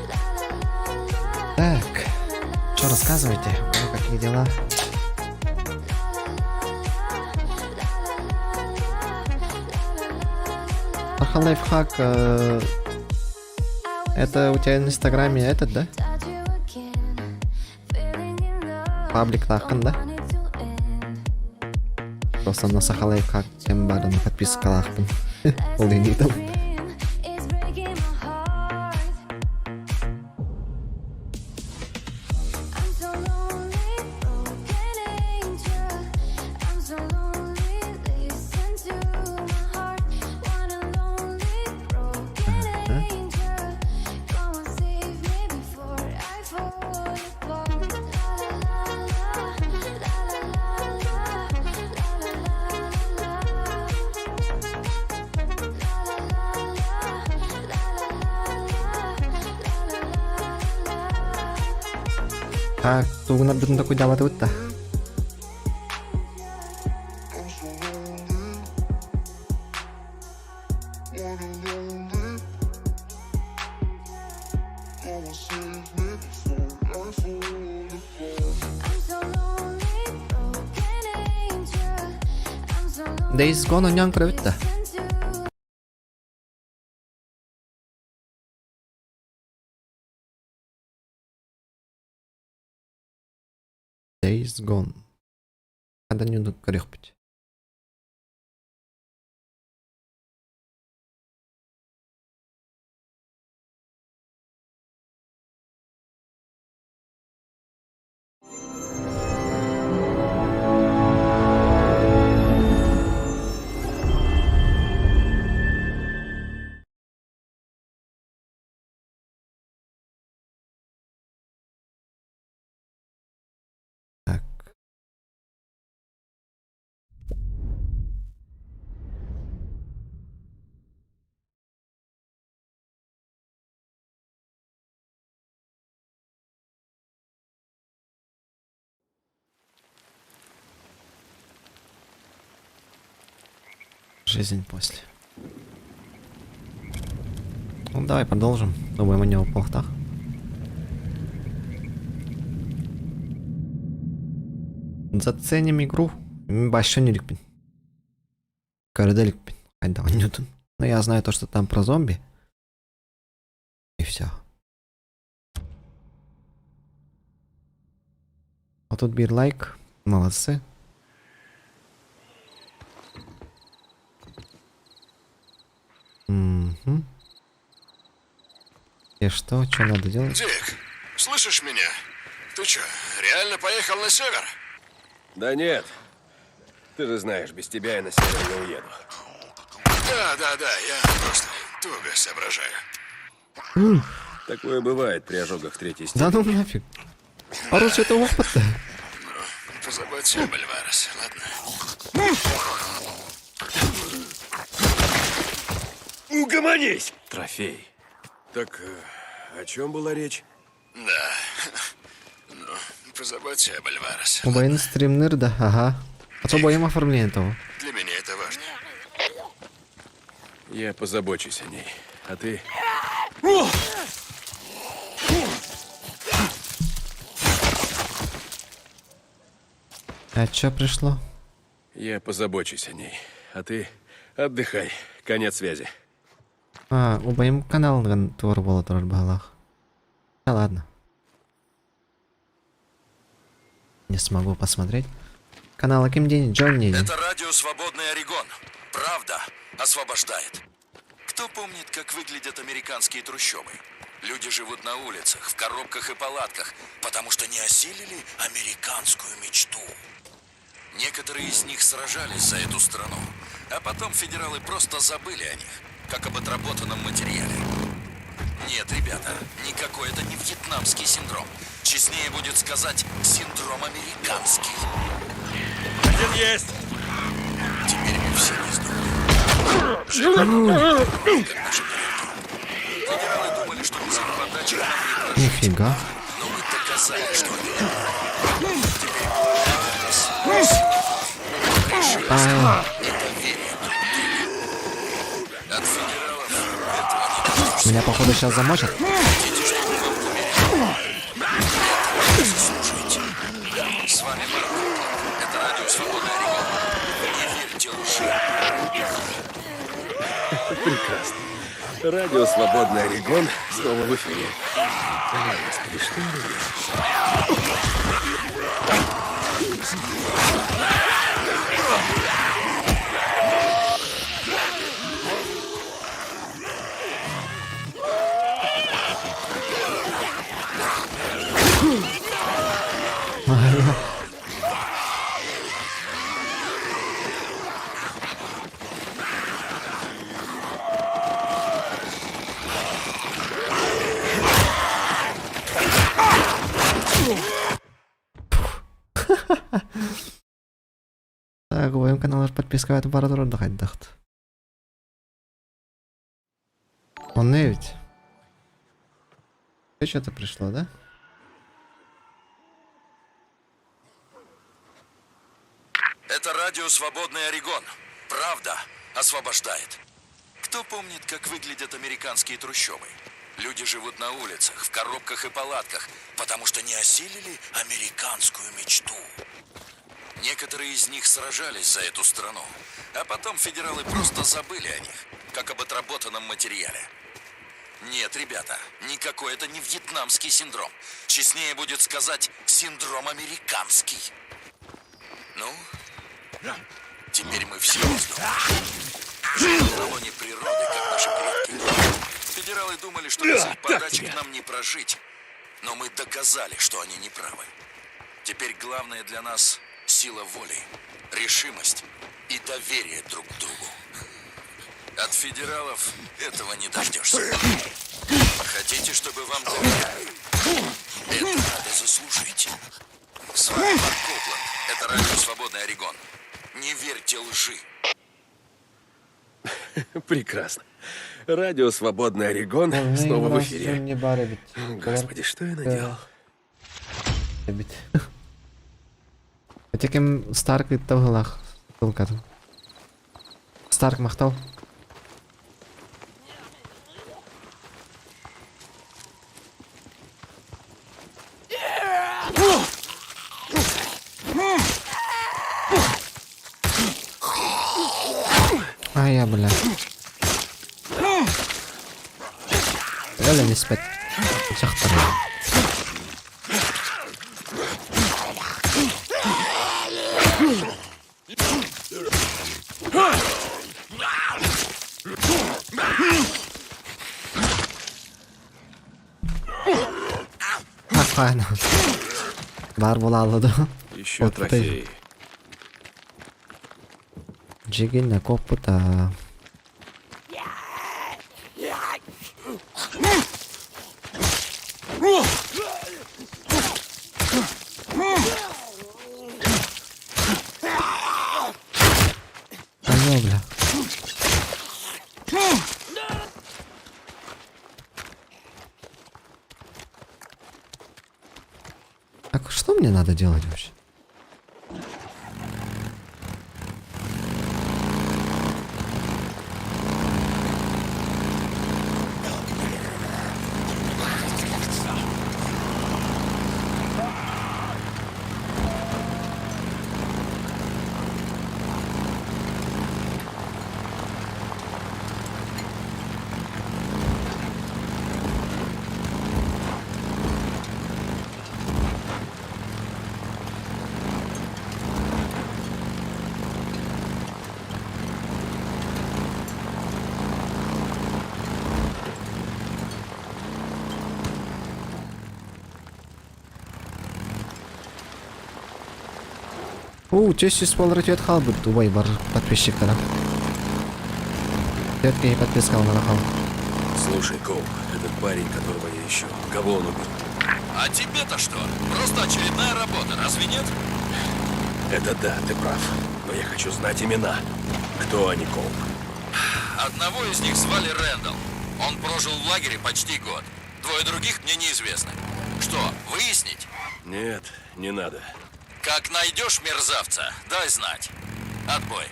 la la la la. Так, что рассказывайте? У кого какие дела? Саха лайфхак, это у тебя в инстаграме этот, да? Touch you again, feeling in love. Паблик лааххын, да? Want it to end. Просто на Саха лайфхак тем барын подпискалаахпын. Ол дии там. Dream is breaking my heart. I'm so lonely, broken angel. I'm so lonely. Listen to my heart. One and lonely, broken angel. Come and save me before I fall apart. La la la la la la la la la la la. Так, тугунарбытын такуйдаабатыбыт да. I'm so lonely, broken angel. I'm so lonely. Days Gone оонньоон көрөбүт да. Listen to Days Gone. Ханна көрүөхпүт. Так. Жизнь после. Ну давай продолжим. Думаем о него плохтах. Заценим игру. Большой не иликпин. Көрө иликпин. Хайда Ньютон. Но я знаю то, что там про зомби. И все. А тут биир лайк. Молодцы. Угу. И что? Что надо делать? Дик, слышишь меня? Ты чё, реально поехал на север? Да нет. Ты же знаешь, без тебя я на север не уеду. Да, я просто туго соображаю. Такое бывает при ожогах третьей Да степени. ну нафиг. Короче, это опыт-то. Позаботься об Альварес, ладно? Угомонись! Трофей. Так о чем была речь? Да. Ну, позаботься об Альварес. Убайын стримнер, да, ага. А то боим оформление того. Для меня это важно. Я позабочусь о ней. А ты... А чё пришло? Я позабочусь о ней. А ты отдыхай. Конец связи. А, убайым каналын туор буола турар баҕалаах. Да ладно. Не смогу посмотреть. Канал ким диэн Джонни. Это радио «Свободный Орегон». Правда освобождает. Кто помнит, как выглядят американские трущобы? Люди живут на улицах, в коробках и палатках, потому что не осилили американскую мечту. Некоторые из них сражались за эту страну. А потом федералы просто забыли о них, как об отработанном материале. Нет, ребята, никакой это не вьетнамский синдром. Честнее будет сказать, синдром американский. Один есть! Теперь мы все не сдохли. Как наши предки. Федералы думали, что без их подачи нам не прожить. Нифига. Но мы доказали, что они не правы. Теперь главное для нас сила воли, решимость А, и доверие друг к другу. От федералов этого не дождешься. меня походу сейчас замочат. Хотите, чтобы вам доверяли? Это надо заслужить. С вами Марк Копланд. Это радио «Свободный Орегон». Не верьте лжи. Прекрасно. Радио «Свободный Орегон» снова в эфире. Ай, Господи, что я наделал? Так, убайым каналлар подпискаҕа бара турар да хайдахт. Он ведь. Ты что-то пришло, да? Это радио «Свободный Орегон». Правда освобождает. Кто помнит, как выглядят американские трущобы? Люди живут на улицах, в коробках и палатках, потому что не осилили американскую мечту. Некоторые из них сражались за эту страну, а потом федералы просто забыли о них, как об отработанном материале. Нет, ребята, никакой это не вьетнамский синдром. Честнее будет сказать, синдром американский. Ну, теперь мы все сдохли. Живем на лоне природы, как наши предки. Федералы думали, что без их подачек нам не прожить. Но мы доказали, что они не правы. Теперь главное для нас – сила воли, решимость и доверие друг к другу. От федералов этого не дождешься. Хотите, чтобы вам доверяли? Это надо заслужить. С вами Марк Копланд. Это радио «Свободный Орегон». Не верьте лжи. Прекрасно. Радио «Свободный Орегон» снова в эфире. Не бары ведь. Господи, что я наделал? Бит. Этикем Старк ыттабылах. Ссылкатын. Старк махтал. А я, бля. Өлөн испэт. Дьахтар. Ахайна. Бар буолаалла дуо? Еще трофеи. Дьигинэ куоппута. Алло, бля. Так, что мне надо делать вообще? Уу, чөс сүүс буолара түөрт хаалбыт убай бар подписчиктара. Түөрт киһи подпискаланара хаал. Слушай, Коуп, этот парень, которого я ищу, кого он убил? А тебе-то что? Просто очередная работа, разве нет? Это да, ты прав. Но я хочу знать имена. Кто они, Коуп? Одного из них звали Рэндалл. Он прожил в лагере почти год. Двое других мне неизвестны. Что, выяснить? Нет, не надо. Как найдешь мерзавца, дай знать. Отбой.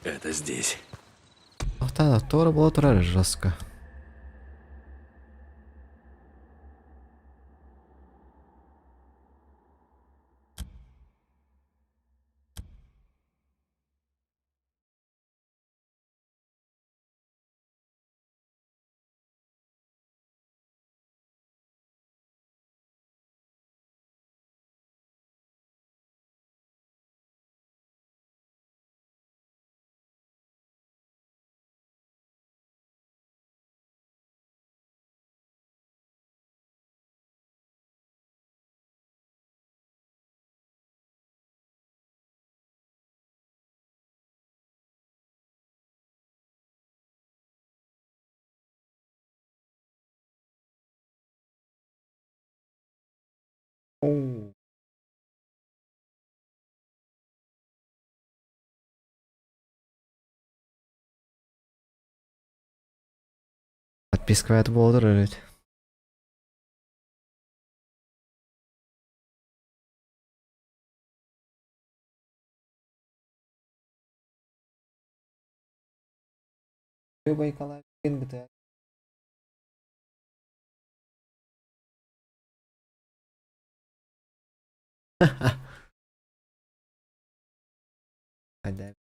Это здесь. Охта, туора буола турар жестко. Оу. Подписка буола турар эбит. Байкала GTA. Hadi.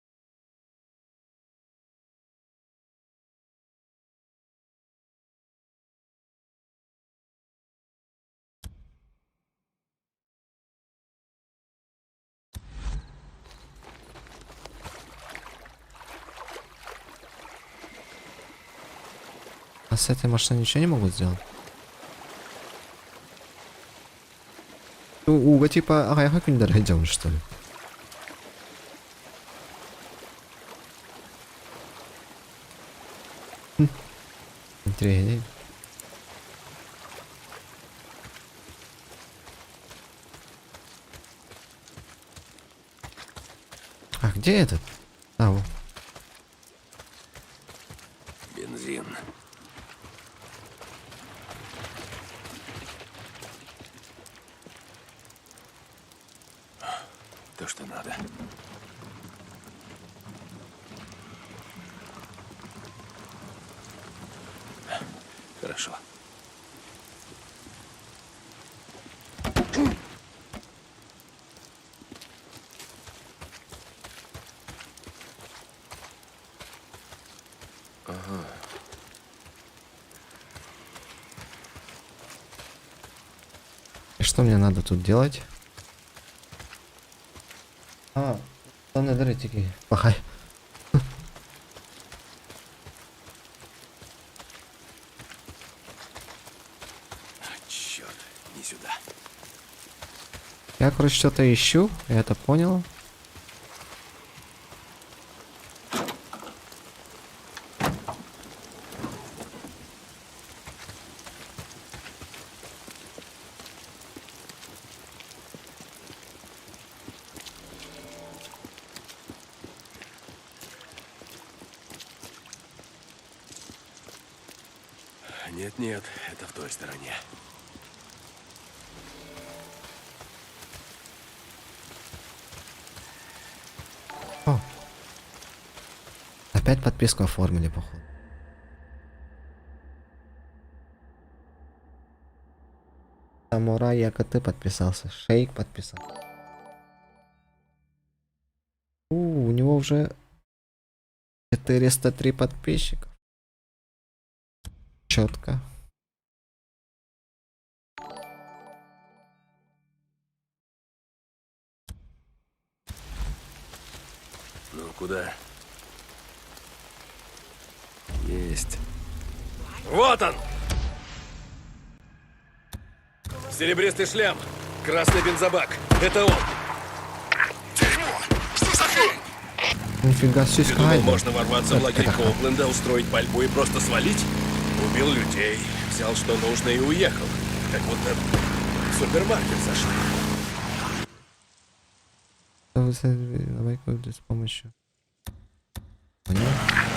А с этой машиной ничего не могут сделать? Ну, уга типа, ага, я как не что ли? Хм. Интересно. А где этот? А, вот. Бензин. То, что надо. Хорошо. Ага. И что мне надо тут делать? А, главное, дыры Пахай. Черт, не сюда. Я, короче, что-то ищу, я это понял. Нет-нет, это в той стороне. О. Опять подписку оформили, походу. Самурай ЯКТ подписался. Шейк подписался. У, у него уже 403 подписчиков. Четко. Ну, куда? Есть. Вот он! Серебристый шлем! Красный бензобак! Это он! Дерьмо! Что за хрень? Нифига себе, Ты думал, скайда. можно ворваться в лагерь Это Коупленда, устроить пальбу и просто свалить? Убил людей, взял что нужно и уехал. Как будто в супермаркет зашли. Давай с помощью. Понял?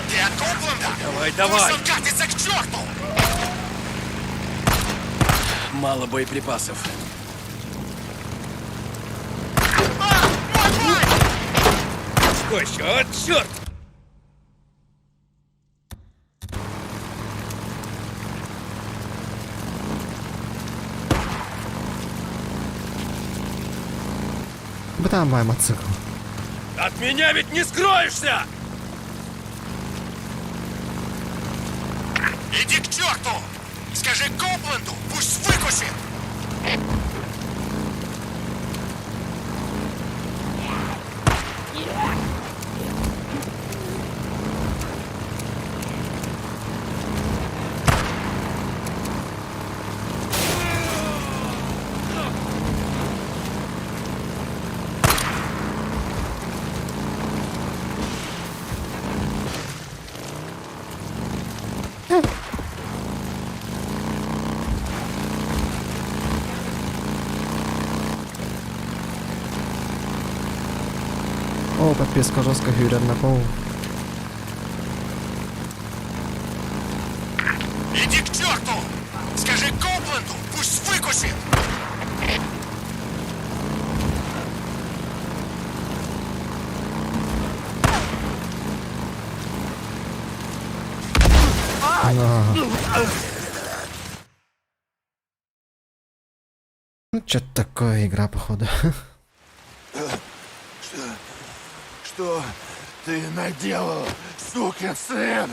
Ты от Коупленда? Давай, давай! Пусть он катится к черту! Мало боеприпасов. Что еще? О, черт! Там мой мотоцикл. От меня ведь не скроешься! Иди к черту! Скажи Коупленду, пусть выкусит! О, подписка жестко хюрер на пол. Иди к черту! Скажи Коупленду, пусть выкусит! На. Ну, что-то такое игра, походу. Что? Что ты наделал, сукин сын?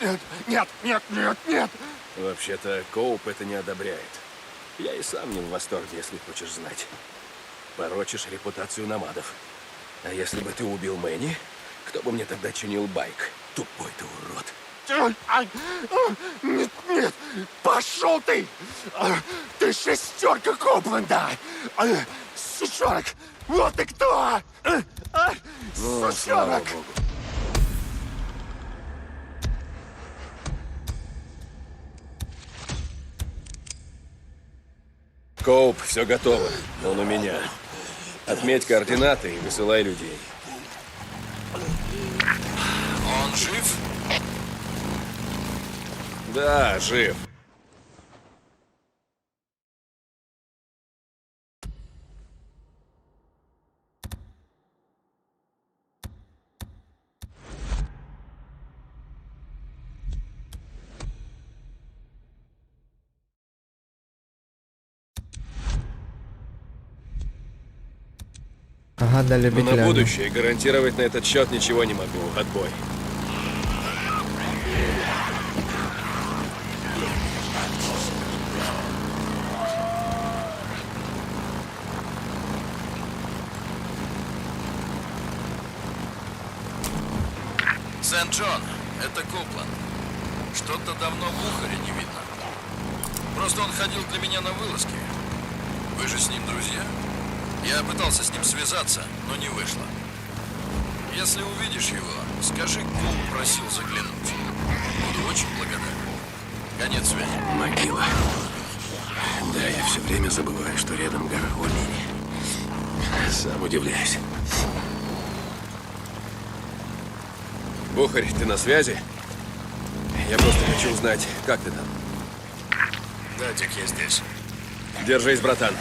Нет, нет, нет, нет, нет! Вообще-то Коуп это не одобряет. Я и сам не в восторге, если хочешь знать. Порочишь репутацию номадов. А если бы ты убил Мэнни, кто бы мне тогда чинил байк? Тупой ты урод. Нет, нет, пошел ты! Ты шестерка Копленда! Сучонок! Вот ты кто! Ну, слава Сучонок! богу. Коуп, все готово. Он у меня. Отметь координаты и высылай людей. Он жив? Да, жив. Ага, для Но любителя. на будущее гарантировать на этот счет ничего не могу. Отбой. Сент-Джон, это Копланд. Что-то давно Бухаря не видно. Просто он ходил для меня на вылазки. Вы же с ним друзья? Я пытался с ним связаться, но не вышло. Если увидишь его, скажи, Коуп просил заглянуть. Буду очень благодарен. Конец связи. Могила. Да, я все время забываю, что рядом гора Уомини. Сам удивляюсь. Бухарь, ты на связи? Я просто хочу узнать, как ты там. Да, Дик, я здесь. Держись, братан.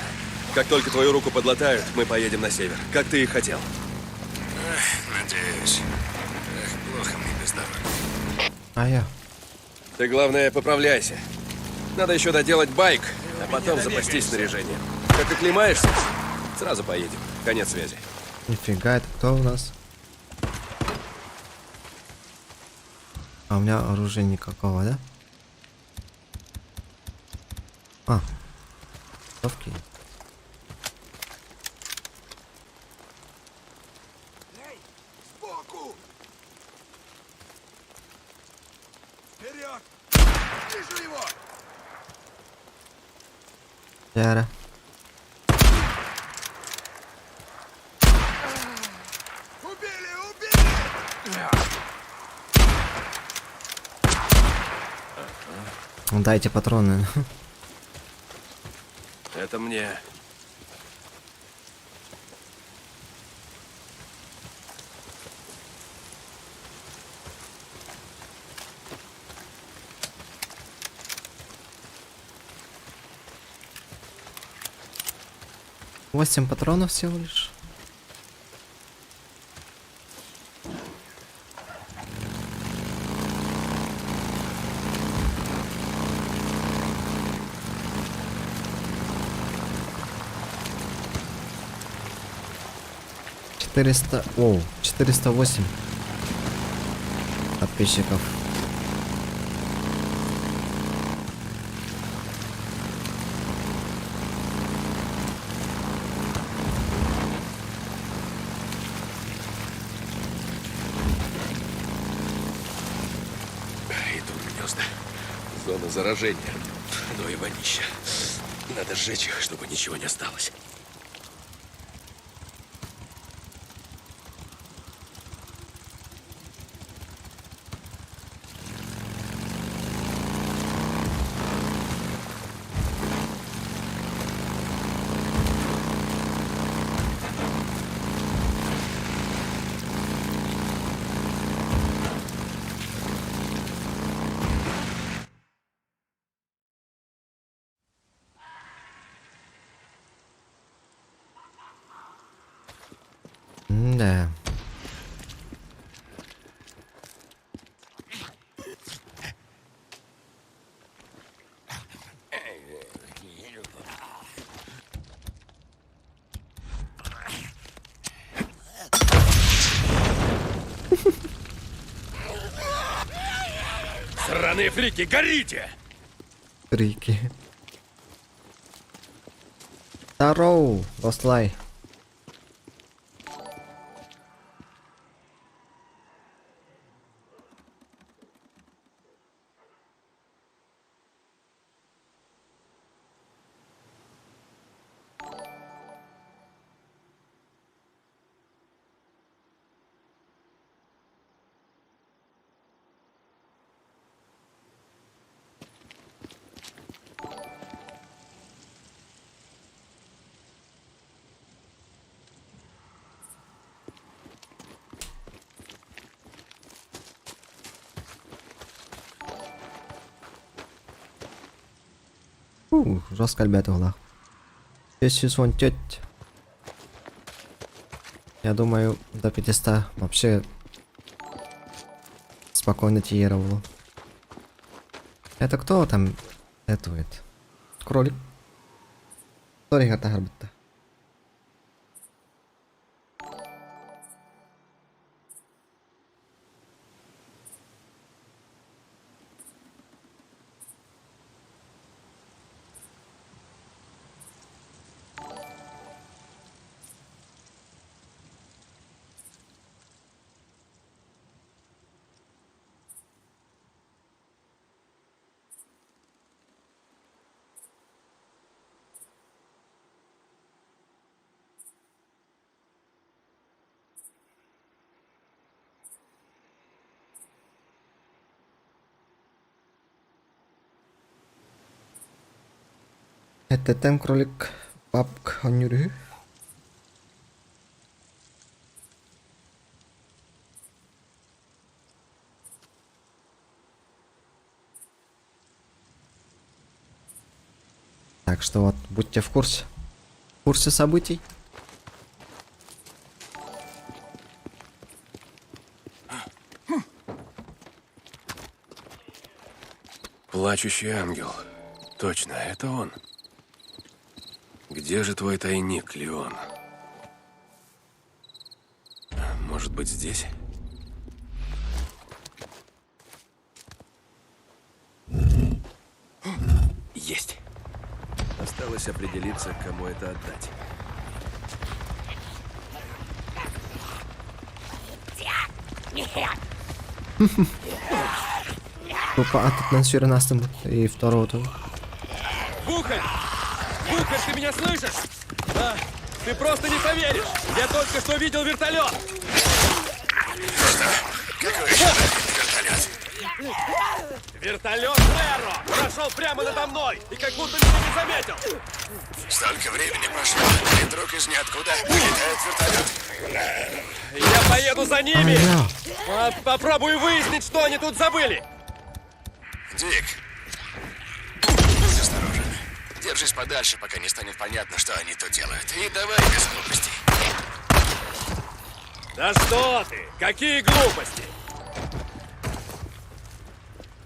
Как только твою руку подлатают, мы поедем на север, как ты и хотел. Надеюсь. Эх, плохо мне без дороги. А я. Ты, главное, поправляйся. Надо еще доделать байк, а потом запастись снаряжением. Как оклемаешься, сразу поедем. Конец связи. Нифига, это кто у нас? А у меня оружия никакого, да? А. Винтовки. Сбоку! Вперед! Вижу его! Дьэ Дайте патроны. Это мне. Восемь патронов всего лишь. 400... О, 408 подписчиков. И тут гнезда. Зона заражения. Ну и вонища. Надо сжечь их, чтобы ничего не осталось. Да. Сраные фрики, горите! Фрики. Здорово, Ослай. Жестко ребята углах. 504. Я думаю, до 500 вообще спокойно тиеровало. Это кто там этует? Кролик. Сори, хата. Это кролик папк онюрү. Так что вот, будьте в курсе. В курсе событий. Плачущий ангел. Точно, это он. Где же твой тайник, Леон? Может быть, здесь? Есть. Осталось определиться, кому это отдать. Тупо атытынан сүүрэн астым и второго тоже. Бухарь! Букер, ты меня слышишь? А, ты просто не поверишь! Я только что видел вертолет! Что? Какой еще вертолет? Вертолет Неро! Прошел прямо надо мной и как будто меня не заметил! Столько времени прошло, и вдруг из ниоткуда вылетает вертолет. Я поеду за ними! А, попробую выяснить, что они тут забыли! Дик, будь осторожен. Держись подальше, пока не станет понятно, что они тут делают. И давай без глупостей. Да что ты! Какие глупости!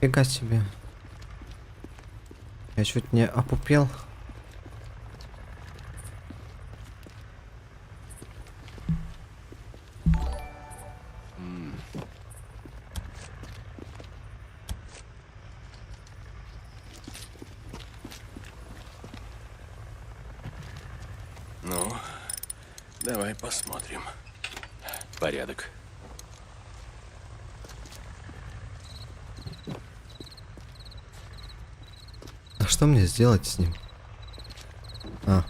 Фига себе. Я чуть не опупел. Ну, давай посмотрим. Порядок. А что мне сделать с ним? А.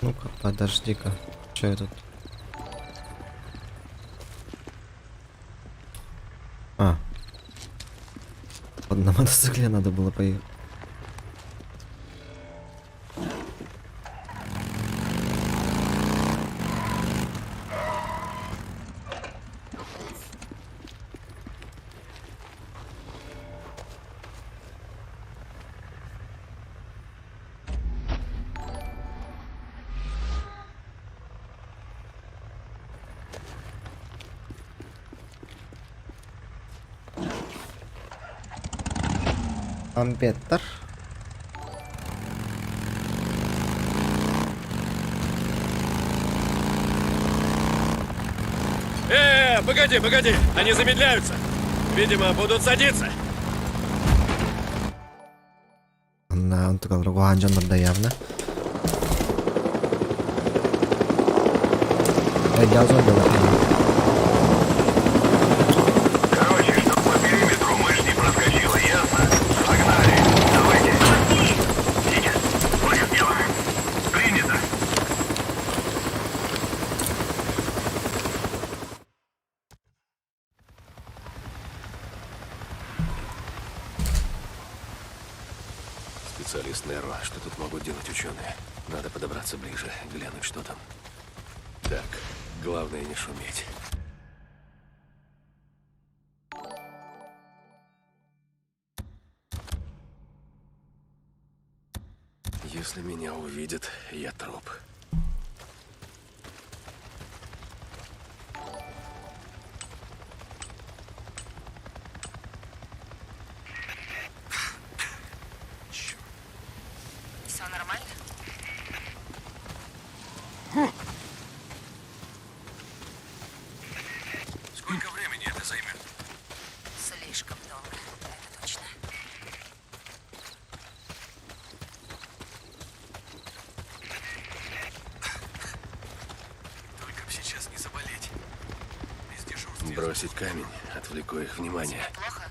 Ну-ка, подожди-ка. Что я тут? А. Ладно, на мотоцикле надо было поехать. Амбеттер. Погоди, погоди! Они замедляются! Видимо, будут садиться! На онтугалар явно. Я зомби. Короче, чтоб по периметру мышь не проскочила, ясно? Погнали! Давайте! Сейчас! Будет дело! Принято! Специалист Неро, что тут могут делать ученые? Надо подобраться ближе, глянуть, что там. Так, главное не шуметь. Если меня увидят, я труп. Все нормально? Сколько времени это займет? Слишком долго, это точно. Только б сейчас не заболеть. Без дежурства. Бросить камень, отвлеку их внимание. Плохо?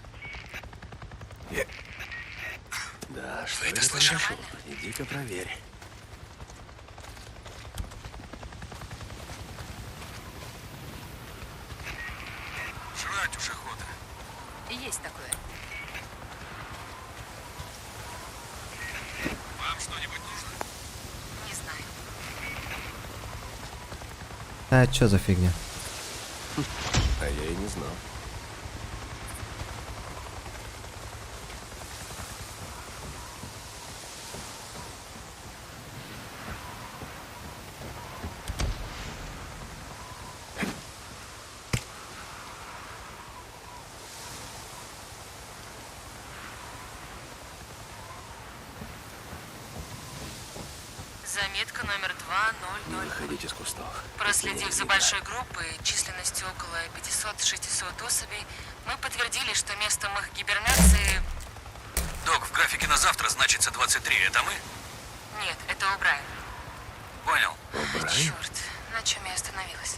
Да, что Вы это я там слышали? нашел? Иди-ка проверь. Жрать уже охота. Есть такое. Вам что-нибудь нужно? Не знаю. А что за фигня? А я и не знал. Заметка номер Не 2.00. выходить из кустов. Проследив за большой группой численностью около 500-600 особей, мы подтвердили, что местом их гибернации... Док, в графике на завтра значится 23. Это мы? Нет, это О'Брайен. Понял. Черт, на чем я остановилась?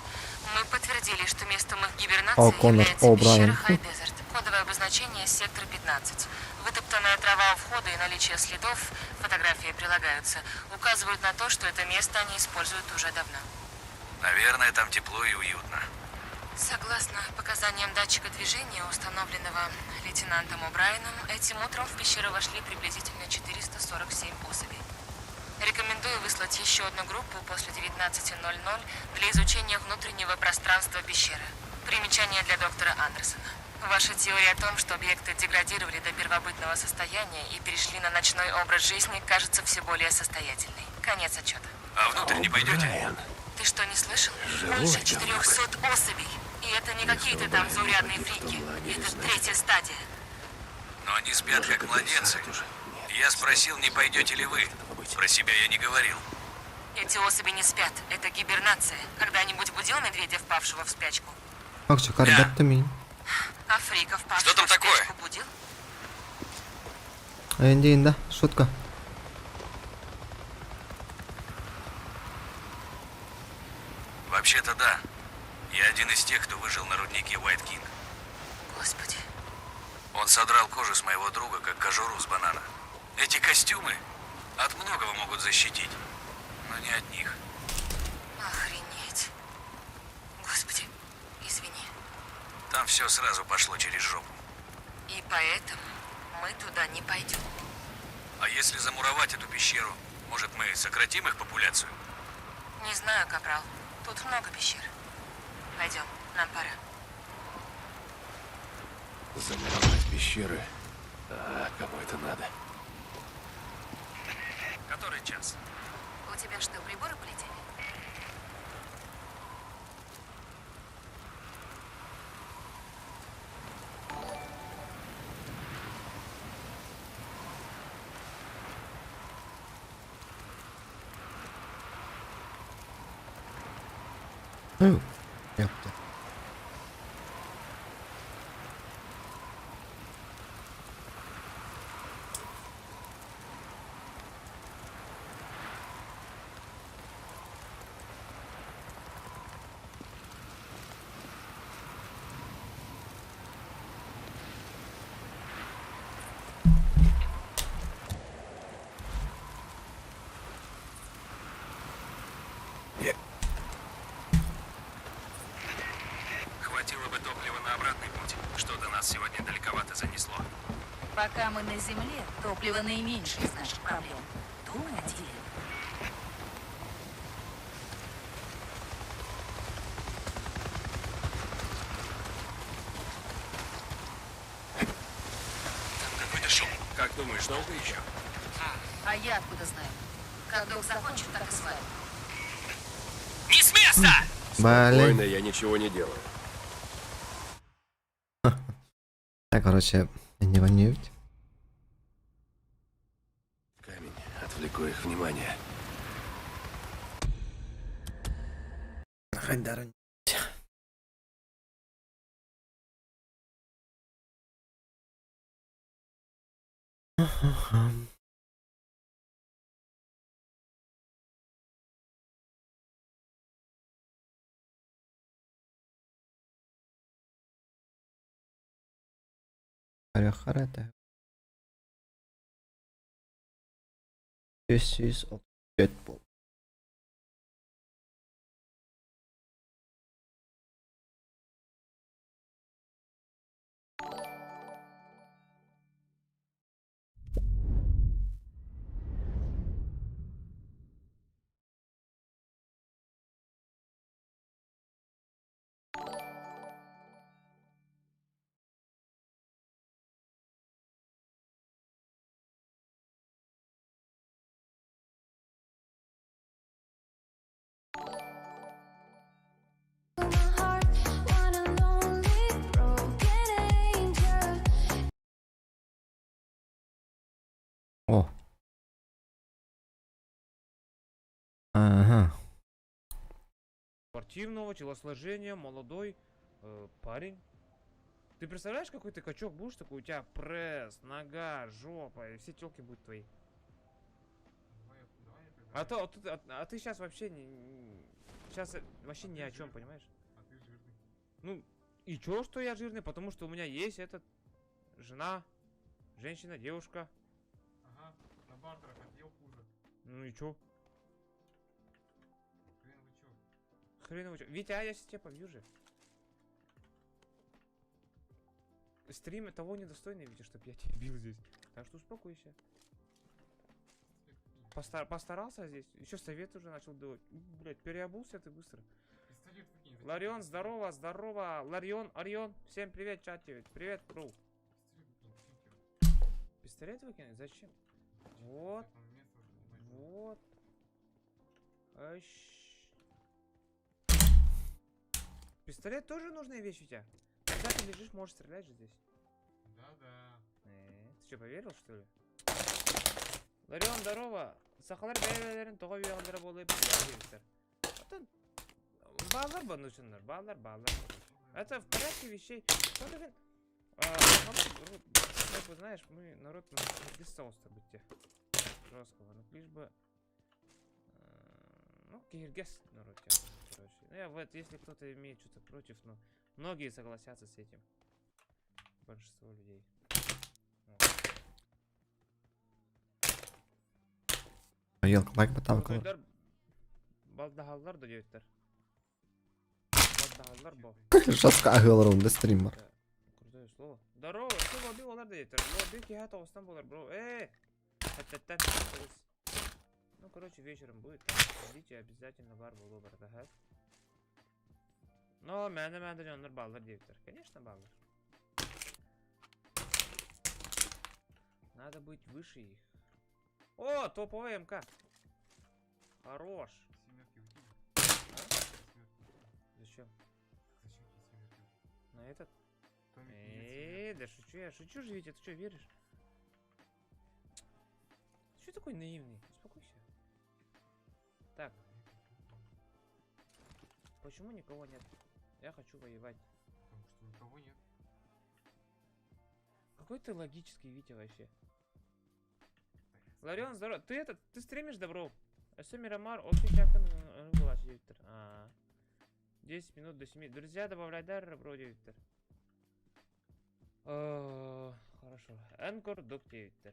Мы подтвердили, что местом их гибернации О, Конор является О'Брайен. пещера Хай Дезерт. Кодовое обозначение сектор 15. Вытоптанная трава у входа и наличие следов, фотографии прилагаются, указывают на то, что это место они используют уже давно. Наверное, там тепло и уютно. Согласно показаниям датчика движения, установленного лейтенантом О'Брайеном, этим утром в пещеру вошли приблизительно 447 особей. Рекомендую выслать еще одну группу после 19:00 для изучения внутреннего пространства пещеры. Примечание для доктора Андерсона. Ваша теория о том, что объекты деградировали до первобытного состояния и перешли на ночной образ жизни, кажется все более состоятельной. Конец отчета. А внутрь не пойдете? О'Брайен. Ты что, не слышал? Живой Больше говнюк. 400 особей. И это не Если какие-то там О'Брайен заурядные погиб в том фрики. лагере, Это значит- третья стадия. Но они спят Может, как это и младенцы. сад уже. Нет, Я спросил, не пойдете ли вы. этого быть. Про себя я не говорил. Эти особи не спят. Это гибернация. Когда-нибудь будил медведя, впавшего в спячку? Как ребята ми. А фрика, впавшего Что там в спячку, такое? будил? Эндин, да? Шутка. Вообще-то да. Я один из тех, кто выжил на руднике Уайт Кинг. Господи. Он содрал кожу с моего друга, как кожуру с банана. Эти костюмы от многого могут защитить, но не от них. Охренеть. Господи, извини. Там все сразу пошло через жопу. И поэтому мы туда не пойдем. А если замуровать эту пещеру, может, мы сократим их популяцию? Не знаю, Капрал. Тут много пещер. Пойдем, нам пора. Замуровать пещеры. А кому это надо? Который час? У тебя что, приборы полетели? Ёпта. Хватило бы топлива на обратный путь. Что-то нас сегодня далековато занесло. Пока мы на земле, топливо наименьшая из наших проблем. Думай о деле. Там какой-то шум. Как думаешь, долго еще? А я откуда знаю? Как док закончит, так и свалим. Не с места! Блин. Спокойно, я ничего не делаю. Так, короче, не вонють. Камень, отвлеку их внимание. Хайдар. Харя-харя. 335 пол. Ага. Спортивного телосложения, молодой парень. Ты представляешь, какой ты качок будешь, такой у тебя пресс, нога, жопа, и все телки будут твои. А то, а ты сейчас вообще не, сейчас вообще А ни ты о чем, жирный. понимаешь? А ты жирный. Ну, и чё, что я жирный? Потому что у меня есть этот, жена, женщина, девушка. Ага, на бартерах отъел пузо. Ну и чё? Хрен вы чё? Хреново чё? Витя, а я сейчас тебя побью же. Стрим того недостойный, Витя, чтоб я тебя бил здесь. Так что успокойся. Постарался здесь. Еще совет уже начал давать. Блять, переобулся ты быстро. Пистолет выкинь, зачем Ларион, тебе здорово, здорово. Ларион, Орион, всем привет, чате. Привет, бро. Пистолет выкинь, зачем тебе? Пистолет выкинуть? Зачем? Вот. Там место занимать. Вот. Ащ. Пистолет тоже нужная вещь у тебя. Когда ты лежишь, можешь стрелять же здесь. Да-да. Ты что, поверил, что ли? Ларион, здорово. Сахалар бәйләрен тоға үйәғындыра болып дебиттер. Атын баллар банушындар, баллар, баллар. Это в порядке вещей. Ну, деген, как бы, знаешь, мы народ без соуса быть жесткого, ну, лишь бы, ну, киргиз народ, короче. Ну, я вот, если кто-то имеет что-то против, но многие согласятся с этим. Большинство людей. Вот. Елка, лайк баттаабаккын. Кыргыздар балдаһаллар да диэбиттэр. Балдаһаллар бо. Жестко аһыылар да стример. Крутое слово. Здорово, что лобби олар да диэбиттэр. Лобби киһи тоҕустан буолар, бро. Хаттаттан. Ну, короче, вечером будет. Идите обязательно бар буолуо барда, ха. Но мээнэ-мээнэ дьоннор бааллар диэбиттэр. Конечно, бааллар. Надо быть выше их. О, топовый МК. Хорош. Семерки выкинь. А? Семерки выкинь. Зачем? Зачем тебе семерки? На этот? Томик, нет, Да шучу я, шучу же, Витя, ты что, веришь? Ты что такой наивный? Успокойся. Так. Почему никого нет? Я хочу воевать. Потому что никого нет. Какой ты логический, Витя, вообще. Ларион, здорово. Ты этот, ты стримишь, добро? Все, Мирамар, окей, Виктор. А, 10 минут до 7. Друзья, добавляй дар, бро, Виктор. Хорошо. Энкор, док, Виктор.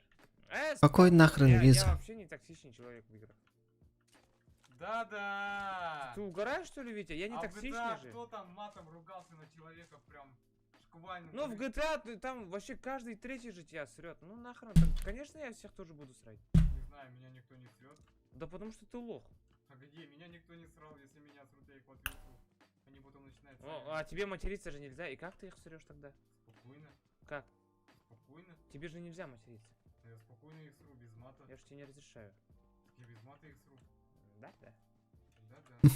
Какой нахрен Я виза? вообще не токсичный человек в играх. Да-да! Ты угораешь, что ли, Витя? Я не А в токсичный GTA же. кто там матом ругался на человека прям шквально? Ну, в GTA ты там вообще каждый третий же тебя срет. Ну нахрен, так, конечно, я всех тоже буду срать. Не знаю, меня никто не срет. Да потому что ты лох. А где? Меня никто не срал, если меня срут, я их отвезу. Они потом начинают О, сами. а тебе материться же нельзя. И как ты их срешь тогда? Спокойно. Как? Спокойно. Тебе же нельзя материться. Я спокойно их сру, без мата. Я ж тебе не разрешаю. Я без мата их сру. Да, да. Да-да. Да,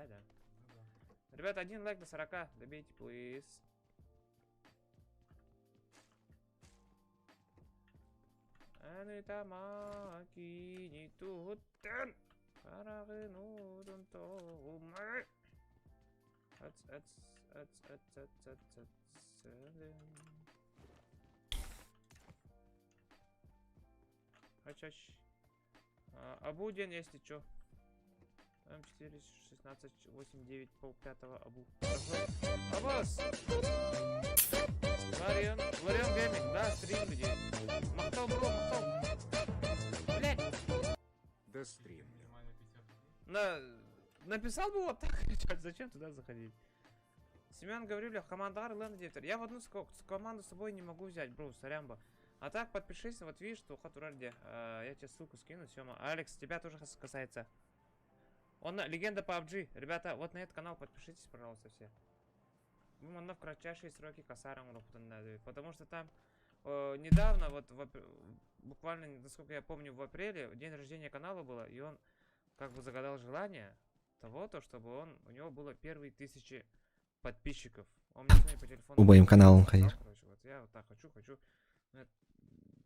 да. Да-да. Ребята, один лайк до 40. Добейте, please. Ач, ач. Абу день, если чё. М4, 16, 8, 9, пол пятого, Абу. Хорошо. Абас! Ларион, Ларион Гейминг, да, стрим людей. Махтал, бро, махтал. Блять! Да стримлю. Написал бы вот так, чат, зачем туда заходить? Семен Гаврилев, команда Ленд Дифтер. Я в одну команду с собой не могу взять, бро, сорямба. А так, подпишись, вот видишь, что Хатуральде. Я тебе ссылку скину, Сема. Алекс, тебя тоже касается. Он легенда PUBG. Ребята, вот на этот канал подпишитесь, пожалуйста, все. Он в кратчайшие сроки косаром потому что там недавно, вот буквально, насколько я помню, в апреле, день рождения канала было, и он загадал желание того, то, чтобы у него было первые 1000 подписчиков. Он мне сегодня по телефону Обоим каналам сказал, конечно. вот я вот так хочу, хочу. Ну, это,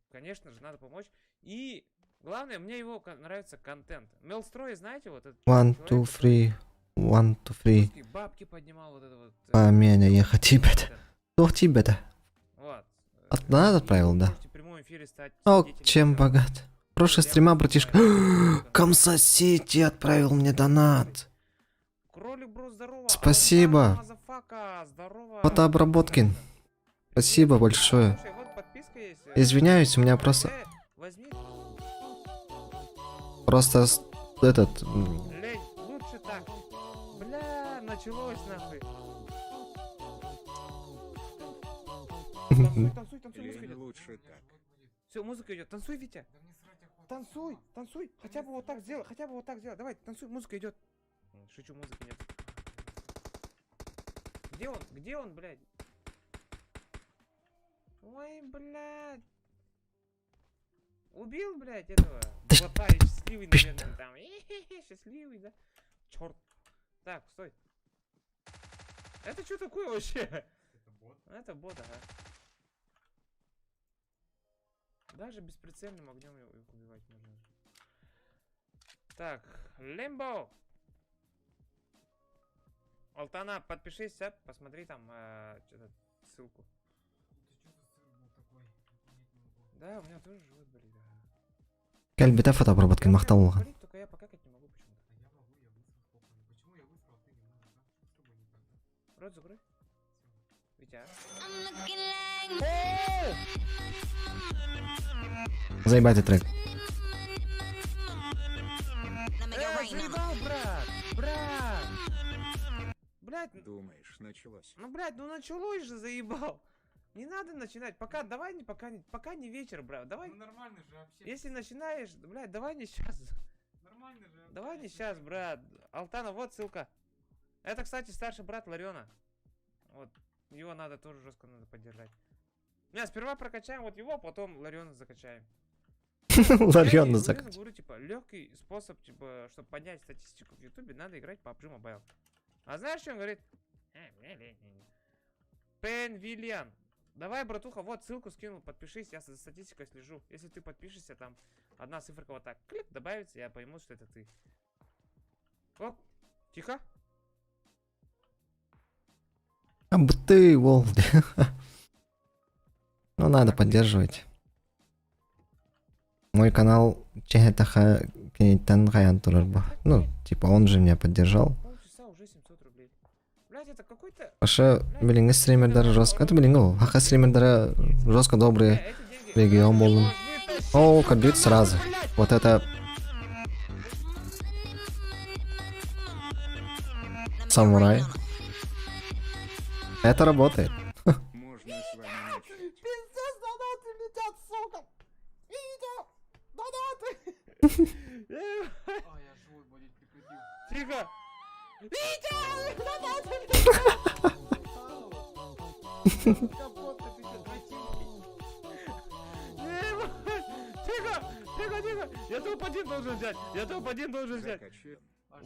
конечно же, надо помочь. И Главное, мне его нравится контент. Мелстрой, знаете, вот этот One, two, three. One, two, three. бабки поднимал вот это вот. Памена ехать тибет. Туох тибета. Вот. От донат отправил, да? В прямом эфире стать О, чем богат. Прошлый стрима, братишка. Камса Сити отправил мне донат. Кролик, бро, здорово. Спасибо. Мазафака, здорово. Фотообработкин. Спасибо большое. Слушай, вот подписка есть. Извиняюсь, у меня просто... Возьми. Просто этот... Лень, лучше так. Бля, началось нахуй. Танцуй, танцуй, танцуй, музыка Лень идет. лучше так. Все, музыка идет. Танцуй, Витя. Танцуй, танцуй. Хотя бы вот так сделай, хотя бы вот так сделай. Давай, танцуй, музыка идет. Шучу, музыки нет. Где он? Где он, блядь? Ой, блядь. Убил, блядь, этого. Бота и счастливый, наверное, там. Счастливый, да? Черт. Так, стой. Это что такое вообще? Это бот? Это бот, ага. Даже бесприцельным огнем их убивать можно. Так, Лимбо! Алтана, подпишись, а, посмотри там чё-то, ссылку. Да, у меня тоже живот болит. Да. Кэлбитэ фотообработкин махтал. Болит, только я покакать не могу почему-то. Рот закрой. Витя. Заебатый трек. Заебал, брат! Брат! Блядь, Думаешь, началось. ну, блядь, ну началось же, заебал. Не надо начинать. Пока, давай не, пока не, пока не вечер, брат. Давай. Ну нормально же общаемся. Если начинаешь, блядь, давай не сейчас. Нормально же. Давай не сейчас, брат. Алтана, вот ссылка. Это, кстати, старший брат Лариона. Вот. Его надо тоже жестко надо поддержать. Не, сперва прокачаем вот его, потом Лариона закачаем. Лариона Я закачаем. говорю, типа, легкий способ, типа, чтобы поднять статистику в Ютубе, надо играть по PUBG Mobile. А знаешь, что он говорит? Мне лень, не, не. Пен Виллиан. Давай, братуха, вот ссылку скинул, подпишись, я за статистикой слежу. Если ты подпишешься, там одна циферка вот так, клик, добавится, я пойму, что это ты. Оп, тихо. Ты, вол. Ну, надо поддерживать. Мой канал Чехетаха Кенитан турар. Ну, типа, он же меня поддержал. Полчаса уже 700 рублей. Блять, это какой-то... Паша, блин, стримердары жестко. Это, блин, ну, хаха стримердары жестко добрые. Регион болдум. О, кабит сразу. Вот это... Самурай. Это работает. Можно с вами начать. Пиздец, донаты летят, сука! Витя! Донаты! А, я живот болеть прекратил. Тихо! Витя! Донаты летят! Тихо! Тихо, тихо! Я топ-1 должен взять! Я топ-1 должен взять!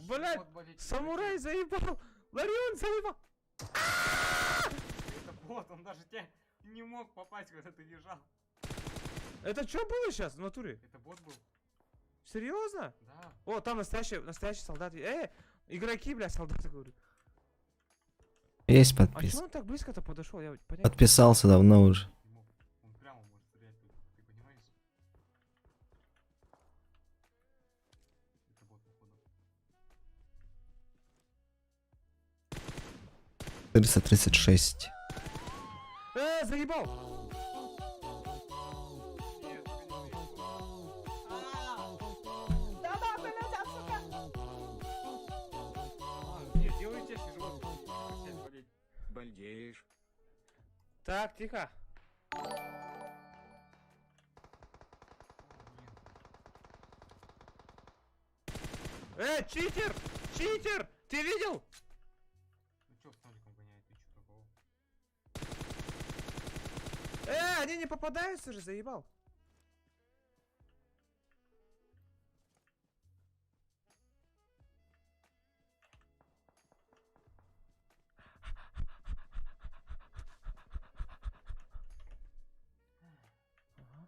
Блять! Самурай заебал! Ларион заебал! Это бот, он даже тебя не мог попасть, когда ты лежал. Это что было сейчас в натуре? Это бот был. Серьезно? Да. О, там настоящий солдат. Игроки, бля, солдаты, говорю. Есть А подписка. чего он так близко-то подошел? Я понять. Подписался давно уже. Он прямо может стрелять тут, ты понимаешь? Это бот, походу. 436. Заебал! Донаты летят, сука! Нет, делай чаще живот прекращает болеть. Балдеешь. Так, тихо. Читер! Читер! Ты видел? Ну чё с ноликом гоняет, ты чё такого? Они не попадаются же, заебал. Ага.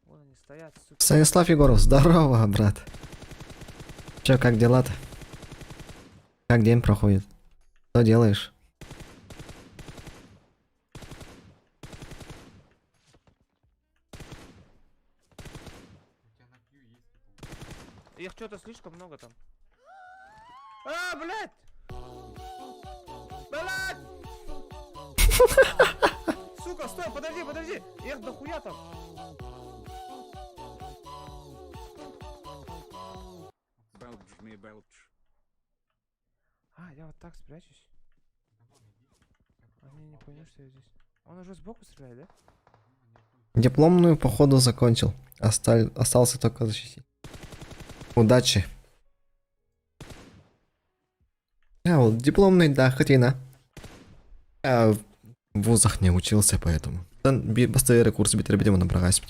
Вон они стоят, сука. Станислав Егоров, здорово, брат. Чё, как дела-то? Как день проходит? Что делаешь? Их что-то слишком много там. А, блядь! Блядь! Сука, стой, подожди, подожди! Их дохуя там! Балджный балдж. А, я вот так спрячусь. Они не поймут, что я здесь. Он уже сбоку стреляет, да? Дипломную, походу, закончил. Остался только защитить. Удачи. А, вот дипломный, да, хоть и на. Я в вузах не учился, поэтому. Бастайры курс битербидема набралась.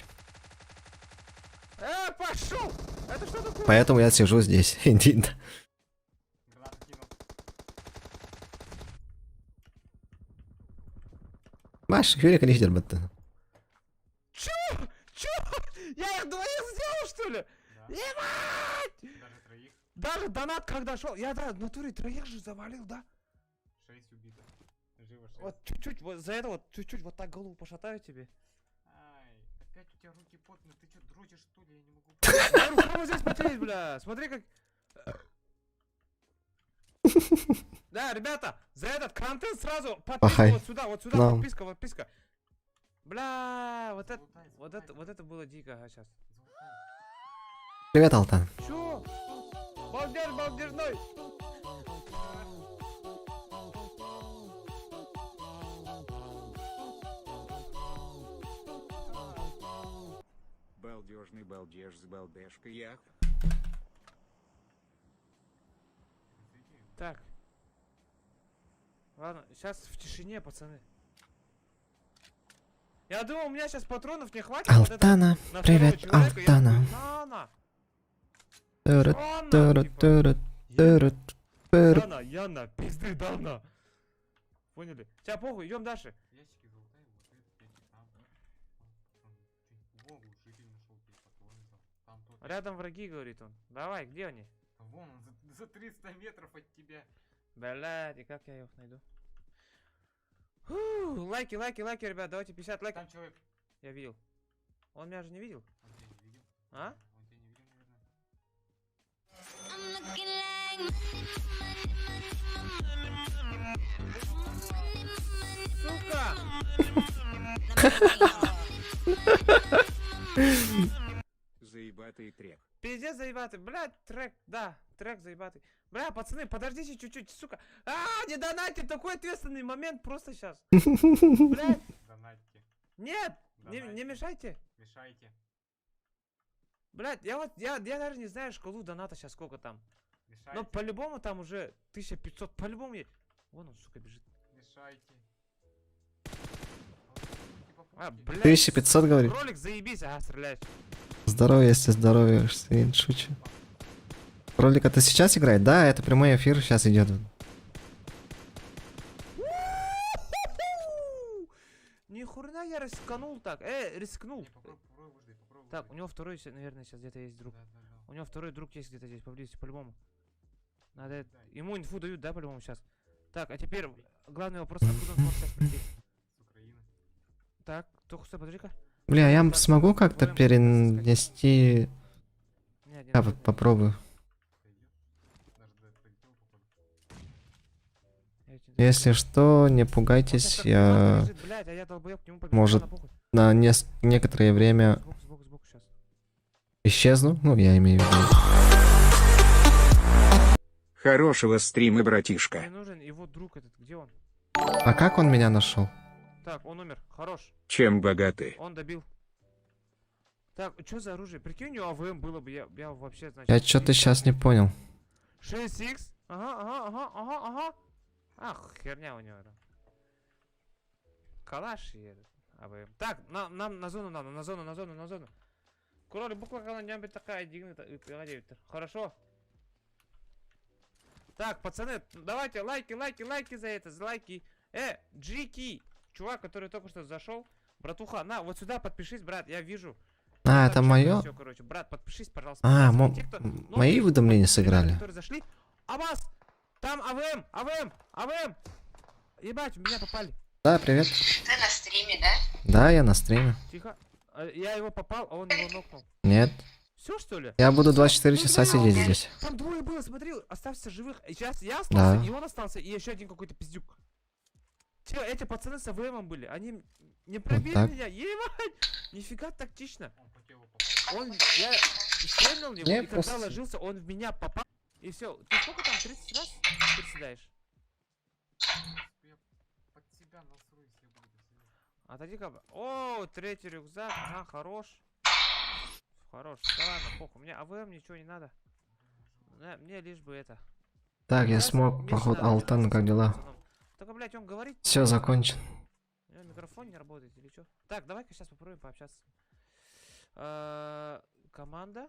Пошел! Это что такое? Поэтому я сижу здесь. Иди. Маш, Юрик Лихтер бетте. Чё? Чё? Я их двоих сделал, что ли? Ебать! Даже троих. Даже донат когда шел, я да, в натуре троих же завалил, да? Шесть убитых. Живо шесть. Вот чуть-чуть, вот за это вот чуть-чуть вот так голову пошатаю тебе. Ай, опять у тебя руки потные. Ты что, дрочишь, что ли? Я не могу. Да, рука вот здесь потеет, бля. Смотри как... Да, ребята, за этот контент сразу подписка Пахай. вот сюда, вот сюда, Нам. подписка, подписка. Бля, вот это, вот это, вот это было дико, ага, сейчас. Привет, Алтан. Чё? Балдеж, балдежной! Балдежный балдеж с балдежкой я. Так. Ладно, сейчас в тишине, пацаны. Я думал, у меня сейчас патронов не хватит. вот это Алтана, на второго привет, человека, я такой, Алтана. На, на. Тыры, Яна, тыры, типа. тыры, тыры, тыры. Яна, Яна, пизды дана. Поняли? Сейчас похуй, идем дальше. Ящики залутай, вот этот ящик там. Вон, глушитель нашел, тебе патроны там. Там тот. Рядом враги, говорит он. Давай, где они? Вон он, за 300 метров от тебя. Блядь, и как я их найду? Фу, лайки, лайки, лайки, ребят, давайте 50 лайков. Там человек. Я видел. Он меня же не видел? Он тебя не видел. А? Он тебя не видел, наверное. I'm looking like Сука! Заебатый трек. Пиздец заебатый. Блядь, трек, да, трек заебатый. Бля, пацаны, подождите чуть-чуть, сука. А, не донатьте, такой ответственный момент просто сейчас. Блядь, Донатьте. нет, не Донатьте. мешайте. Мешайте. Блядь, я вот, я даже не знаю шкалу доната сейчас сколько там. Мешайте. Но по-любому там уже 1500, по-любому есть. Вон он, сука, бежит. Мешайте. А, блядь. 1500, говорит? Кролик, заебись, ага, стреляешь. Здоровье, если здоровье, я шучу. Кролик это сейчас играет? Да, это прямой эфир сейчас идет. Ни хрена я рисканул так. Рискнул. Так, у него второй, наверное, сейчас где-то есть друг. У него второй друг есть где-то здесь, поблизости, по-любому. Надо... Ему инфу дают, да, по-любому сейчас. Так, а теперь главный вопрос, откуда он смог сейчас прийти? С Украины. Так, только стой, подожди-ка. Бля, я смогу как-то перенести... Я попробую. Если что, не пугайтесь, я... Блядь, а я долбоёб, к нему побежал, Может, на похуй. на некоторое время Сбоку, сбоку, сбоку щас. исчезну. Ну, я имею в виду. Хорошего стрима, братишка. Мне нужен его друг этот, где он? А как он меня нашел? Так, он умер, хорош. Чем богаты? Он добил. Так, что за оружие? Прикинь, у него АВМ было бы, я вообще, значит... Я что-то сейчас не понял. 6х? Ага, ага, ага, ага, ага. Ах, херня у него там. Калаш и этот, АВМ. Так, нам на зону надо, на зону, на зону, на зону. Кролик, буква она не такая, дигнета, Хорошо. Так, пацаны, давайте лайки, лайки, лайки за это, за лайки. Джики, чувак, который только что зашел. Братуха, на, вот сюда подпишись, брат, я вижу. А, это мое? Все, короче, брат, подпишись, пожалуйста. А, Те, кто мои уведомления сыграли. которые зашли. Абаз! Там АВМ! АВМ! АВМ! Ебать, в меня попали. Да, привет. Ты на стриме, да? Да, я на стриме. Тихо. Я его попал, а он его нокнул. Нет. Все, что ли? Я буду 24 часа сидеть здесь. Там двое было, смотри, оставься живых. Сейчас я остался, Да. и он остался, и еще один какой-то пиздюк. Те, эти пацаны с АВМом были, они не пробили так. меня, ебать! Нифига тактично. Он, я стрельнул в него, Не, и когда просто- ложился, он в меня попал. И все. Ты сколько там, 30 раз приседаешь? Отойди-ка. О, третий рюкзак. Ага, хорош. Хорош. Да ладно, похуй. Мне АВМ ничего не надо. Мне лишь бы это. Так, я Сейчас смог, вместе поход надо Алтан, драться как с дела? пацаном. Только, блядь, он говорит. Все, закончен. У него микрофон не работает или что? Так, давай-ка сейчас попробуем пообщаться. Команда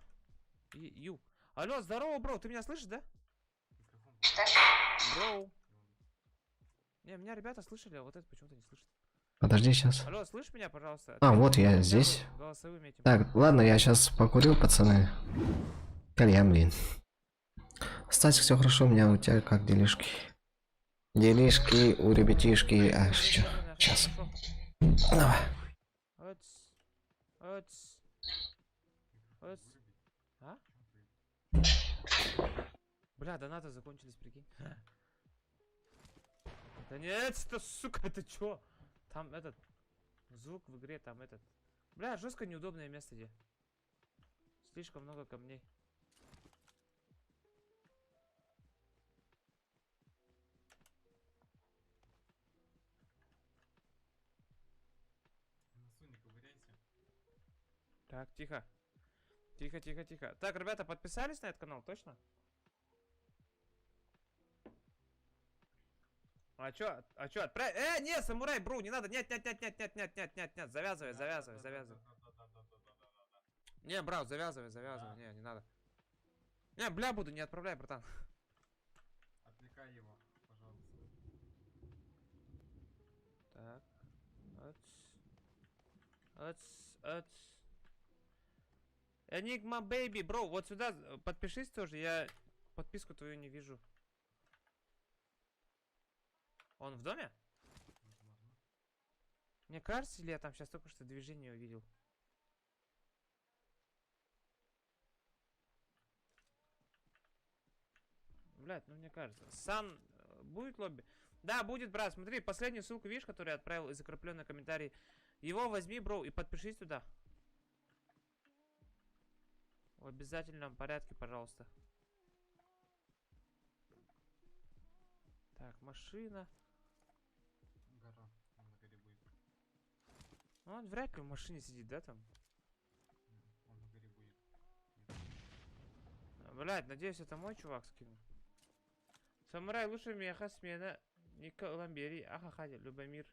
и Ю. Алло, здорово, бро, ты меня слышишь, да? Бро. Не, меня ребята слышали, а вот это почему-то не слышит. Подожди сейчас. Алло, слышишь меня, пожалуйста? А, вот я Хотя бы здесь. голосовым этим. Так, ладно, я сейчас покурил, пацаны. Кальян, блин. Стасик, все хорошо, у меня у тебя как делишки? Делишки у ребятишки. А, шучу. Сейчас. Давай. Оц. Оц. Оц. А? Бля, донаты закончились, прикинь. Да нет, это, сука, это чё? Там этот звук в игре, там этот. Бля, жестко неудобное место где. Слишком много камней. Так, тихо. Тихо, тихо, тихо. Так, ребята, подписались на этот канал, точно? А чё, а чё, отправь... не, самурай, бро, не надо, нет, нет, нет, нет, нет, нет, нет, нет, нет, завязывай, завязывай, завязывай. Не, бро, завязывай, завязывай, не, не надо. Не, бля, буду, не отправляй, братан. Отвлекай его, пожалуйста. Так. Оц. Оц, оц. Энигма Baby, бро, вот сюда подпишись тоже, я подписку твою не вижу. Он в доме? Мне кажется, или я там сейчас только что движение увидел? Блять, ну мне кажется. Сан, будет лобби? Да, будет, брат. Смотри, последнюю ссылку видишь, которую я отправил и закрепленный комментарий. Его возьми, бро, и подпишись туда. В обязательном порядке, пожалуйста. Так, машина. Гора. Он на горе будет. Ну, он вряд ли в машине сидит, да, там? Он на горе будет. Блядь, надеюсь, это мой чувак скинул. Самурай, лучше меха смена Ника Ламбери. Ахаха, Любомир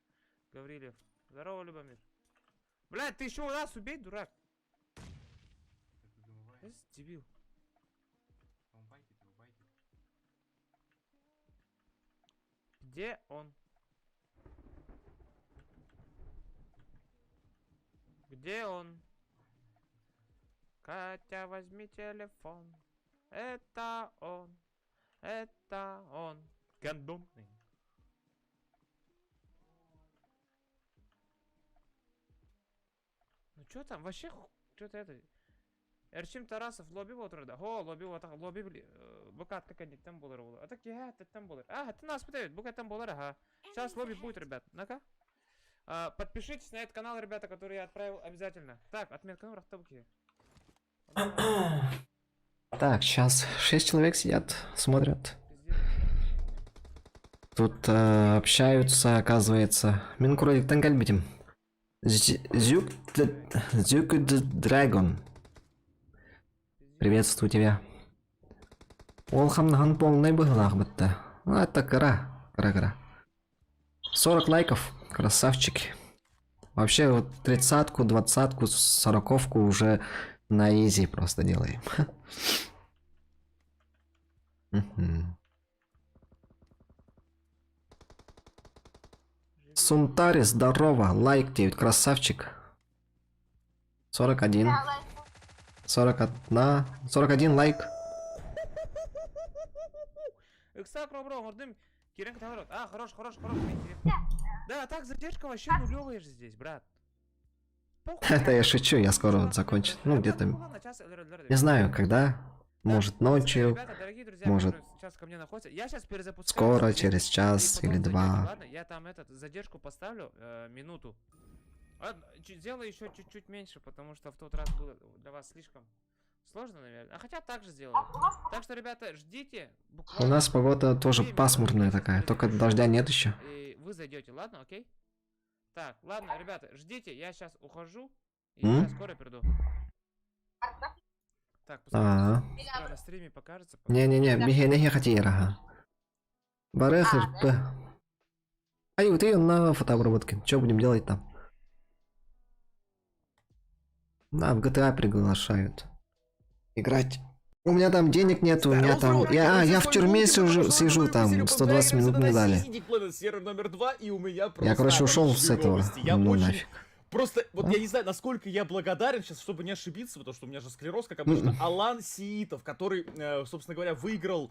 Гаврилев. Здорово, Любомир. Блядь, ты еще у нас убей, дурак. Это дебил. Он байтит его, байтит. Где он? Где он? Катя, возьми телефон. Это он. Это он. Гандонный. Ну чё там? Вообще чё-то это... Эрчим Тарасов лобби отырды. Хо, лобби отақ, лобби били. Букат как они там болар олар. А так я, это там болар. А, это нас пытают. Букат там болар, ага. Сейчас лобби будет, ребят. На-ка. Подпишитесь на этот канал, ребята, который я отправил обязательно. Так, отметка номер автобуки. Так, сейчас 6 человек сидят, смотрят. Тут общаются, оказывается. Минкуродик Танкальбитим. Зюк Зюк Драгон. Приветствую тебя. Ол хамнахан полный быһылаах бытта. Ну, это кыра. Кыра-кыра. 40 лайков. Красавчики. Вообще, вот 30-ку, 20-ку, 40-ку уже на изи просто делаем. Мгм. Сунтари, здорово. Лайк тебе, красавчик. 41. 41. 41 лайк. Икса бро, оҥордум. Кирен кыталар. А, хорош, хорош, хорош. Да, так задержка вообще нулевая же здесь, брат. Это я шучу, я скоро вот закончу. Ну, где-то... Не знаю, когда. Может, ночью. Может, скоро, через час или два. Ладно, я там этот задержку поставлю минуту. Сделай еще чуть-чуть меньше, потому что в тот раз было для вас слишком сложно, наверное. А хотя так же сделаю. Так что, ребята, ждите. У нас погода тоже пасмурная такая, только дождя нет еще. И вы зайдете, ладно, окей? Так, ладно, ребята, ждите, я сейчас ухожу. И М? я скоро приду. Так, пускай А. пускай на стриме покажется. Не-не-не, биһиэнэ хотир, ага. Барых РП. Ай, вот ее на фотообработке. Что будем делать там? На, в GTA приглашают. Играть. У меня там денег нет, у меня там... Я в тюрьме сижу, сижу там, 120 минут мне дали. Сервер номер 2, и у меня Я, короче, ушел с отличные этого. новости. Я Ну очень нафиг. Просто, вот я не знаю, насколько я благодарен сейчас, чтобы не ошибиться, потому что у меня же склероз, как обычно. Алан Сиитов, который, собственно говоря, выиграл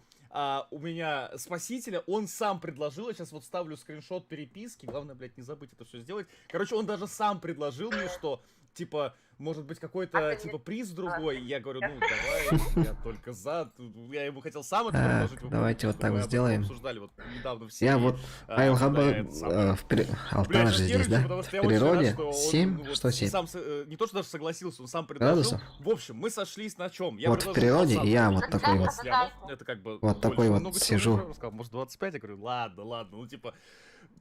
у меня Спасителя, он сам предложил, я сейчас вот ставлю скриншот переписки, главное, блядь, не забыть это все сделать. Короче, он даже сам предложил мне, что, типа, может быть, какой-то, типа, приз другой. Я говорю, ну, давай, я только за. Я ему хотел сам это Так, предложить. Вы давайте помните, вот что так мы вот об этом сделаем. обсуждали вот недавно в Я серии, вот когда Айлхаба я это самое. в Бля, Алтана сейчас же здесь, нервничаю, да? потому В что я очень рад, природе что он, 7, ну, вот, что 7? сам, не то, что даже согласился, он сам предложил. Градусов? В общем, мы сошлись на чем? Я Вот в предложил природе 20, я вот такой вот. 20 лямов, это как бы Вот такой больше вот много чего сижу. Он сказал, может, 25? Я говорю, ладно, ладно, ну, типа,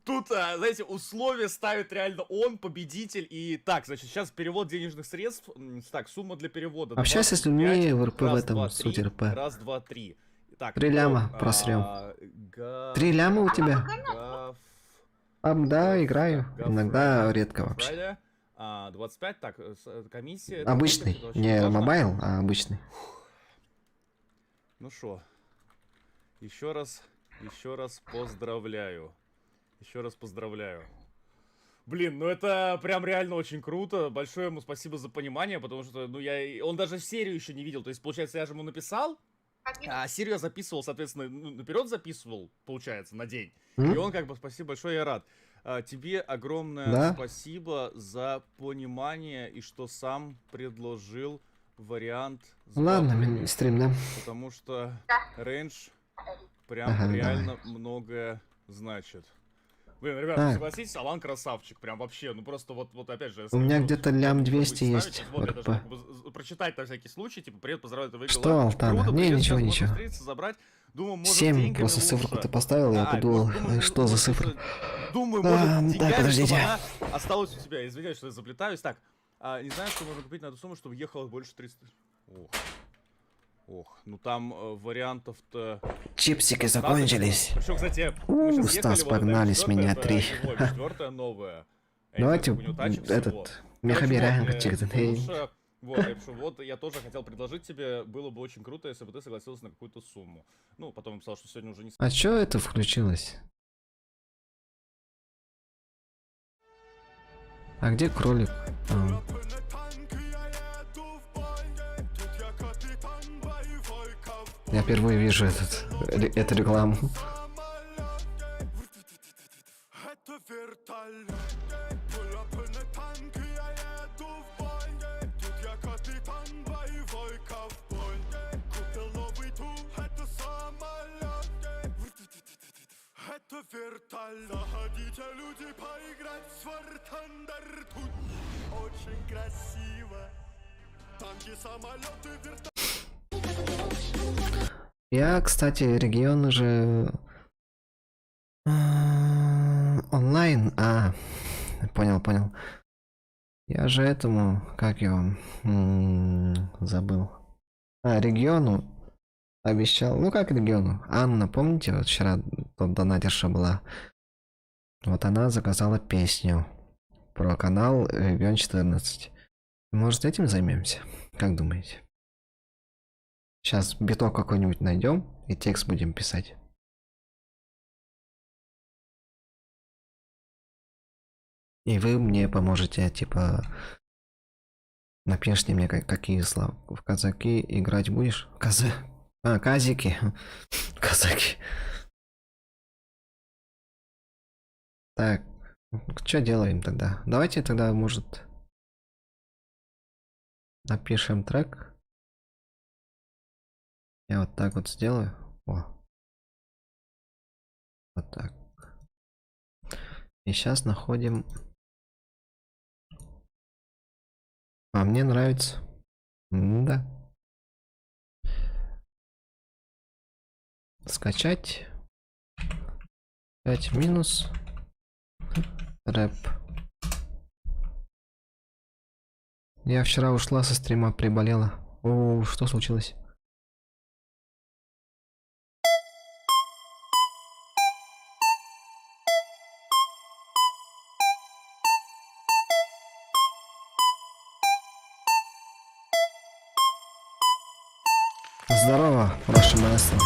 тут, знаете, условия ставит реально он, победитель, и так, значит, сейчас перевод денежных средств, так, сумма для перевода. Общайся с людьми 25, в РП в раз, этом, два, суть три, РП. Раз, два, три. Так, 3 ляма вот, просрем. га- 3 ляма у тебя? Гаф- А, да, играю. Иногда редко вообще. Фрайда, 25, так, комиссия. это Обычный, это вообще не важно. mobile, а обычный. Ну шо, еще раз поздравляю. Еще раз поздравляю. Блин, ну это прям реально очень круто. Большое ему спасибо за понимание, потому что, ну, я... Он даже серию еще не видел. То есть, получается, я же ему написал, а серию я записывал, соответственно, ну, наперед записывал, получается, на день. М? И он как бы, спасибо большое, я рад. Тебе огромное Да? спасибо за понимание и что сам предложил вариант с Ладно, бабками. стрим, да? Потому что range прям Ага, реально многое значит. Блин, ребят, Так. согласитесь, Алан красавчик, прям вообще, ну просто вот, вот опять же... я У меня скажу, где-то лям 200 ставить, есть вот, в я даже РП. мог бы прочитать на всякий случай, типа, привет, поздравляю, ты выиграл. Что, Алтана? Круто, Не, привет, ничего, сейчас можно ничего. встретиться, забрать. Думаю, может, 7, деньгами просто циферку лучше. ты поставил, я А, подумал, может, думаю, что за цифра? Думаю, может, А, деньгами, так, подождите. чтобы она осталась у тебя. Извиняюсь, что я заплетаюсь. Так, не знаю, что можно купить на эту сумму, чтобы ехало больше 30. Ох. Ох, ну там вариантов-то... Чипсики достаточно. закончились. Причем, кстати, мы У, щас Стас, ехали, вот эта погнали с М4, меня это 3. его М4 новая. Я Давайте не знаю, сколько у него тачек всего. этот, Короче, Мехаберяем, вот, чик, эй. лучше- Вот, я пишу, вот, я тоже хотел предложить тебе, было бы очень круто, если бы ты согласился на какую-то сумму. Ну, потом написал, что сегодня уже не А чё это включилось? А где кролик? А. Я впервые вижу эту рекламу. Это вертолет. Pull на танк, я еду в бой. Тут я капитан, боевой ковбой. Купил новый ту, это самолет. Это вертолет. Заходите, люди, поиграть в War Thunder. Тут очень красиво. Танки, самолеты, вертолеты. Я, кстати, регион уже онлайн. А, понял, понял. Я же этому, как его, забыл. А, региону обещал. Ну как региону? Анна, помните, вот вчера тут донатерша была. Вот она заказала песню про канал Регион 14. Может, этим займемся? Как думаете? Сейчас биток какой-нибудь найдем и текст будем писать. И вы мне поможете, типа... Напишите мне, какие слова. В казаки играть будешь? Казы. А, казики. Казаки. Так, что делаем тогда? Давайте тогда, может, напишем трек. Я вот так вот сделаю. О. Вот так. И сейчас находим... А мне нравится. М да. Скачать. 5 минус. Рэп. Я вчера ушла со стрима, приболела. О, что случилось? Здорово, ваше маэстро.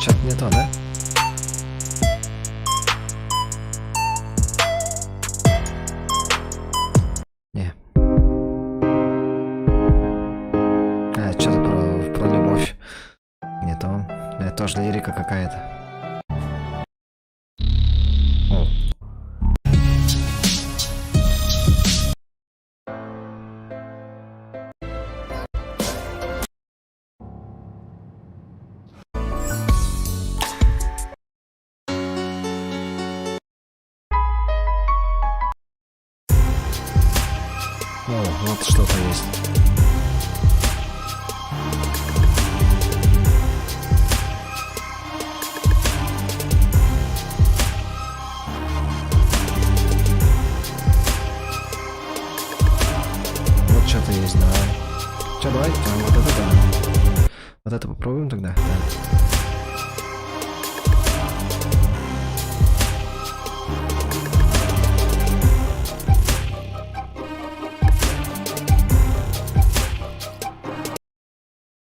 Что-то не то, да? Не. А, что-то про, про любовь. Не то. Это тоже лирика какая-то. О. О, вот что-то есть. Вот что-то есть, да. Че, давай, а, вот это да. Вот это попробуем тогда. Да.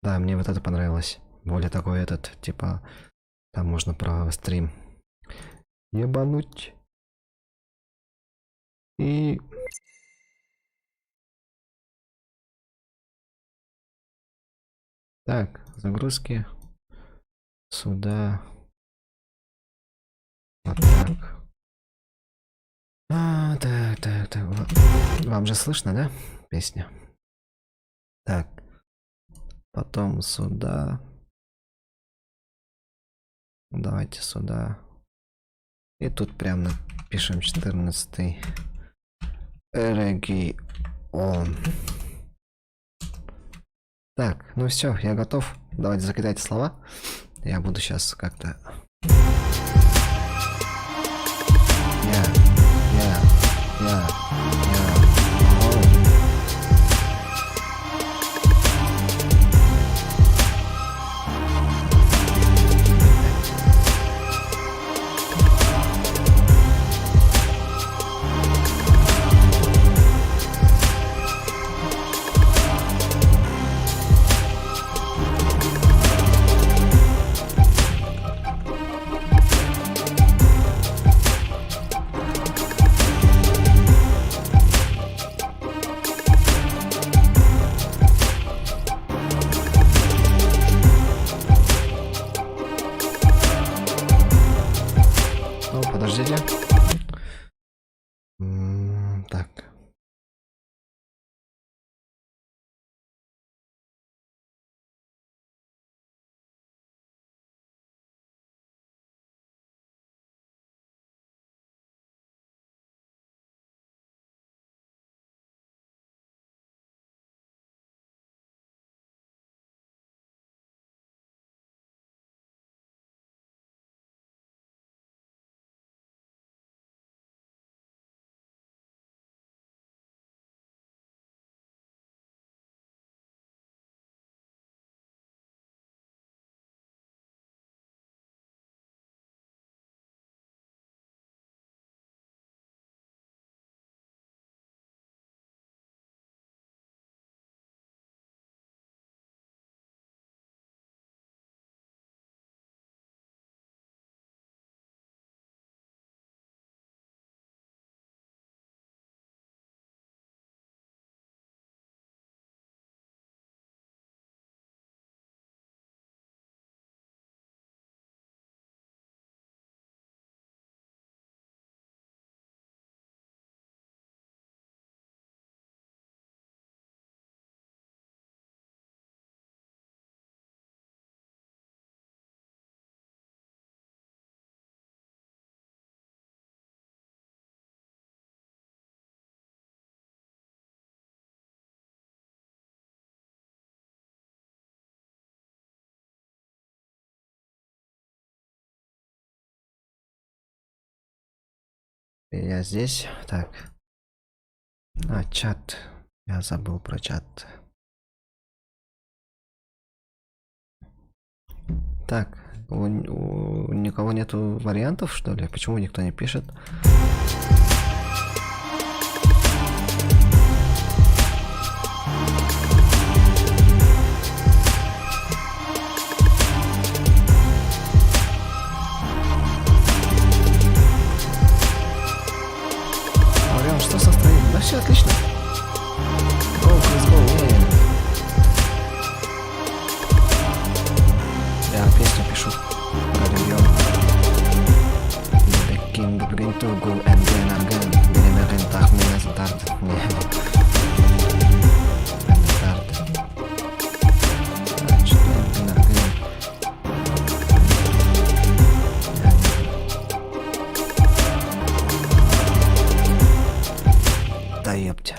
Да, мне вот это понравилось. Более такой этот, типа, там можно про стрим ебануть. И... Так, загрузки. Сюда. Вот так. А, так, так, так. Вам же слышно, да? Песня. Так. Потом сюда. Давайте сюда. И тут прям напишем 14 регион. Так, ну все, я готов. Давайте закидайте слова. Я буду сейчас как-то... Я, я, я, я. Оу. Я здесь. Так. А, чат. Я забыл про чат. Так, у, у никого нету вариантов, что ли? Почему никто не пишет? Орион, что со настроением? Да все отлично. Go, let's go, yeah. Я песню пишу про регион. Бекин, бубгин, тугу, энген, арген, беремерен, тахмин, тард, не. Тард. Значит, энген, арген. Да ёптя.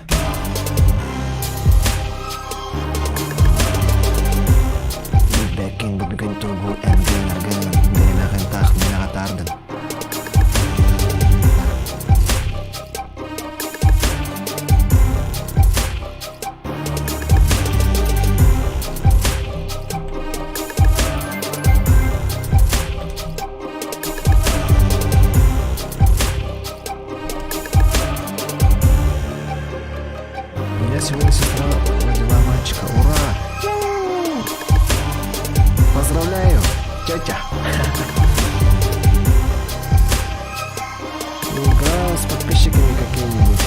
Бекин, бубгин, тугу, энген, арген, беремерен, тахмин, тардын. У меня сегодня сестра родила мальчика. Ура! Поздравляю, тетя! Игра с подписчиками какими-нибудь.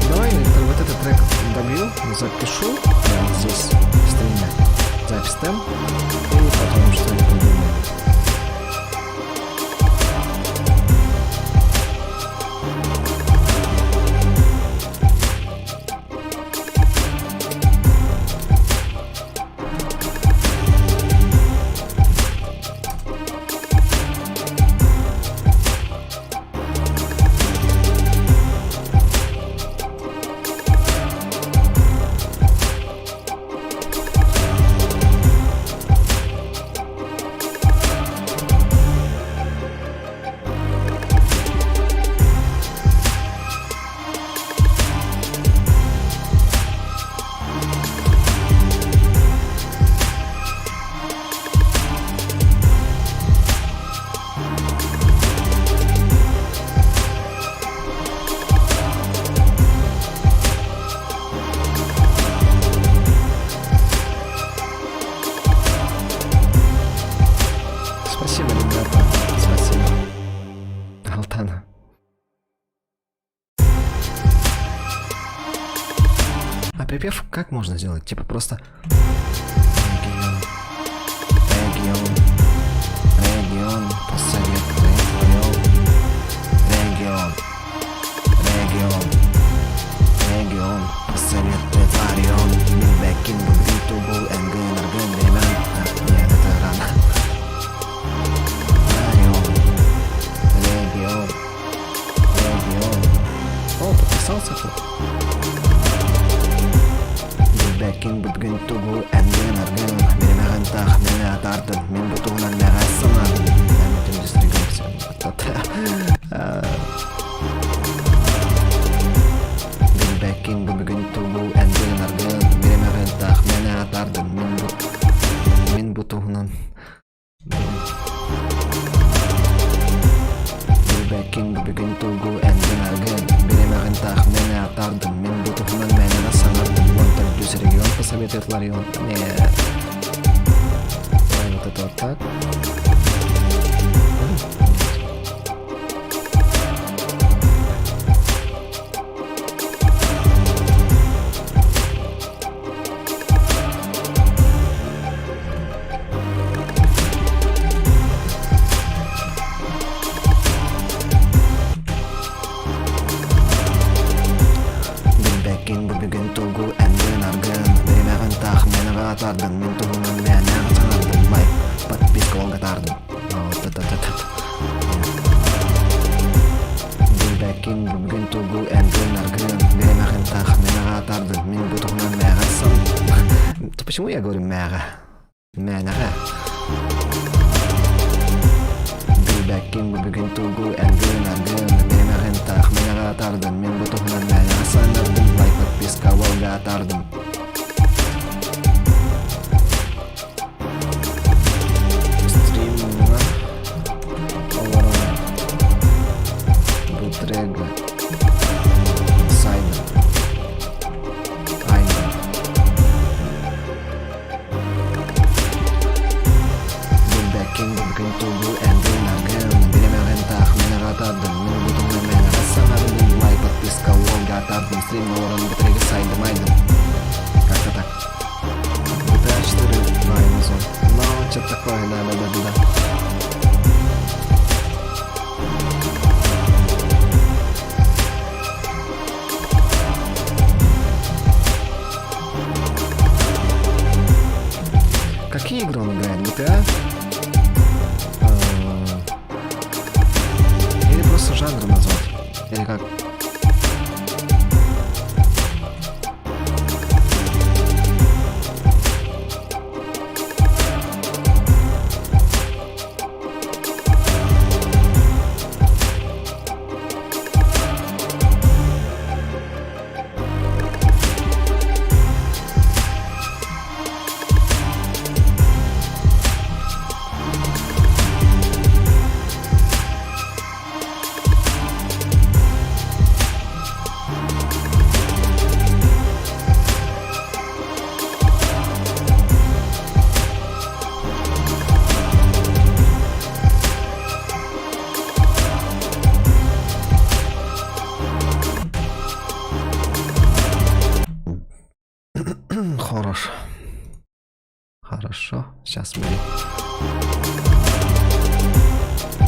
Давай вот этот трек добью, запишу прямо здесь, в стриме. Запись темп, и потом что-нибудь придумаем. Спасибо, ребята. Спасибо. Алтана. А припев как можно сделать? Типа просто... Регион. Регион. Регион. Посоветуй. Регион. Регион. Регион. Посоветуй Ларион. Билбекин, Бугритубул, Энген, Арген, Ремен. Нет, это рано. Ларион. Регион. Регион. О, подписался тут. Билбекин, бүгүн тугу, энген, арген, биримэҕин таах, мэнэ атаардын, мин бу туһунан мэҕэ санаатым. Билбэккин бу бүгүн тугу, энген, арген, биримэҕин таах, мэнэ атаардын, мин бу мин бу туһунан Билбэккин бу бүгүн тугу, энген, арген, биримэҕин таах, мэнэ атаардын, мин бу туһунан мээнэҕэ саҥардым. Вон төрдүс регион посоветует Ларион. Не. Давай вот это вот так. Билбэккин бу бүгүн тугу энген аргын биримэҕин таах мээнэҕэ атаардын мин туһунан мээнэҕэ саҥардым лайк подписка уолгатаардым вот это это Билбэккин бу бүгүн тугу энген аргын биримэҕин таах мээнэҕэ атаардын мин бу туһунан мэҕэ сан Почему я говорю мэҕэ? Мээнэҕэ. Билбэккин бу бүгүн тугу эн гынаргын Биримэҕин таах мэҥэҕэ атаардым Мин бу туһунан мээнэҕэ санардым Лайк подписка уолга атаардым Стримҥа олорон бу трегы сайдым айдым Билбэккин бүгүн тугу эн гынаргын Биримэҕин таах мэҥэҕэ атаардым Мин бу туһунан мээнэҕэ санардым Лайк подписка уолга атаардым Стримҥа олорон бу трегы сайдым айдым Как-то так. GTA 4 2 Amazon. Ну, что-то такое, да-да-да-да. Какие игры он играет? GTA? А, или просто жанр назвать? Или как? Хорошо. Хорошо. Сейчас мы...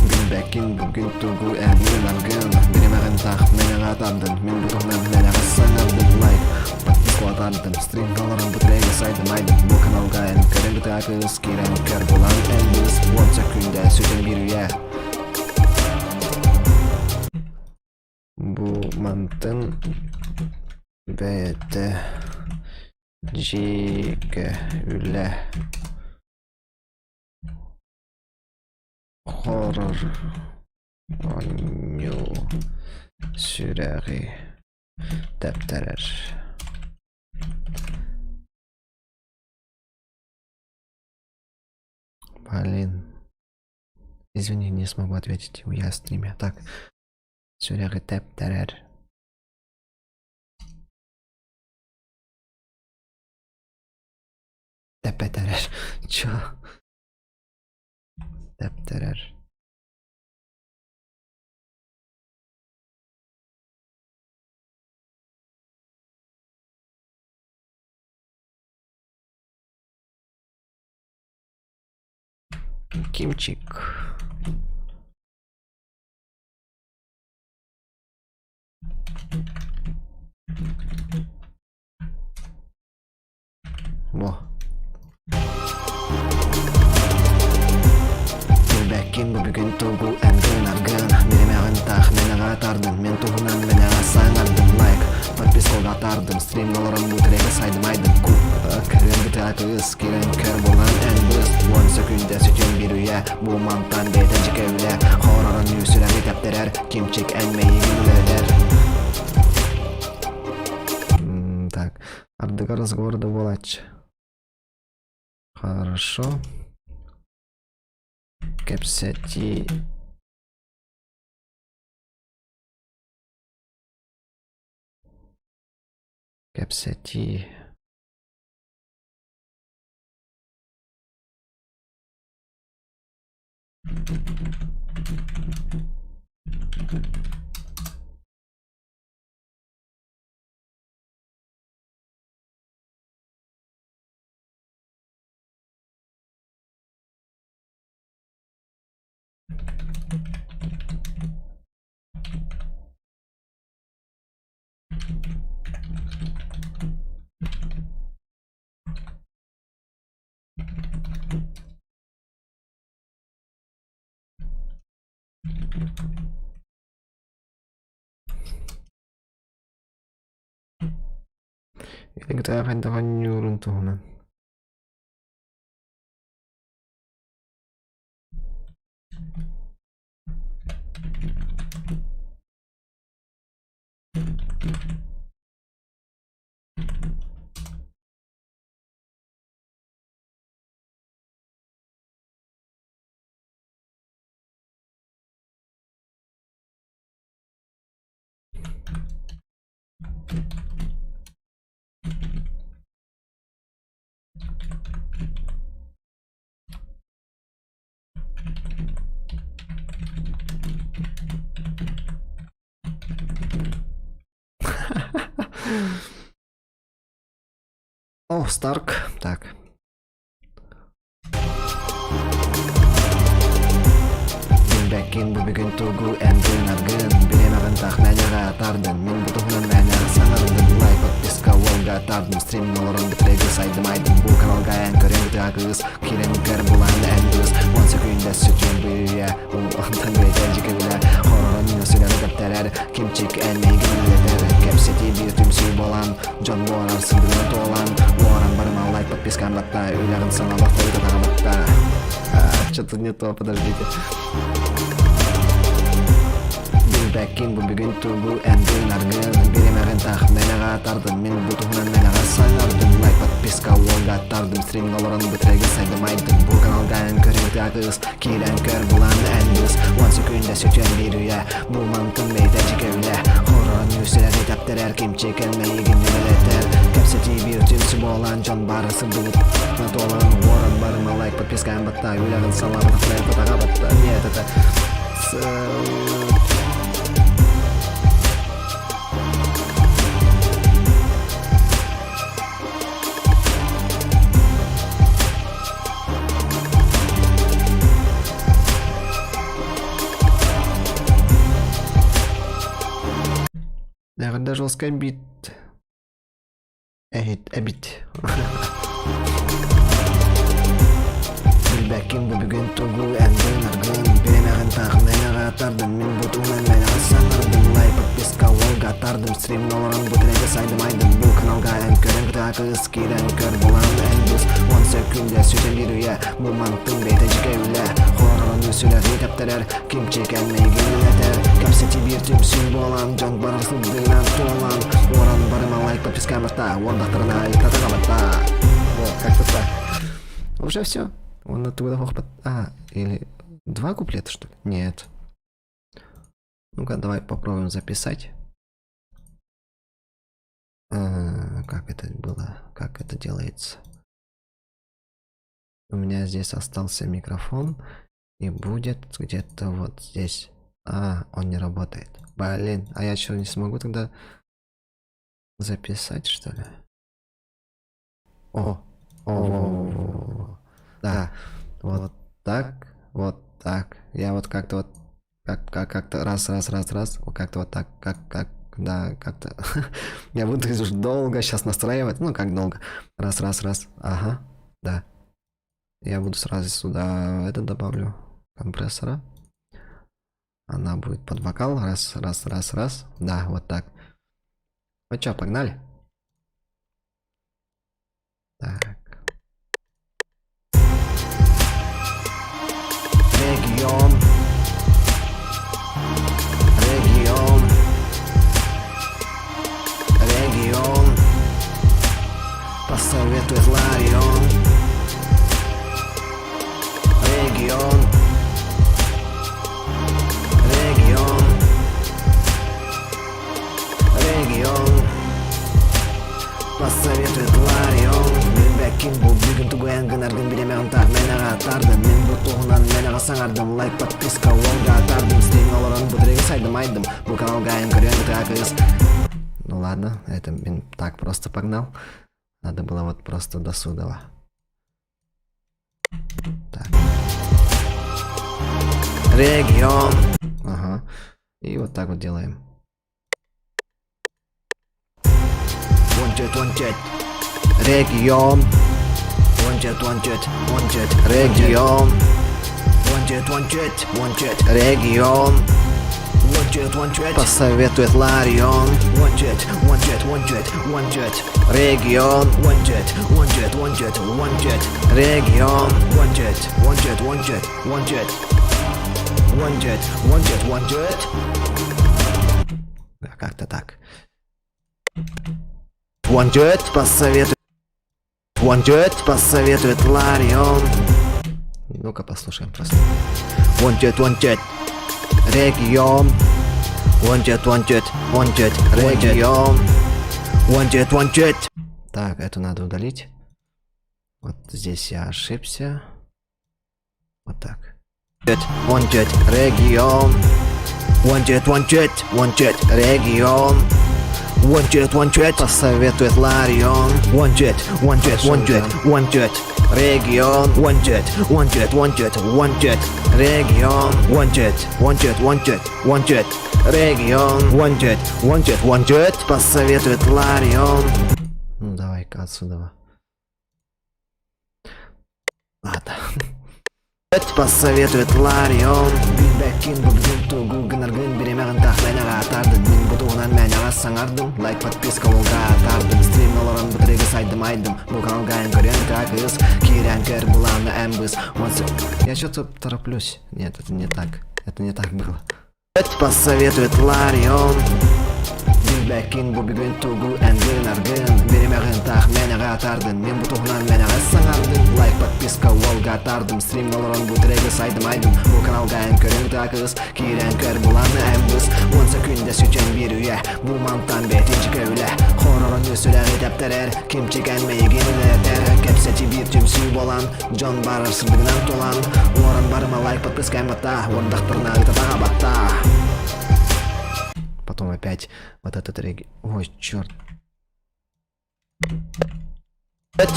Билбэккин бүгүн тугу эн гынаргын Биримэҕин таах мэҥэҕэ атардын Мин бу туһунан мээнэҕэ саҥардым Лайк подпискалатардым Стримҥа олорон бу треги сайдым айдым Бу каналга эн көрөн ытаа кыыс киирэн көр булан эн быыс уонча күндэ сүтэн биир үйэ Бу мантан бэйэтэ дьиикэ үлэ хорор оонньуу сүрэҕи тэптэрэр. Блин. Извини, не смогу ответить. Я в стриме. Так. Сүрэҕи тэптэрэр. Тэппэтэрэр. Чё? Тэптэрэр. Кимчик. Во. Билбэккин бу бүгүн тугу эн гынаргын Биримэҕин таах мээнэҕэ атаардым Мин туһунан мээнэҕэ саҥардым Лайк, подпискалга атаардым Стримҥа олорон бу треги сайдым айдым Ку, көрүөн бытаа кыыс Киирэн көр булан эн быс Уон сөкүүндэ сүтүөн биир үйэ Бу мантан бэйэтэ дьикэ үлэ Хоророн сүрэҕи тэптэрэр Кимчик эн мэйиигин үлэлэтэр Так, ардыгар разговор да буолааччы. Хорошо. Кэпсэтии. Кэпсэтии. Илиҥҥитэ хайдах оонньуурун туһунан О, Старк. Так. Билбэккин бу бүгүн тугу эн гынаргын Бириэмэҕин таах мээнэҕэ атаардын Мин бу туһунан мээнэҕэ саҥардым Лайк подписка уолга атаардым Стримҥэ олорон битрэги сайдым айдым Бу каналга эн көрөн ытыа кыыс Киирэн көр булан эн быыс Он сөкүүндэ сүтүөн бүйүйэ Онтон бэйэтэ дьикэбилэ Хоророн сүрэҕи тэптэрэр Кимчик эн миигин үлэтэр Кэпсэтии биир түмсүү буолан Дьон буолар сындырына туолан Уоран барыма лайк подпискан батта Үлэҕин саҥалахта ыта батта Что-то не то, подождите. Билбэккин бу бүгүн тугу эн гынаргын Бириэмэҕин таах мэнэҕэ атардым Мин бу туһунан мэнэҕэ саҥардым Лайк подписка уолга аттардым Стримҥэ олорон бытрэги сайдым айдым Бу каналга эн көрүҥ кыыс Киирэн көр булан эн быыс Уон сөкүүндэ сүтүөн биир үйэ Бу мантын бэйэтэ дьикэ үлэ Хорон үсүрэри тэптэрэр Кимчи кэлмэйигин үлэлэтэр Кэпсэтии биир түмсүү буолан Дьон бары сырдыбыт Туолан уоран барыма лайк подпискаан батта Үлэҕин салаабатахтара батаға батта Нет, это Наверное, жесткая бит. Эбит, эбит. Билбэккин бу бүгүн тугу эн аргын Бириэмэҕин таах мээнэҕэ атардым Мин бу туһунан мээнэҕэ саҥардым Лайк, подписка, уолга атардым Стримҥэ олорон бу треги сайдым айдым Бу каналга эн көрөн кытаа кыыс Киирэн көр булан эн быс Он сөкүндэ сүтэн биир үйэ Бу мантын бэйэтэ дьикэ үлэ Хоророн сүрэҕи тэптэрэр Кимчик эн миигин үлэтэр Кэпсэтии биир түмсүү буолан Дьон барар сылдыынан туолан Уоран барыма лайк подписка батта Уордахтарына ыйытата батта Вот, как-то так. Уже все. Он оттуда хохпот. А, или два куплета, что ли? Нет. Ну-ка, давай попробуем записать. А, как это было? Как это делается? У меня здесь остался микрофон. И будет где-то вот здесь. А, он не работает. Блин, а я что, не смогу тогда записать, что ли? О, о, о, о, да, вот так, вот так. Я вот как-то вот, как, как, как-то раз, раз, раз, раз, вот как-то вот так, как, как, да, как-то. Я буду уж долго сейчас настраивать, ну как долго. Раз, раз, раз, ага, да. Я буду сразу сюда это добавлю, компрессора. Она будет под вокал, раз, раз, раз, раз, да, вот так. Ну чё, погнали? Так. Регион. Регион. Регион. Посоветует Ларион. Регион. Регион. Регион. Посоветует Ларион. Билбэккин бу бүгүн тугу эн гынаргын бириэмэҕин таах мээнэҕэ атаардым Мин бу туһунан мээнэҕэ саҥардым Лайк, подписка, уолга атаардым Стримҥэ олорон бу треги сайдым айдым Бу каналга эн көрүөн ытыа кыыс Ну ладно, это мин так просто погнал. Надо было вот просто до сюда. Так. Регион. Ага. И вот так вот делаем. Wanted, wanted. Регион. Wanted, wanted, wanted. Регион. Wanted, wanted, wanted. Регион. Wanted, wanted. Посоветует Ларион. Wanted, wanted, wanted, wanted. Регион. Wanted, wanted, wanted, wanted. Регион. Wanted, wanted, wanted, wanted. Wanted, wanted, wanted. Как-то так. Wanted посоветует. Wanted посоветует Ларион. Ну-ка послушаем просто. Wanted, wanted. Регион. Wanted, wanted, wanted. Регион. Wanted, wanted. Так, эту надо удалить. Вот здесь я ошибся. Вот так. Wanted, регион. Wanted, wanted, wanted, регион. Wanted, wanted, посоветует Ларион. Wanted, wanted, wanted, wanted, регион. Wanted, wanted, wanted, wanted, регион. Wanted, wanted, wanted, wanted, регион. Wanted, wanted, wanted, посоветует Ларион. Ну давай-ка отсюда. Ладно. Посоветует Ларион. Билбэккин бу бүгүн тугу гынаргын бириэмэҕин таах мээнэҕэ атаардын мин бу туһунан мээнэҕэ саҥардым лайк подписка уолга атаардым стримҥэ олорон бу треги сайдым айдым бу каналга эн көрүөн кыра кыыс киирэн көр былаанна эн быс. Я что-то тороплюсь. Нет, это не так. Это не так было. Посоветует Ларион. Билбэккин бу бүгүн тугу эн гынаргын Бириэмэҕин таах мээнэҕэ атаардын Мин бу туһунан мээнэҕэ саҥардым Лайк, подписка, уолга атаардым Стримҥэ олорон бу треги сайдым айдым Бу каналга эн көрүҥ кыыс Киирэн көр буланы эн быс Уон секүндэ сүтэн биир үйэ Бу мантан бэйэтин көүлэ Хоророн сүрэҕи тэптэрэр Кимчик эн мейигин үлэлэтэр Кэпсэти биир түмсүү буолан Дьон барар сырдыгынан туолан Уоран барыма лайк подписка эн батта Уордахтарына ыта батта. Потом опять вот этот реги... Ой, черт.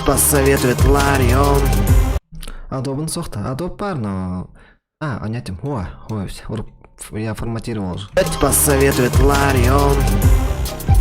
Посоветует Ларион. Adobe суох да. Adobe баар, но... А, онятим. О, ой, я форматировал же. Посоветует Ларион.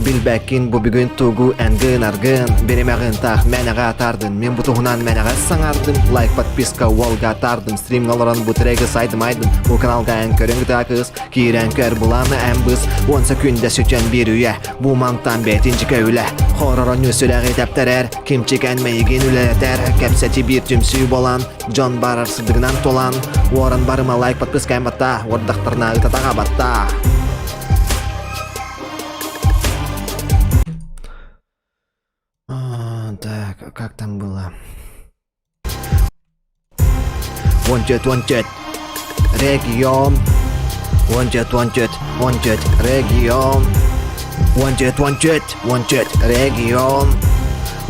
Билбэккин бу бүгүн тугу эн гынаргын Бириэмэҕин таах мээнэҕэ атаардын Мин бу туһунан мээнэҕэ саҥардым Лайк, подписка, уолга атаардым Стримҥэ олорон бу треги сайдым айдым Бу каналга эн көрүҥ кыыс Киирэн көр буланы эн быс Уон секүндэ сүтэн биир үйэ Бу мантан бэйэтин үлэ Хоророн сүрэҕи тэптэрэр Кимчик эн мейигин үлэлэтэр Кэпсэти биир түмсүү болан Дьон барар сырдыгынан туолан Уоран барыма лайк подписка эн батта Уордахтарына ытатаҕа батта. А, так, как там было? Wanted, wanted. Регион. Wanted, wanted, wanted. Регион. Wanted, wanted, wanted. Регион.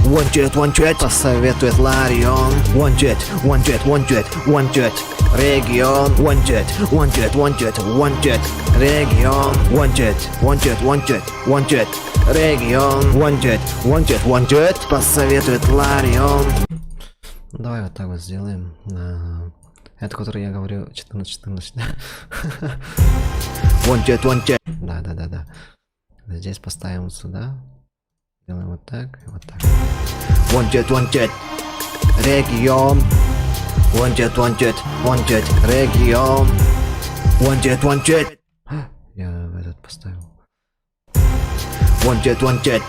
Wanted, wanted. Посоветует Ларион. Wanted, wanted, wanted, wanted. Регион. Wanted, wanted, wanted, wanted. Регион. Wanted, wanted, wanted, wanted. Регион. Wanted, wanted, wanted. Посоветует Ларион. Давай вот так вот сделаем. Это который я говорю 14-14, да? Wanted, wanted. Да. Здесь поставим вот сюда. Делаем вот так и вот так. Wanted, wanted. Регион. Wanted, wanted, wanted. Регион. Wanted, wanted. Я в этот поставил. Wanted, wanted.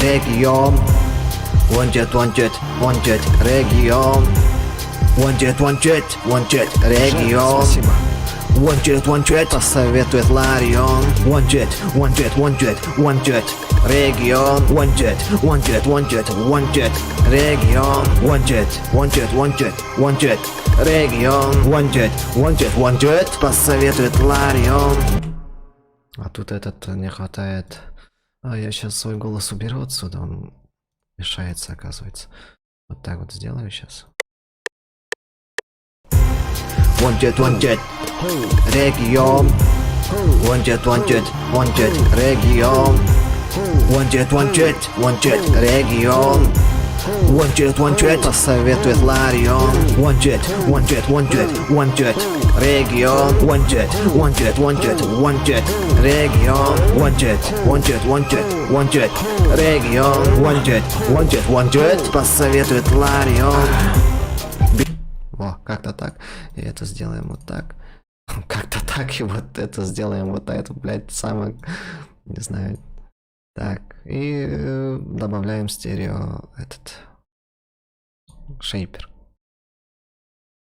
Регион. Wanted, wanted, wanted. Регион. Wanted, wanted, wanted. Регион. Спасибо. Wanted, wanted. Посоветует Ларион. Wanted, wanted, wanted, wanted. Регион. Wanted, wanted, wanted, wanted. Регион. Wanted, wanted, wanted, wanted. Регион. Wanted, wanted, wanted. Посоветует Ларион. А тут этот не хватает. А, я сейчас свой голос уберу отсюда, он мешается, оказывается. Вот так вот сделаю сейчас. Wanted, wanted. Регион. Wanted, wanted, wanted. Регион. Wanted, wanted, wanted. Регион. Wanted, wanted. Посоветует Ларион. Wanted, wanted, wanted, wanted. Регион. Wanted, wanted, wanted, wanted. Регион. Wanted, wanted, wanted, wanted. Регион. Wanted, wanted, wanted. Посоветует Ларион. О, как-то так. И это сделаем вот так. Как-то так, и вот это сделаем вот это, блядь, самое, не знаю. Так, и добавляем стерео этот shaper.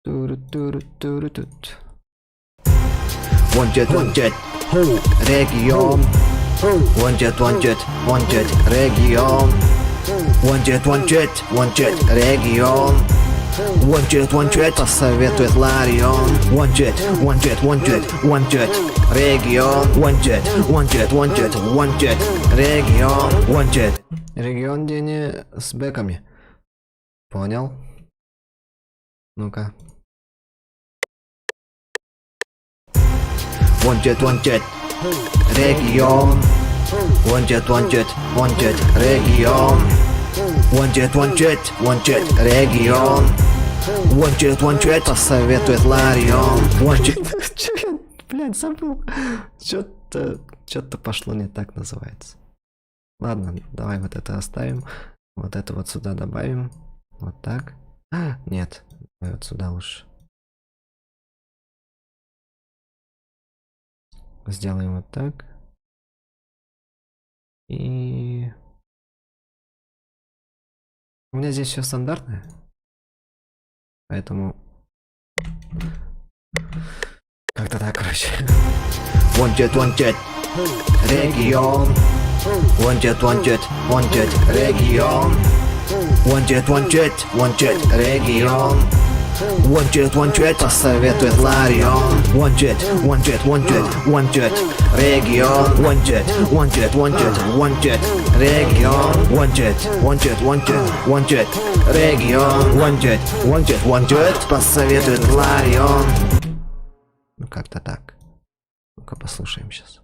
Туру-туру-туру-тут. Wanted, wanted. Регион. Wanted, wanted, wanted, регион. Wanted, wanted, wanted, регион. Wanted, wanted, посоветует Ларион. Wanted, wanted, wanted, wanted, регион. Wanted, wanted, wanted, wanted, регион. Wanted. Регион диэни с бэками. Понял? Ну-ка. Wanted, wanted, регион. Wanted, wanted, wanted, регион. Wanted, wanted, wanted, регион. Wanted, wanted, посоветует Ларион. Wanted. Чё я, блядь, забыл. Чё-то, чё-то пошло не так называется. Ладно, давай вот это оставим. Вот это вот сюда добавим. Вот так. А, нет, давай вот сюда лучше. Сделаем вот так. И... У меня здесь все стандартное. Поэтому... Как-то так, короче. Wanted, wanted. Регион. Wanted, wanted, wanted. Регион. Wanted, wanted, wanted. Регион. Wanted, wanted, посоветует Ларион. Wanted, wanted, wanted, wanted. Регион. Wanted, wanted, wanted, wanted. Регион. Wanted, wanted, wanted, wanted. Регион. Wanted, wanted, wanted. Посоветует Ларион. Ну как-то так. Ну-ка послушаем сейчас.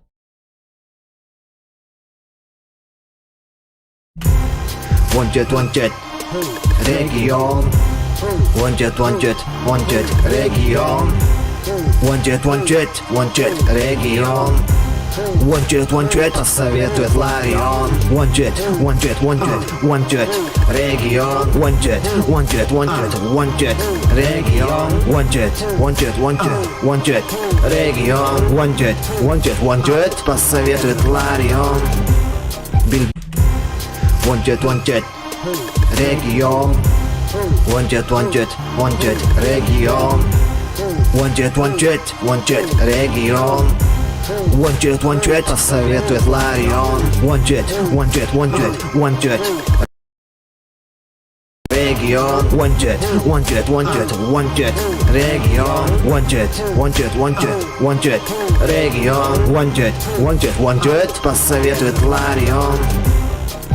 Wanted, wanted. Регион. Wanted, wanted, wanted. Регион. Wanted, wanted, wanted. Регион. Wanted, wanted, посоветует Ларион. Wanted, wanted, wanted, wanted. Регион. Wanted, wanted, wanted, wanted. Регион. Wanted, wanted, wanted, wanted. Регион. Wanted, wanted, wanted, посоветует Ларион. Биль. Wanted, wanted. Регион. Wanted, wanted, wanted. Регион. Wanted, wanted, wanted. Регион. Wanted, wanted, посоветует Ларион. Wanted, wanted, wanted, wanted. Регион. Wanted, wanted, wanted, wanted. Регион. Wanted, wanted, wanted, wanted. Регион. Wanted, wanted, wanted, посоветует Ларион.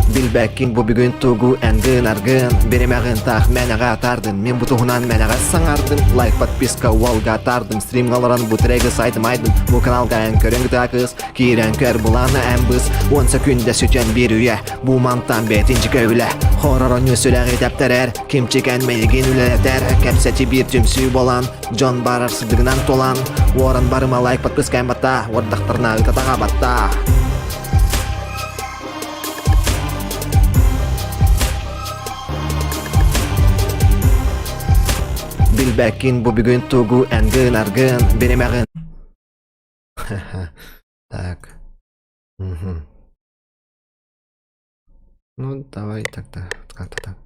Билбэккин бу бүгүн тугу эн гынаргын Бириэмэҕин таах мээнэҕэ атаардын Мин бу туһунан мээнэҕэ саҥардым Лайк, подписка, уолга атаардым Стримҥа олорон бу треги сайтым айдым Бу каналга эн көрөн кытаакыс Киирэн көр былаана эн быс Уон сөкүүндэ сүтэн биир үйэ Бу мантан бэйэтин көүлэ Хорор онньу сүрэҕи тэптэрэр Кимчик эн мейигин үлэлэтэр Кэпсэти биир түмсүү буолан Дьон барар сырдыгынан туолан Уоран барыма лайк подписка эн батта Уордахтарына ытатаҕа батта Билбэккин бу бүгүн тугу эн гынаргын Бириэмэҕин Так. Угу. Ну, давай тогда, как-то так.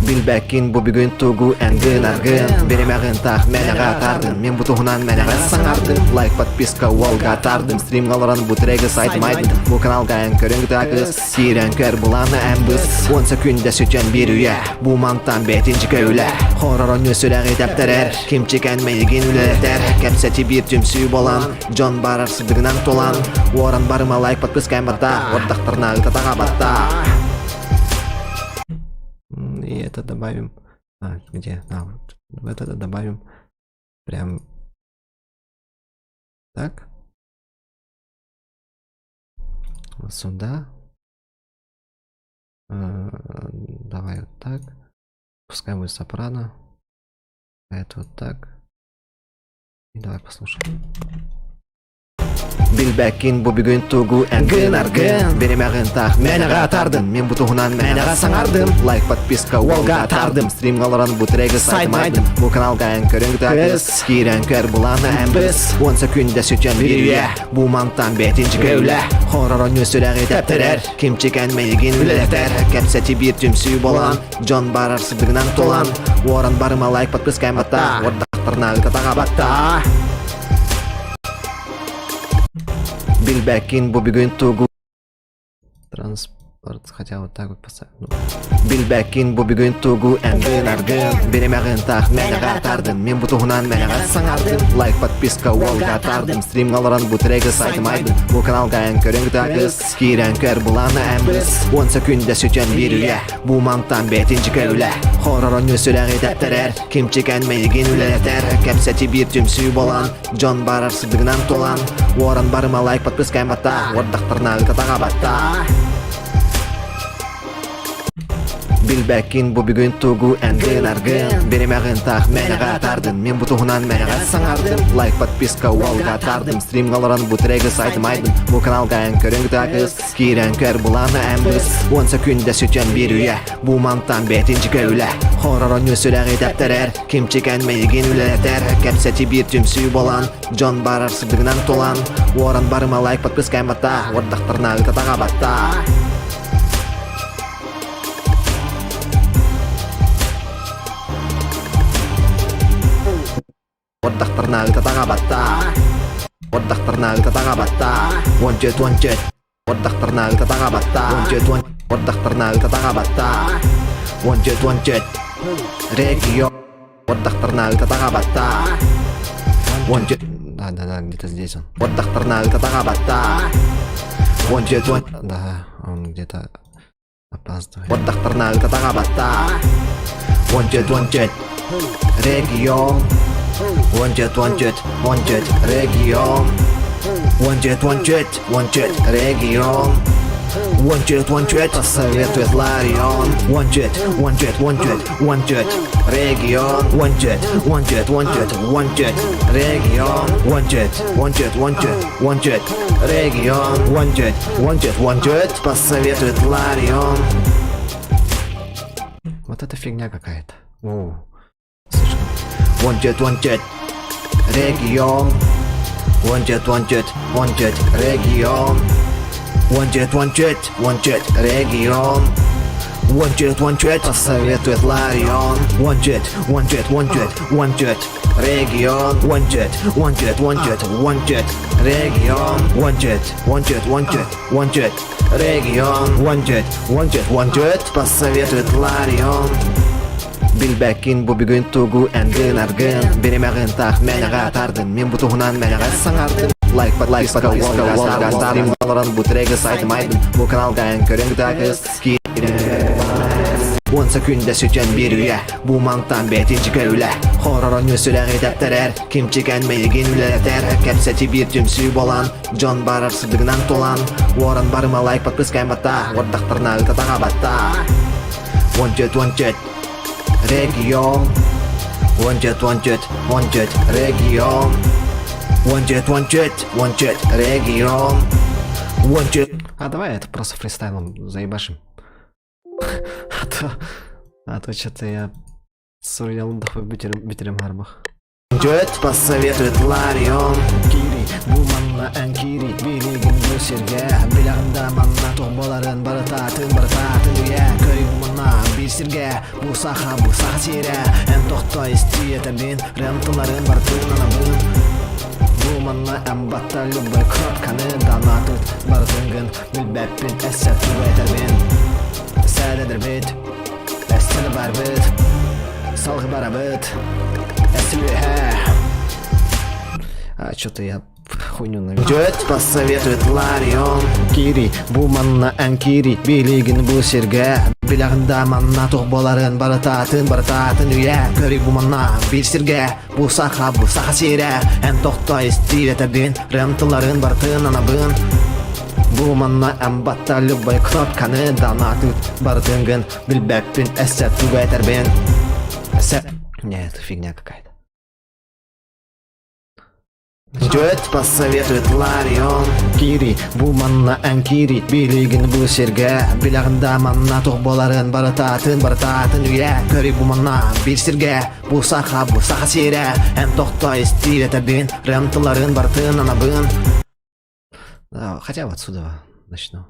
Билбэккин бу бүгүн тугу эн гынаргын Бириэмэҕин таах мээнэҕэ атаардын Мин бу туһунан мээнэҕэ саҥардым Лайк, подписка, уолга атаардым Стримҥа олорон бу треги сайтым айдым Бу каналга эн көрүҥ кытаакыс Киирэн көр былаана эн быс Уон сөкүүндэ сүтэн биир үйэ Бу мантан бэйэтин көүлэ Хорор онньу сүрэҕи тэптэрэр Кимчик эн мейигин үлэлэтэр Кэпсэти биир түмсүү буолан Дьон барар сырдыгынан туолан Уоран барыма лайк, подписка эн батта Уордахтарына ытатаҕа батта И это добавим. А, где? А, вот. Вот это добавим. Прям так. Вот сюда. А, давай вот так. Пускай будет сопрано. А это вот так. И давай послушаем. Билбэккин бу бүгүн тугу эн гынаргын Бириэмэҕин таах мээнэҕэ атаардын Мин бу туһунан мээнэҕэ саҥардым Лайк, подписка, уолга атаардым Стримҥа олорон бу треги сайтым айдым Бу каналга эн көрүҥ кытаакыс Киирэн көр былаана эн быс Уон сөкүүндэ сүтэн биир үйэ Бу мантан бэйэтин көүлэ Хорор онньу сүрэҕи тэптэрэр Кимчик эн мейигин үлэлэтэр Кэпсэти биир түмсүү буолан Дьон барар сырдыгынан туолан Уоран барыма лайк, подписка эн батта Уордахтарына ытатаҕа батта. Билбэккин бу бүгүн тугу Транспорт хотя вот так вот поставим. Ну. Билбэккин бу бүгүн тугу эн аргын Биримэҕин таах мэнэҕэ тардым Мин бу туһунан мэнэҕэ саҥардым Лайк, подписка уолга тардым Стримҥа олорон бу треги сайтым айдым Бу каналга эн көрүҥ такыс Киирэн көр булана эмбис Он секүндэ сүтэн биир үйэ Бу мантан бэтинчи үлэ Хорор онньу сүрэҕи тэптэрэр Кимчикэн мейигин үлэлэтэр Кэпсэти биир түмсүү болан Дьон барар сырдыгынан туолан Уоран барыма лайк подписка батта Уордахтарына ытатаҕа батта Билбэккин бу бүгүн тугу эн аргын Биримэҕин таах мэнэҕэ тардым Мин бу туһунан мэнэҕэ саҥардым Лайк, подписка уолга тардым Стримҥа олорон бу треги сайтым айдым Бу каналга эн көрүҥ такыс Киирэн көр булана эмбис Он секүндэ сүтэн биир үйэ Бу мантан бэтинчикэ үлэ Хорор онньу сүрэҕи тэптэрэр Кимчикэн мейигин үлэлэтэр Кэпсэти биир түмсүү болан Дьон барар сырдыгынан туолан Уоран барыма лайк подписка батта Уордахтарына ытатаҕа батта Уордахтарына ытатаҕа батта Уордахтарына ытатаҕа батта 14 14 Уордахтарына ытатаҕа батта 14 Уордахтарына ытатаҕа батта 14 14 Регион Уордахтарына ытатаҕа батта 14 Да, да, да, где-то здесь он. Уордахтарына ытатаҕа батта 14 Да, он где-то опаздывает. Уордахтарына ытатаҕа батта 14 14 Регион 14 14 14 Регион 14 14 14 Регион 14 14 посоветует Ларион 14 14 14 14 Регион 14 14 14 14 Регион 14 14 14 14 Регион 14 14 14 посоветует Ларион. Вот это фигня какая-то. Воу. Слишком. 14 14 Регион 14 14 14 Регион 14 14 14 Регион 14 14 посоветует Ларион 14 14 14 14 Регион 14 14 14 14 Регион 14 14 14 14 Регион 14 14 14 посоветует Ларион. Билбэккин бу бүгүн тугу эн аргын Биримэҕин таах мэнэҕэ тардым Мин бу туһунан мэнэҕэ саҥардым Лайк, подписка, уолга олорон бу треги сайтым айдым Бу каналга эн көрүҥ такыс Он секүндэ сүтэн биир үйэ Бу мантан бэтинчикэ үлэ Хорор онньу сүрэҕи тэптэрэр Кимчикэн мейигин үлэлэтэр Кэпсэти биир түмсүү болан Дьон барар сырдыгынан туолан Уоран барыма лайк подписка батта Уордахтарына ытатаҕа батта 14 14 Регион 14 14 14 Регион 14 14 14 Регион 14 А давай это просто фристайлом заебашим. А то что-то я суруйалым да бүтерем харбах. Дёт посоветует Ларион Кири, бу манна эн кири Билигин бу сиргэ Билэҕин манна туох буоларын барытатын барытатын үйэ Көрүй бу манна биир сиргэ Бу саха, бу саха сирэ Эн тохто истии этэбин Рэм тылларын барытын анабын Бу манна эн батта любой кнопканы донатыт барытынгын Билбэппин эссе тугу этэрбин Сээдедербит Эссене барбыт Салгы барабыт Эсилүһэ А что-то я хуйню навел. посоветует Ларион Кири, бу манна эн кири Билигин бу сиргэ Билэҕин да манна туох буоларын барытатын барытатын үйэ Көрүй бу манна биир сиргэ Бу саха, бу саха сирэ Эн тохто истиир этэбин Рэм тылларын барытын анабын Бу манна эн батта любой кнопканы донатыт барытынгын Билбэппин эссе тугу этэрбин Эссе Нет, фигня какая-то. Дёт посоветует Ларион Кири, бу манна эн кири Билигин бу сиргэ Билэҕин да манна туох буоларын барытатын барытатын үйэ Көрүй бу манна биир сиргэ Бу саха, бу саха сирэ Эн тохто истиир этэбин Рэм тылларын барытын анабын Да, хотя вот отсюда начну.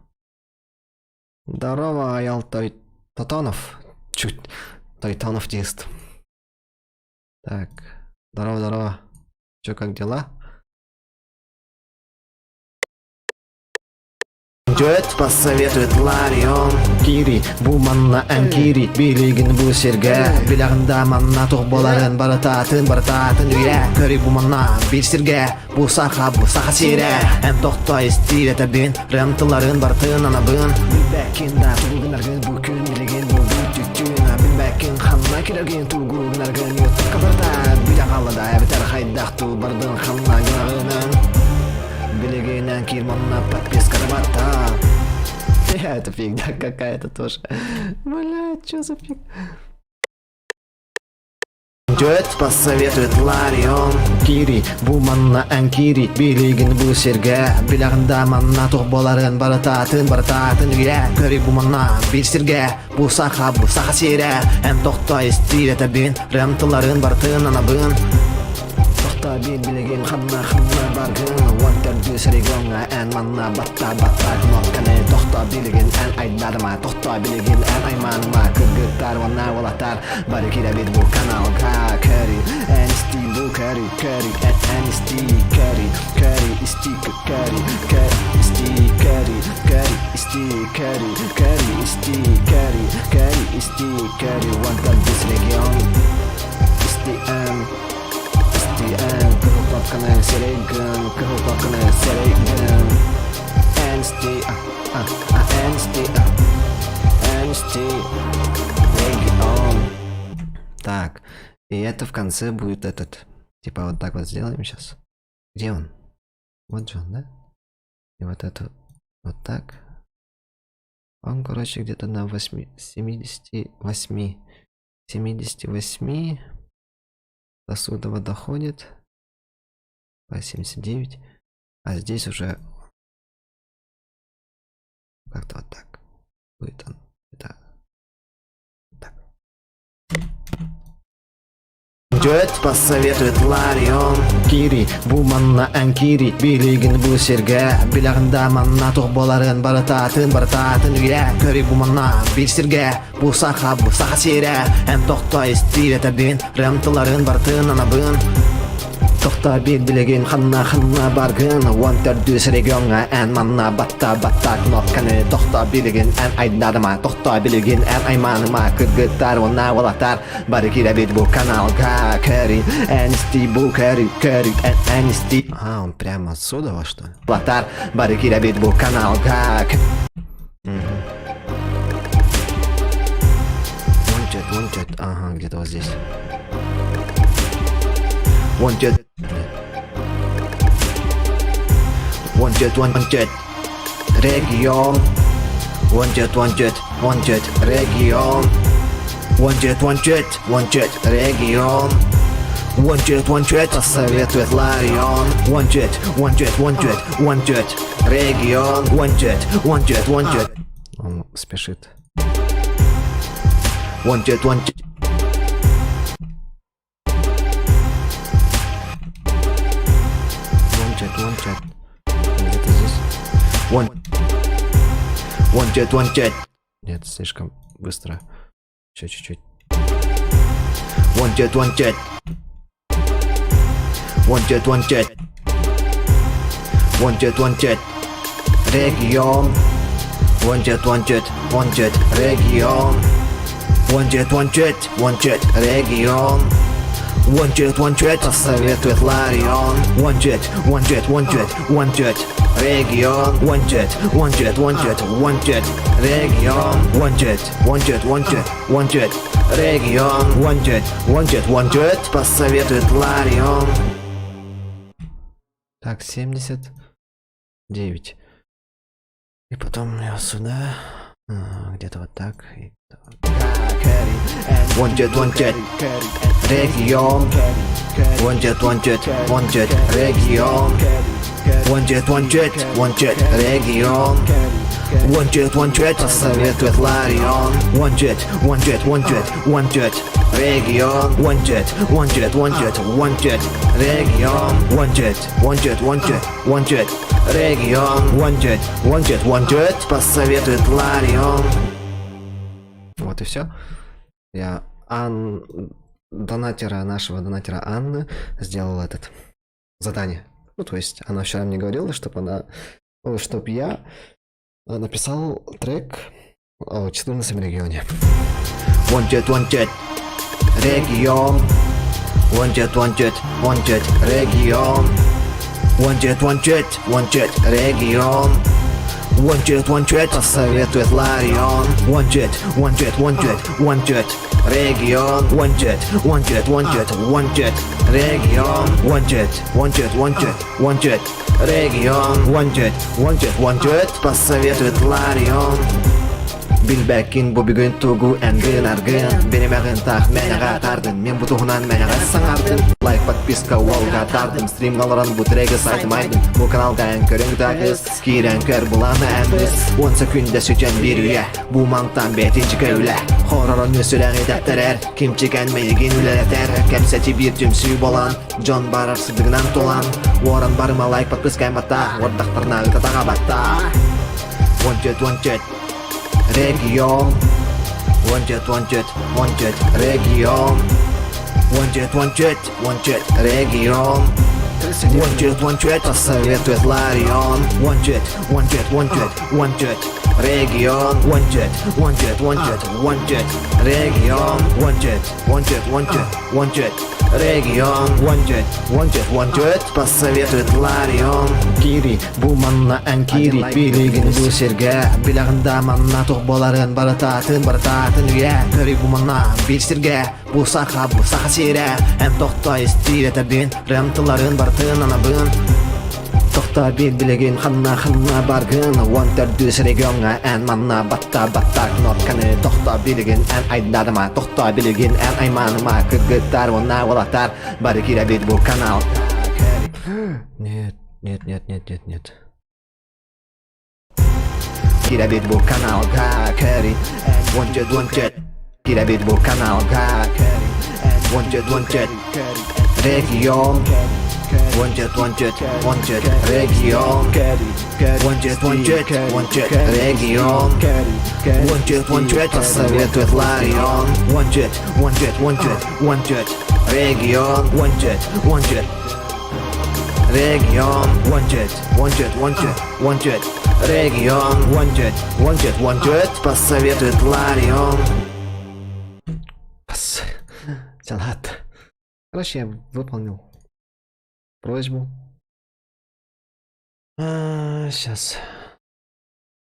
Здорово, Аял Той... Тотонов. Чуть Тойтонов дист. Так, здорово, здорово. Чё, как дела? Wanted посоветует Ларион. Кири, бу манна эн кири, билигин бу сиргэ. Билэҕин да манна туох буоларын барытаатын, барытаатын үйэ. Көрүй бу манна биир сиргэ, бу саха, бу саха сирэ. Эн тохто истиир этэбин, рэм тылларын барытын анабын. Билбэккин да тугу гынаргын бу күн билигин бу бүтүн. Билбэккин ханна кирэргин тугу гынаргын ютубка барыта. Билэ хаалла да эбэтэр хайдах ту бардын ханна гынаргынан. Билигинэн киир манна подписка бата. Это фигня какая-то тоже. Бля, что за фиг? Дед посоветует Ларион. Кири, бу манна эн кири, билигин бу сиргэ. Билэҕин да манна туох буоларын барытаатын, барытаатын үйэ. Көрүй бу манна биир сиргэ, бу саха, бу саха сирэ. Эн тохто истиир этэбин, рэм тылларын барытын анабын. Тохто биир билигин ханна ханна баргын Уон төрдүс региоҥҥа эн манна батта батта кнопканы Тохто билигин эн айдарма Тохто билигин эн айманыма Кыргыттар уонна уолаттар бары киирэбит бу каналга Кэри эн истии бу кэри кэри эн эн истии кэри кэри истии кэри кэри истии кэри кэри истии кэри кэри истии кэри кэри истии кэри Уон төрдүс регион истии эн STN, кыһыл кнопканы сирэйгин, кыһыл кнопканы сирэйгин. NST, а, а, NST, а, NST, регион. Так, и это в конце будет этот. Типа вот так вот сделаем сейчас. Где он? Вот же он, да? И вот это вот так. Он, короче, где-то на 8, 78, 78 до сюда доходит. По 79. А здесь уже как-то вот так будет он. Это так. Дед посоветует Ларион. Кири, бу манна эн кири, билигин бу сиргэ. Билэҕин да манна туох буоларын барытаатын, барытаатын үйэ. Көрүй бу манна биир сиргэ, бу саха, бу саха сирэ. Эн тохто истиир этэбин, рэм тылларын барытын анабын. Тохто биир билигин ханна ханна баргын Уон төрдүс региоҥҥа эн манна батта батта кнопканы Тохто билигин эн айдарма Тохто билигин эн айманыма Кыргыттар уонна уолаттар бары киирэбит бу каналга Кэри эн исти бу кэри кэри эн эн исти А, он прямо отсюда, что ли? Уолаттар бары киирэбит бу каналга Мгм. Wanted, wanted, ага, где-то вот здесь. Wanted. Wanted, wanted. Регион. Wanted, wanted, wanted. Регион. Wanted, wanted, wanted. Регион. Wanted, wanted, посоветует Ларион. Wanted, wanted, wanted, wanted. Регион. Wanted, wanted, wanted. Он спешит. Wanted, wanted. Wanted, wanted. Где-то здесь. Want. Wanted, wanted. Нет, слишком быстро. Еще чуть-чуть. Wanted, wanted. Wanted, wanted. Wanted, wanted. Регион. Wanted, wanted, wanted. Регион. Wanted, wanted, wanted. Регион. Wanted, wanted, посоветует Ларион. Wanted, wanted, wanted, wanted. Регион. Wanted, wanted, wanted, wanted. Регион. Wanted, wanted, wanted, wanted. Регион. Wanted, wanted, wanted. Посоветует Ларион. Так, 79. И потом я сюда. А, где-то вот так. И Wanted, wanted. Регион. Wanted, wanted, wanted. Регион. Wanted, wanted, wanted. Регион. Wanted, wanted, посоветует Ларион. Wanted, wanted, wanted, wanted. Регион. Wanted, wanted, wanted, wanted. Регион. Wanted, wanted, wanted, wanted. Регион. Wanted, wanted, wanted. Посоветует Ларион. Вот и все. Я Ан... донатера, нашего донатера Анны сделал этот задание. Ну, то есть она вчера мне говорила, чтобы она, чтобы я Написал трек о 14 регионе. Wanted, wanted, регион. Wanted, wanted, wanted, регион. Wanted, wanted, wanted, регион. Wanted, wanted, посоветует Ларион. Wanted, wanted, wanted, wanted, регион. Wanted, wanted, wanted, wanted, регион. Wanted, wanted, wanted, wanted, регион. Wanted, wanted, wanted, посоветует Ларион. Билбэккин бу бүгүн тугу эн гынаргын Биримэҕин таах мээнэҕэ атаардын Мин бу туһунан мээнэҕэ саҥардым Лайк, подписка уолга атаардым Стримҥа олорон бу треги сайтым айдым Бу каналга эн көрүҥ да кыс Киирэн көр булаана эн быс Уон сөкүндэ сүтэн биир үйэ Бу мантан бээтинчикэ үлэ Хоророн сүрэҕи тэптэрэр Кимчикэн мейигин үлэлэтэр Кэпсэти биир түмсүү болан Дьон барар сырдыгынан тулан Уоран барыма лайк подписка батта Уордахтарына ытатаҕа батта Wanted, wanted, регион. Wanted, wanted, wanted, регион. Wanted, wanted, wanted, регион. Wanted, wanted, посоветует Ларион. Wanted, wanted, wanted, wanted, регион. Wanted, wanted, wanted, wanted, регион. Wanted, wanted, wanted, wanted, регион. Wanted, wanted, wanted, посоветует Ларион. Кири, бу манна эн кири, билигин бу сиргэ Билэҕин да манна туох буоларын барытаатын барытаатын үйэ Көрүй бу манна биир сиргэ бу саха бу саха сирэ Эн тохто истиир этэрбин рэм тылларын барытын анабын Тохто биир билигин ханна ханна баргын Уон төрдүс региоҥҥа эн манна батта батта кнопканы Тохто билигин эн айдарыма Тохто билигин эн айманыма Кыргыттар уонна уолаттар бары киирэбит бу канал Нет, нет, нет, нет, нет, нет. Киирэбит бу каналга Кэри Wanted, wanted Киирэбит бу каналга Wanted, wanted Регион Wanted, wanted, wanted Регион Wanted, wanted, wanted Регион Wanted, wanted Посоветует Ларион Wanted, wanted, wanted, wanted Регион Wanted, wanted Регион Wanted, wanted, wanted, wanted Регион Wanted, wanted, wanted Посоветует Ларион Пос... Салат. Короче, я выполнил просьбу. А, сейчас.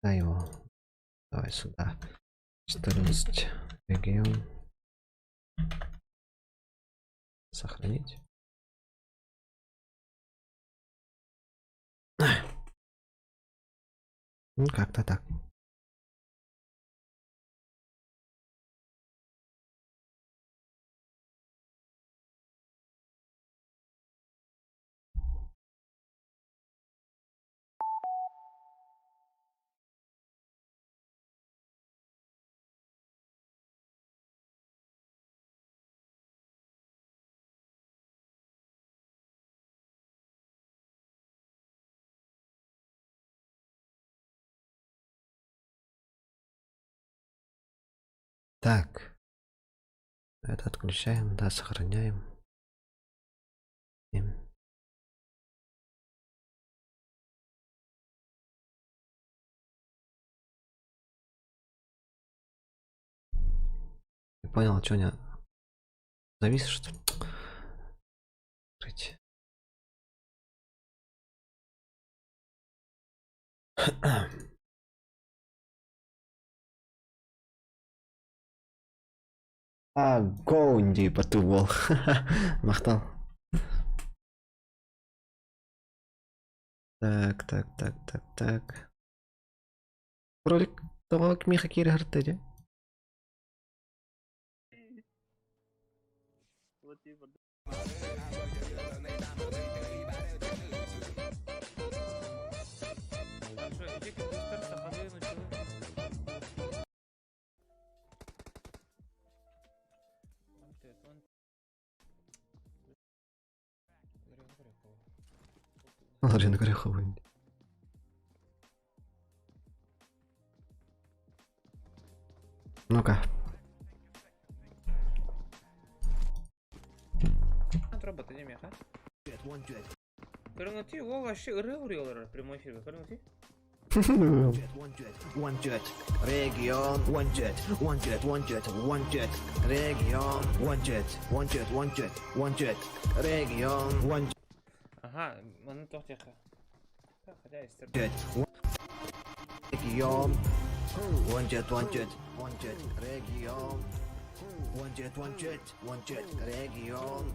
Дай его. Давай сюда. 14 регион. Сохранить. Ну, как-то так. Так. Это отключаем, да, сохраняем. И... Не понял, что у меня завис, что ли? Открыть. А, Гоунди потубол. Махтал. Так, так, так, так, так. Ролик того Миха Кири Хартеди. Ларина Горехова. Ну-ка. Робот, иди меха. Көрүҥүтүй, ол вообще ырыа уруйалар прямой эфирге. Көрүҥүтүй. Wanted, регион, wanted, wanted, wanted, wanted, регион, wanted, wanted, wanted, wanted, регион, wanted, Ага, манна туох диэххэ. Хотя истэр. регион, wanted, wanted, wanted, регион, wanted, wanted, wanted, регион,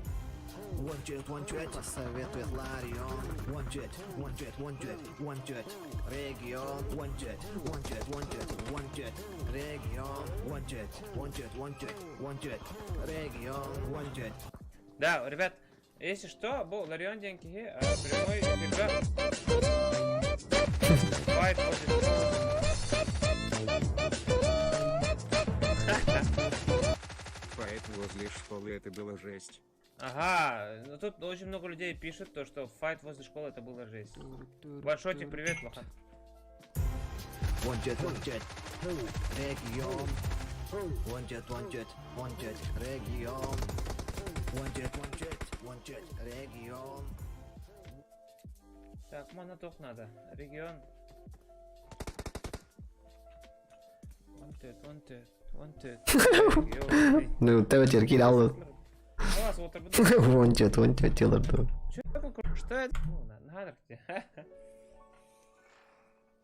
wanted, wanted, посоветует Ларион, wanted, wanted, wanted, wanted, регион, wanted, wanted, wanted, wanted, регион, wanted, wanted, wanted, wanted, регион, wanted. Да, ребят, если что, бу Ларион диэн киһи прямой эфирга Файт возле школы. Файт возле школы это было жесть. Ага, ну тут очень много людей пишут то, что файт возле школы это было жесть. Большой тебе привет, Лохан. Wanted, wanted, регион, wanted, wanted, wanted, регион, wanted, wanted, wanted, регион. Так, манна туох надо. Регион. Wanted, wanted, wanted. Регион. Ну, тебе кидал. Класс, вот Wanted, wanted, делар Чё такое? Что это? Ну, на, надо где.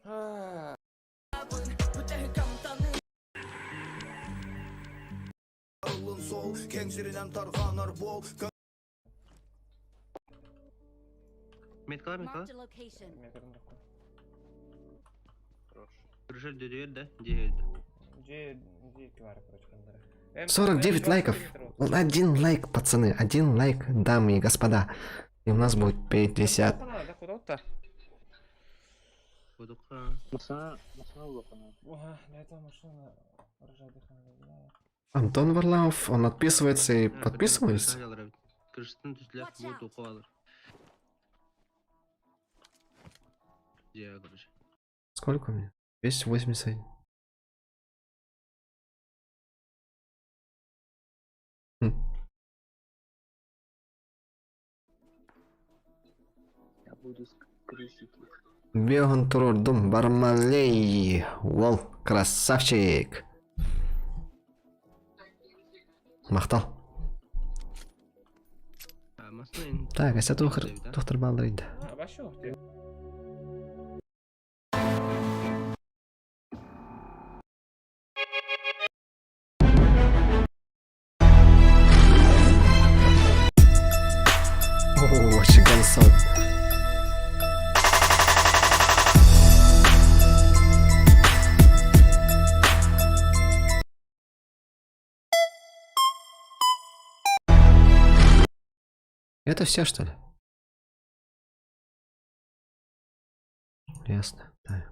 А. Меткалар, меткалар. Мен көрдüm такой. Где, где кивары, короче, хандара. 49 лайков. Один лайк, пацаны, один лайк, дамы и господа. И у нас будет 50. Да, куда-то. Ага, на это машина рожать дыхание. Антон Варламов, он отписывается и подписывается. Сколько у меня? 281. Хм. Я буду скрестить их. Беган Турурдум Бармалей. Вол, красавчик. Махтал. Так, а тухтар, тухтар балдырыйды. А, вообще, где? О, Чигансон. Это все, что ли? Ясно. Да.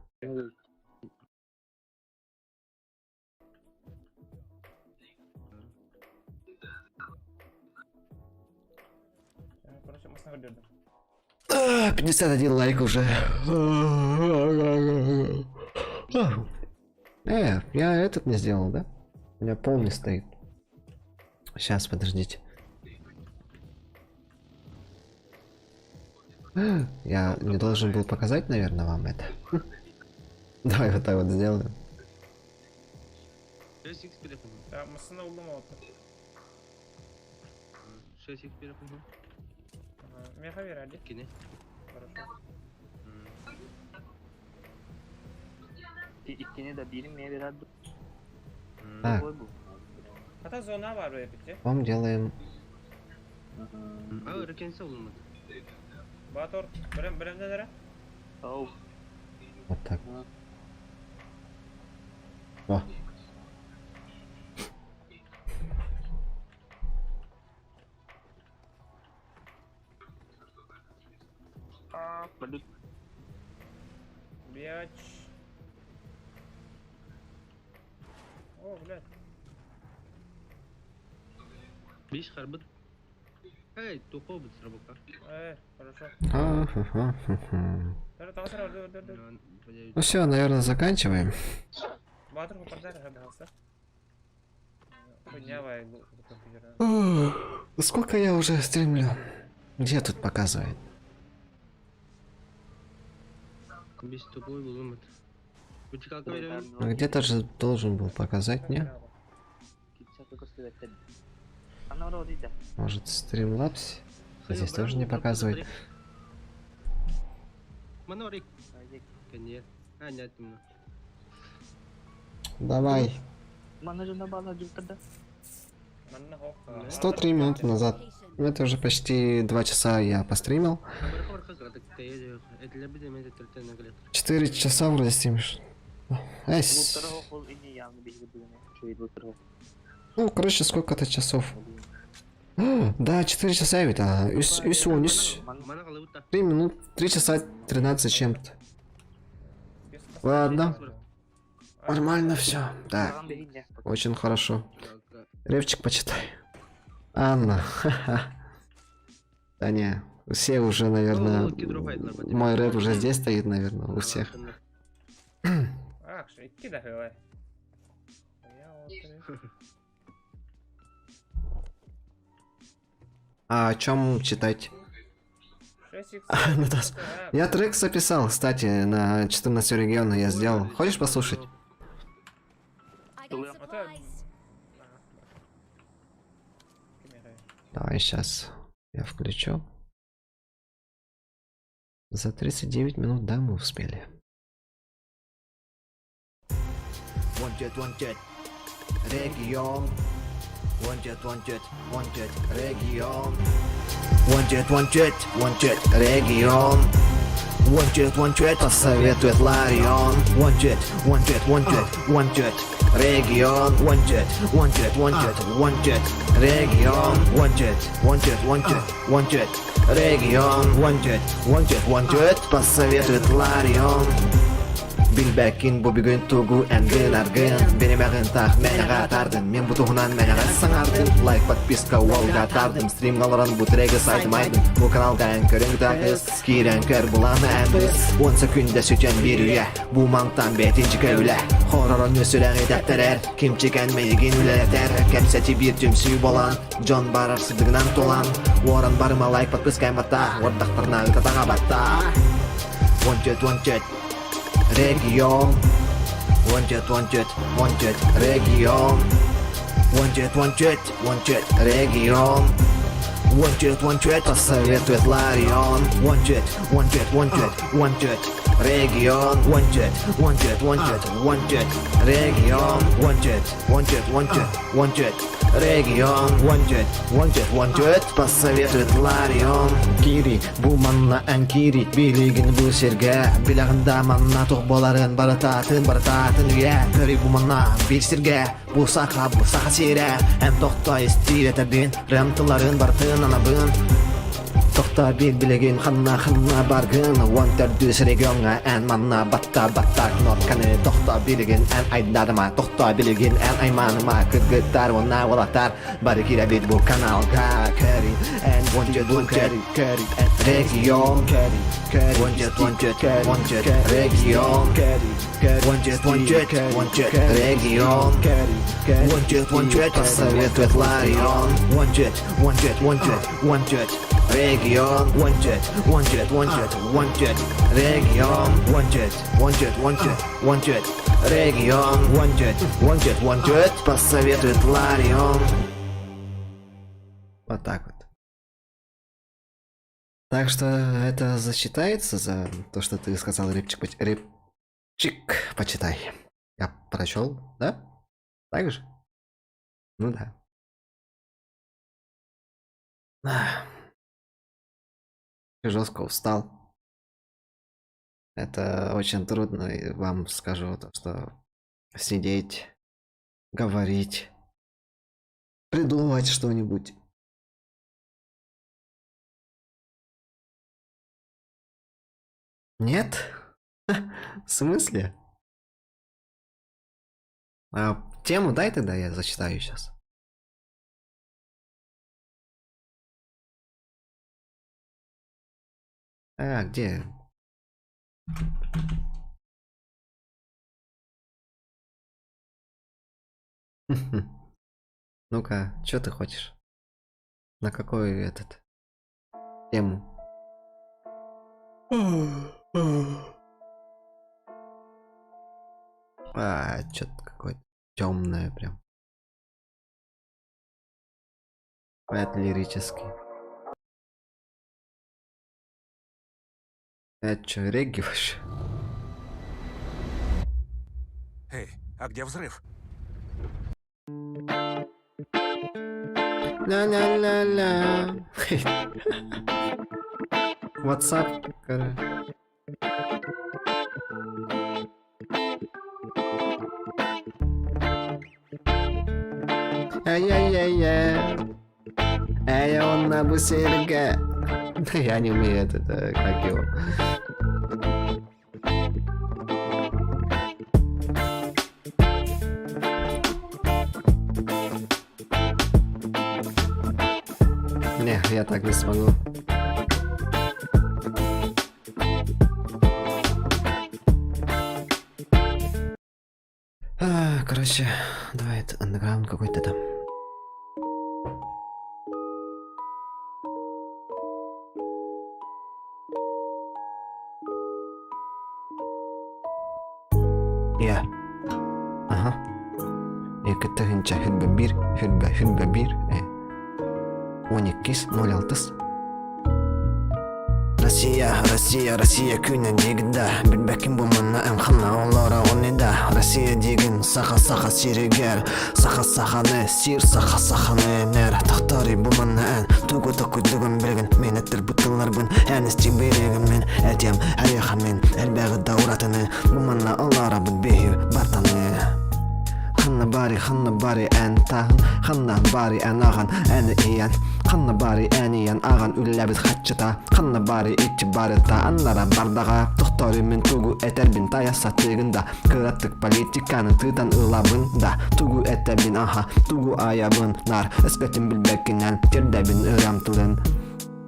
Короче, мы снова держим. А, 51 лайк уже. Я этот не сделал, да? У меня полный стоит. Сейчас, подождите. Я не должен был показать, наверное, вам это. Давай вот так вот сделаем. Да, мы снова уломал. Меха верали. Хорошо. Иккини да бирин мээ берер. Так, Хата зона бар бите. вам делаем... Батор, берем, берем дедere. Вот так. О. Бяч. О, блядь. Биш харбыт. Эй, тухо бит срабука. Хорошо. А-ха-ха-ха-ха. Dur, daha sonra dur, dur, dur. Ну все, наверное, заканчиваем. Батыр хопардар хабалса. Хуйня вай компьютера. Сколько я уже стримлю? Где тут показывает? Ну, где-то же должен был показать, не? Может, Streamlabs? Здесь тоже не показывает. Давай. 103 минуты назад. Ну, это уже почти 2 часа я постримил. 4 часа вроде стримишь. Эсь. Ну, короче, сколько-то часов. А, да, 4 часа ведь, а. Үс, он, үс. 3 минут, 3 часа 13 чем-то. Ладно. Нормально все. Да. Очень хорошо. Ревчик почитай. Анна. ха-ха. Да не, все уже, наверное, мой рэп уже здесь стоит, наверное, у всех. Ах, икки да хыла. А о чем читать? Я трек записал, кстати, на 14 региона я сделал. Хочешь послушать? Давай сейчас я включу. За 39 минут, да, мы успели. Wanted, wanted, регион. Wanted, wanted, wanted, регион. Wanted, wanted, wanted, регион. Wanted, wanted, посоветует Ларион. Wanted, wanted, wanted, wanted, регион. Wanted, wanted, wanted, wanted, регион. Wanted, wanted, wanted, wanted, регион. Wanted, wanted, wanted, посоветует Ларион. Билбэккин бу бүгүн тугу эн гынаргын Биримэҕин таах мээнэҕэ атаардын Мин бу туһунан мээнэҕэ саҥардым Лайк, подписка, уолга атаардым Стримҥэ олорон бу треги сайтым айдым Бу каналга эн көрүҥ такыс Киирэн көр булааны эн быс Уон сөкүүндэ сүтэн биир үйэ Бу мантан бээтинчикэ үлэ Хоророн сүрэҕи тэптэрэр Кимчикэн мэйигин үлэлэтэр Кэпсэти биир түмсүү болан Дьон барар сырдыгынан туолан Уоран барыма лайк подписка эн батта Уордахтарына ытатаҕа батта Wanted, wanted, регион. Wanted, wanted, wanted, регион. Wanted, wanted, wanted, регион. Wanted, wanted, посоветует Ларион. Wanted, wanted, wanted, wanted, регион. Wanted, wanted, wanted, wanted, регион. Wanted, wanted, wanted, wanted, регион. Wanted, wanted, wanted, посоветует Ларион. Кири, бу манна эн кири, билигин бу сиргэ Билэҕин да манна туох буоларын барытатын, барытатын үйэ Көрүй бу манна биир сиргэ, бу саха, бу саха сирэ Эн тохто истиир этэбин, рэм тылларын барытын анабын Тохто биир билигин ханна ханна баргын Уон төрдүс региоҥҥа эн манна батта батта кнопканы Тохто билигин эн айдарыма Тохто билигин эн айманыма Кыргыттар уонна уолаттар бары киирэбит бу каналга Кэри эн wanted wanted кэри регион Wanted wanted wanted регион Wanted wanted wanted регион Wanted wanted посоветует Ларион Wanted wanted wanted wanted регион Wanted wanted wanted wanted регион Wanted wanted wanted wanted регион Wanted wanted wanted посоветует Ларион. Вот так вот. Так что это засчитается за то, что ты сказал репчик, репчик почитай. Я прочел, да? Так же? Ну да. Ах. Жестко устал. Это очень трудно, и вам скажу, то, что сидеть, говорить, придумывать что-нибудь. Нет? В смысле? А, тему дай тогда, я зачитаю сейчас. А, где? Ну-ка, что ты хочешь? На какой этот тему? А, что-то какое-то темное прям. Это лирический. Это что, регги вообще? Эй, а где взрыв? Ля-ля-ля-ля. WhatsApp, короче. Ай-яй-яй-яй. Эй, он на бусерге. Я не умею это, это, как его. Не, я так не смогу. А, короче, давай это андеграунд какой-то там. Я. Ага. Екі тыһыынча хүрбэ биир, хүрбэ хүрбэ биир, э. Он иккис, ноль алтыс. Россия, Россия, Россия күнэ диигин да Билбэккин бу манна эн ханна олороҕун да Россия диигин саха саха сиригэр Саха саханы сиир саха саханы энэр Тохтори бу манна эн тугу токуйдугун билигин Мин этэр бу тылларбын эн исти билигин Мин этиэм эйиэхэ мин элбэҕи да уратыны Бу манна олоробут биһи бартаны Ханна баары, ханна баары эн таһын, ханна баары эн аҕан, эн ийэн, ханна баары эн ийэн аҕан үллэбит хаччыта, ханна баары иччи барыта аннара бардаҕа, тохтору мин тугу этэрбин тайа сатыыгын да, кыратык политиканы тыытан ылабын да, тугу этэбин аха, тугу айабын нар, өскөтүн билбэккинэн тирдэбин ырам тылын.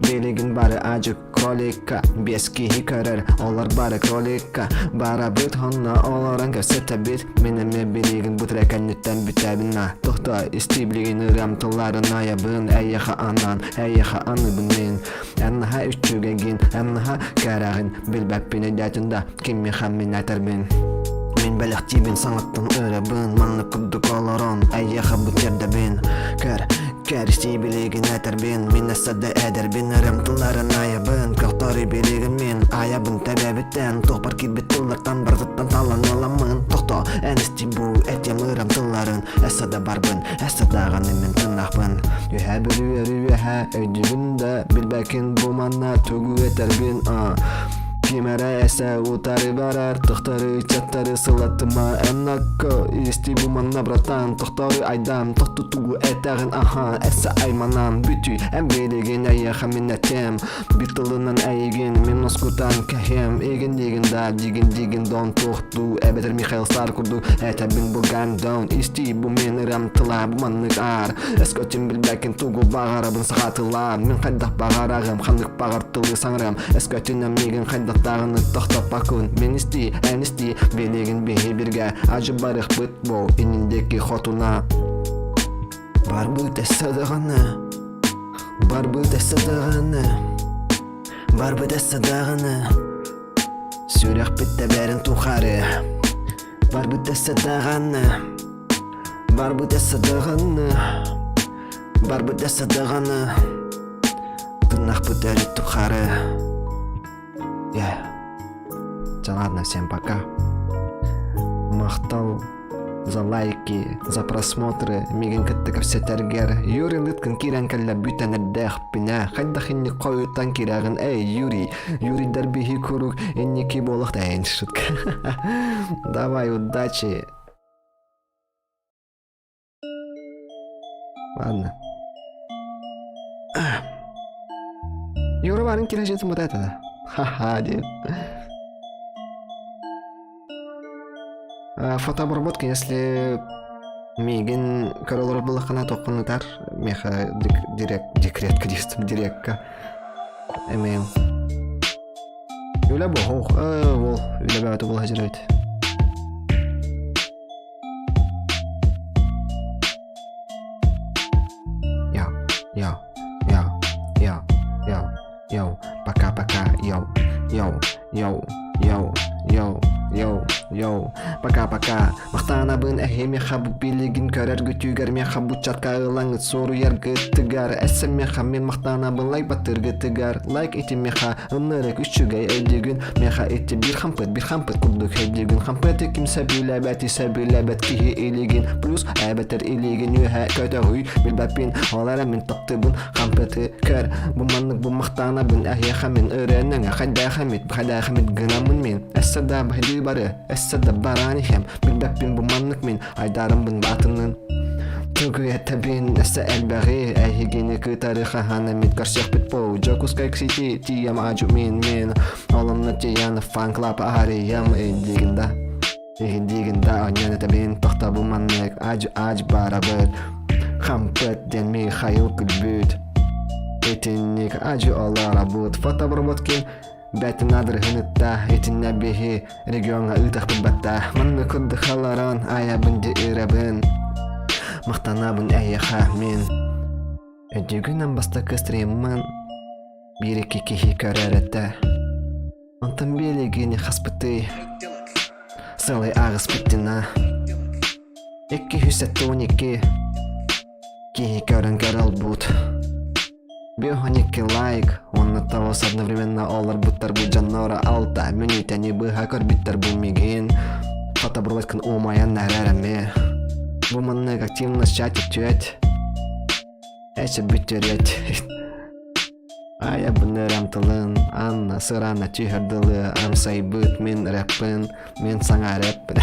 Билигин бары ажык кроликка биэс киһи көрөр, олор бары кроликка барабыт онно олорон кэпсэтэбит мин эмиэ билигин бу кэнниттэн бүтэбин на тохто исти билигин ырыам тылларын айабын эйиэхэ анаан эйиэхэ аныбын мин эн наһаа үчүгэйгин эн наһаа кэрэҕин билбэппин өйдөөтүн да кимиэхэ мин этэрбин мин бэлэхтиибин саҥаттан ырабын маннык курдук олорон эйиэхэ бу тиэрдэбин көр Кэристии билигин этэрбин, мин өссө да эдэрбин Ырым тылларын айабын, көхтөрүй билигин мин Айабын тэбэбиттэн, туохпар киирбит тыллартан барытыттан талан ыламмын Тохто, эн исти бу этиэм ырам тылларын Өссө да барбын, өссө даҕаны мин тыыннаахпын Үһэ бүрүөрү үөһэ өйдүүбүн да билбэккин бу манна тугу этэрбин а Ким эрэ эсэ утары барар, тохтору ыччаттары сылаттыма Эннакко исти бу манна братан, тохтору айдан, тохту тугу этэҕин аха, эсэ айманан бүтүй, эн билигин эйиэхэ мин этиэм, бир тылынан эйигин мин оскутан кэһиэм, игин дигин да, дигин дигин дон туохтуу, эбэтэр Михаил Сар курдук этэбин бу гандон, исти бу мин ырам тыла бу маннык аар, өскөтүн билбэккин тугу баҕарабын саха тыла, мин хайдах баҕарагым, ханнык баҕар тылы саҥарам, өскөтүн миигин хайдахтааҕыны тохтоппаккын, мин исти, эн исти, билигин биһи биргэ ажы барыхпыт бу иннин диэки хотуна. Барбыт эссе даҕаны, барбыт эссе даҕаны, барбыт эссе даҕаны, сүрэхпит тэбэрин тухары. Барбыт эссе даҕаны, барбыт эссе даҕаны, барбыт эссе даҕаны, тыыннахпыт өрүт тухары. Yeah. Ладно, всем пока. Махтал за лайки, за просмотры. Миигин кытта кэпсэтэргэр. Юрий Лыткин киирэн кэллэ бүтэн эрдээхпинэ. Хайдах инник хойуттан киирэҕин? Эй, Юрий, Юрийдар биһи куруук инники буолуох эйн шутка. Давай, удачи. Ладно. Юра барын кирэжетин вот это да. Ха-ха, диэн. Фотообработка, если миигин көрө олорор буоллаххына туоххун ытар миэхэ директ декретка диэстим дирекка email үлэ буоһуох ол үлэ бөҕөтө буола сылдьар эбит Йоу, йоу, йоу, йоу, йоу, йоу, пока-пока, йоу, йоу, йоу, йоу, йоу, йоу. Йоу, пока-пока. Махтанабын эһи миэхэ бу билигин көрөргүтүгэр миэхэ бу чатка ылаҥыт суруйаргытыгар эссе миэхэ мин махтанабын лайк баттыыргытыгар лайк ити миэхэ ынырык үчүгэй өйдүүгүн миэхэ ити биир хампыт биир хампыт курдук өйдүүгүн хампыты ким сөбүлээбэт сөбүлээбэт киһи илигин плюс эбэтэр илигин үөһэ көтөҕүй билбэппин ол эрэ мин таптыыбын хампыты көр бу маннык бу махтанабын эһиэхэ мин ырыаныҥа хайдаах эмит хайдаах эмит гынаммын мин эссе да баһылыы бары эссе да бараан иһэм билбэппин бу маннык мин айдаарыммын баатынын Тугу этэбин эссе элбэҕи эһигини кытары хаһан эмит көрсүөхпүт бу Дьокуускай Сити тиийэм аадьу мин мин оломно тиийэн фан-клаб арыйам диигин да иһин диигин да онньон этэбин тохтобу маннык аадьу аадь барабыт хампыт диэн Михаил күлбүт итинник аадьу олоробут фотоброботкин Бэт наадырыһын ытта, итиннэ биһи региоҥҥа ыытахпыт батта. Манна курдук олорон айабын диирабын. Махтанабын эйиэхэ мин. Өйдүүгүнэн бастакы стриммын биир икки киһи көрөр этэ. Онтон билигини хаспытый сылай ааҕыспыттына. 272 киһи көрөн көрөлбут. Биохоникки лайк уонна тоҕус одновременно олорбуттар бу дьонноро алта мүнүүтэни быһа көрбүттэр бу мигин фотобродкын умайан эрэр эмиэ бу маннык активность чатик түөт эчи бүтүрүөт Ая быныram тылын Анна сырана түһэр дылы амсайбыт мин рэппин Мин саҥа рэппин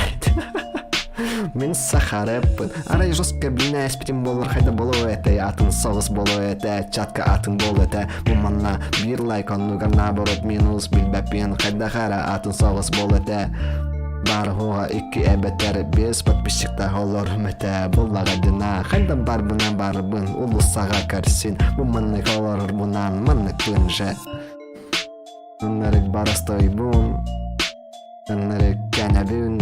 Мин саха рэппин Арай жестко билинэ эспитим буоллар хайда болуо этэй атын соҕус болуо этэ чатка атын болуо этэ бу манна биир лайк оннугар наоборот минус билбэппин хайдах эрэ атын соҕус болуо этэ баар уһуга икки эбэтэр биэс подписчиктаах олорум этэ буллаҕа дина хайда барбынан барбын улуссаҕа көрсүн бу маннык олорорбунан манныкпын же Ыннарык барастойбун Ыннарык кэнэбин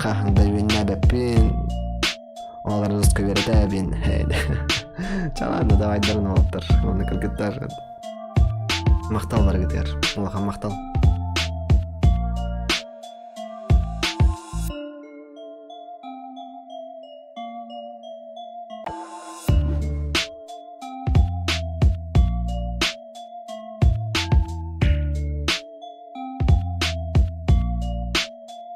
хаһан да үөннээбэппин Олар русска үөрэтэбин Чалаанна давайдарын уолаттар уонна кыргыттар махтал барыгытыгар улахан махтал.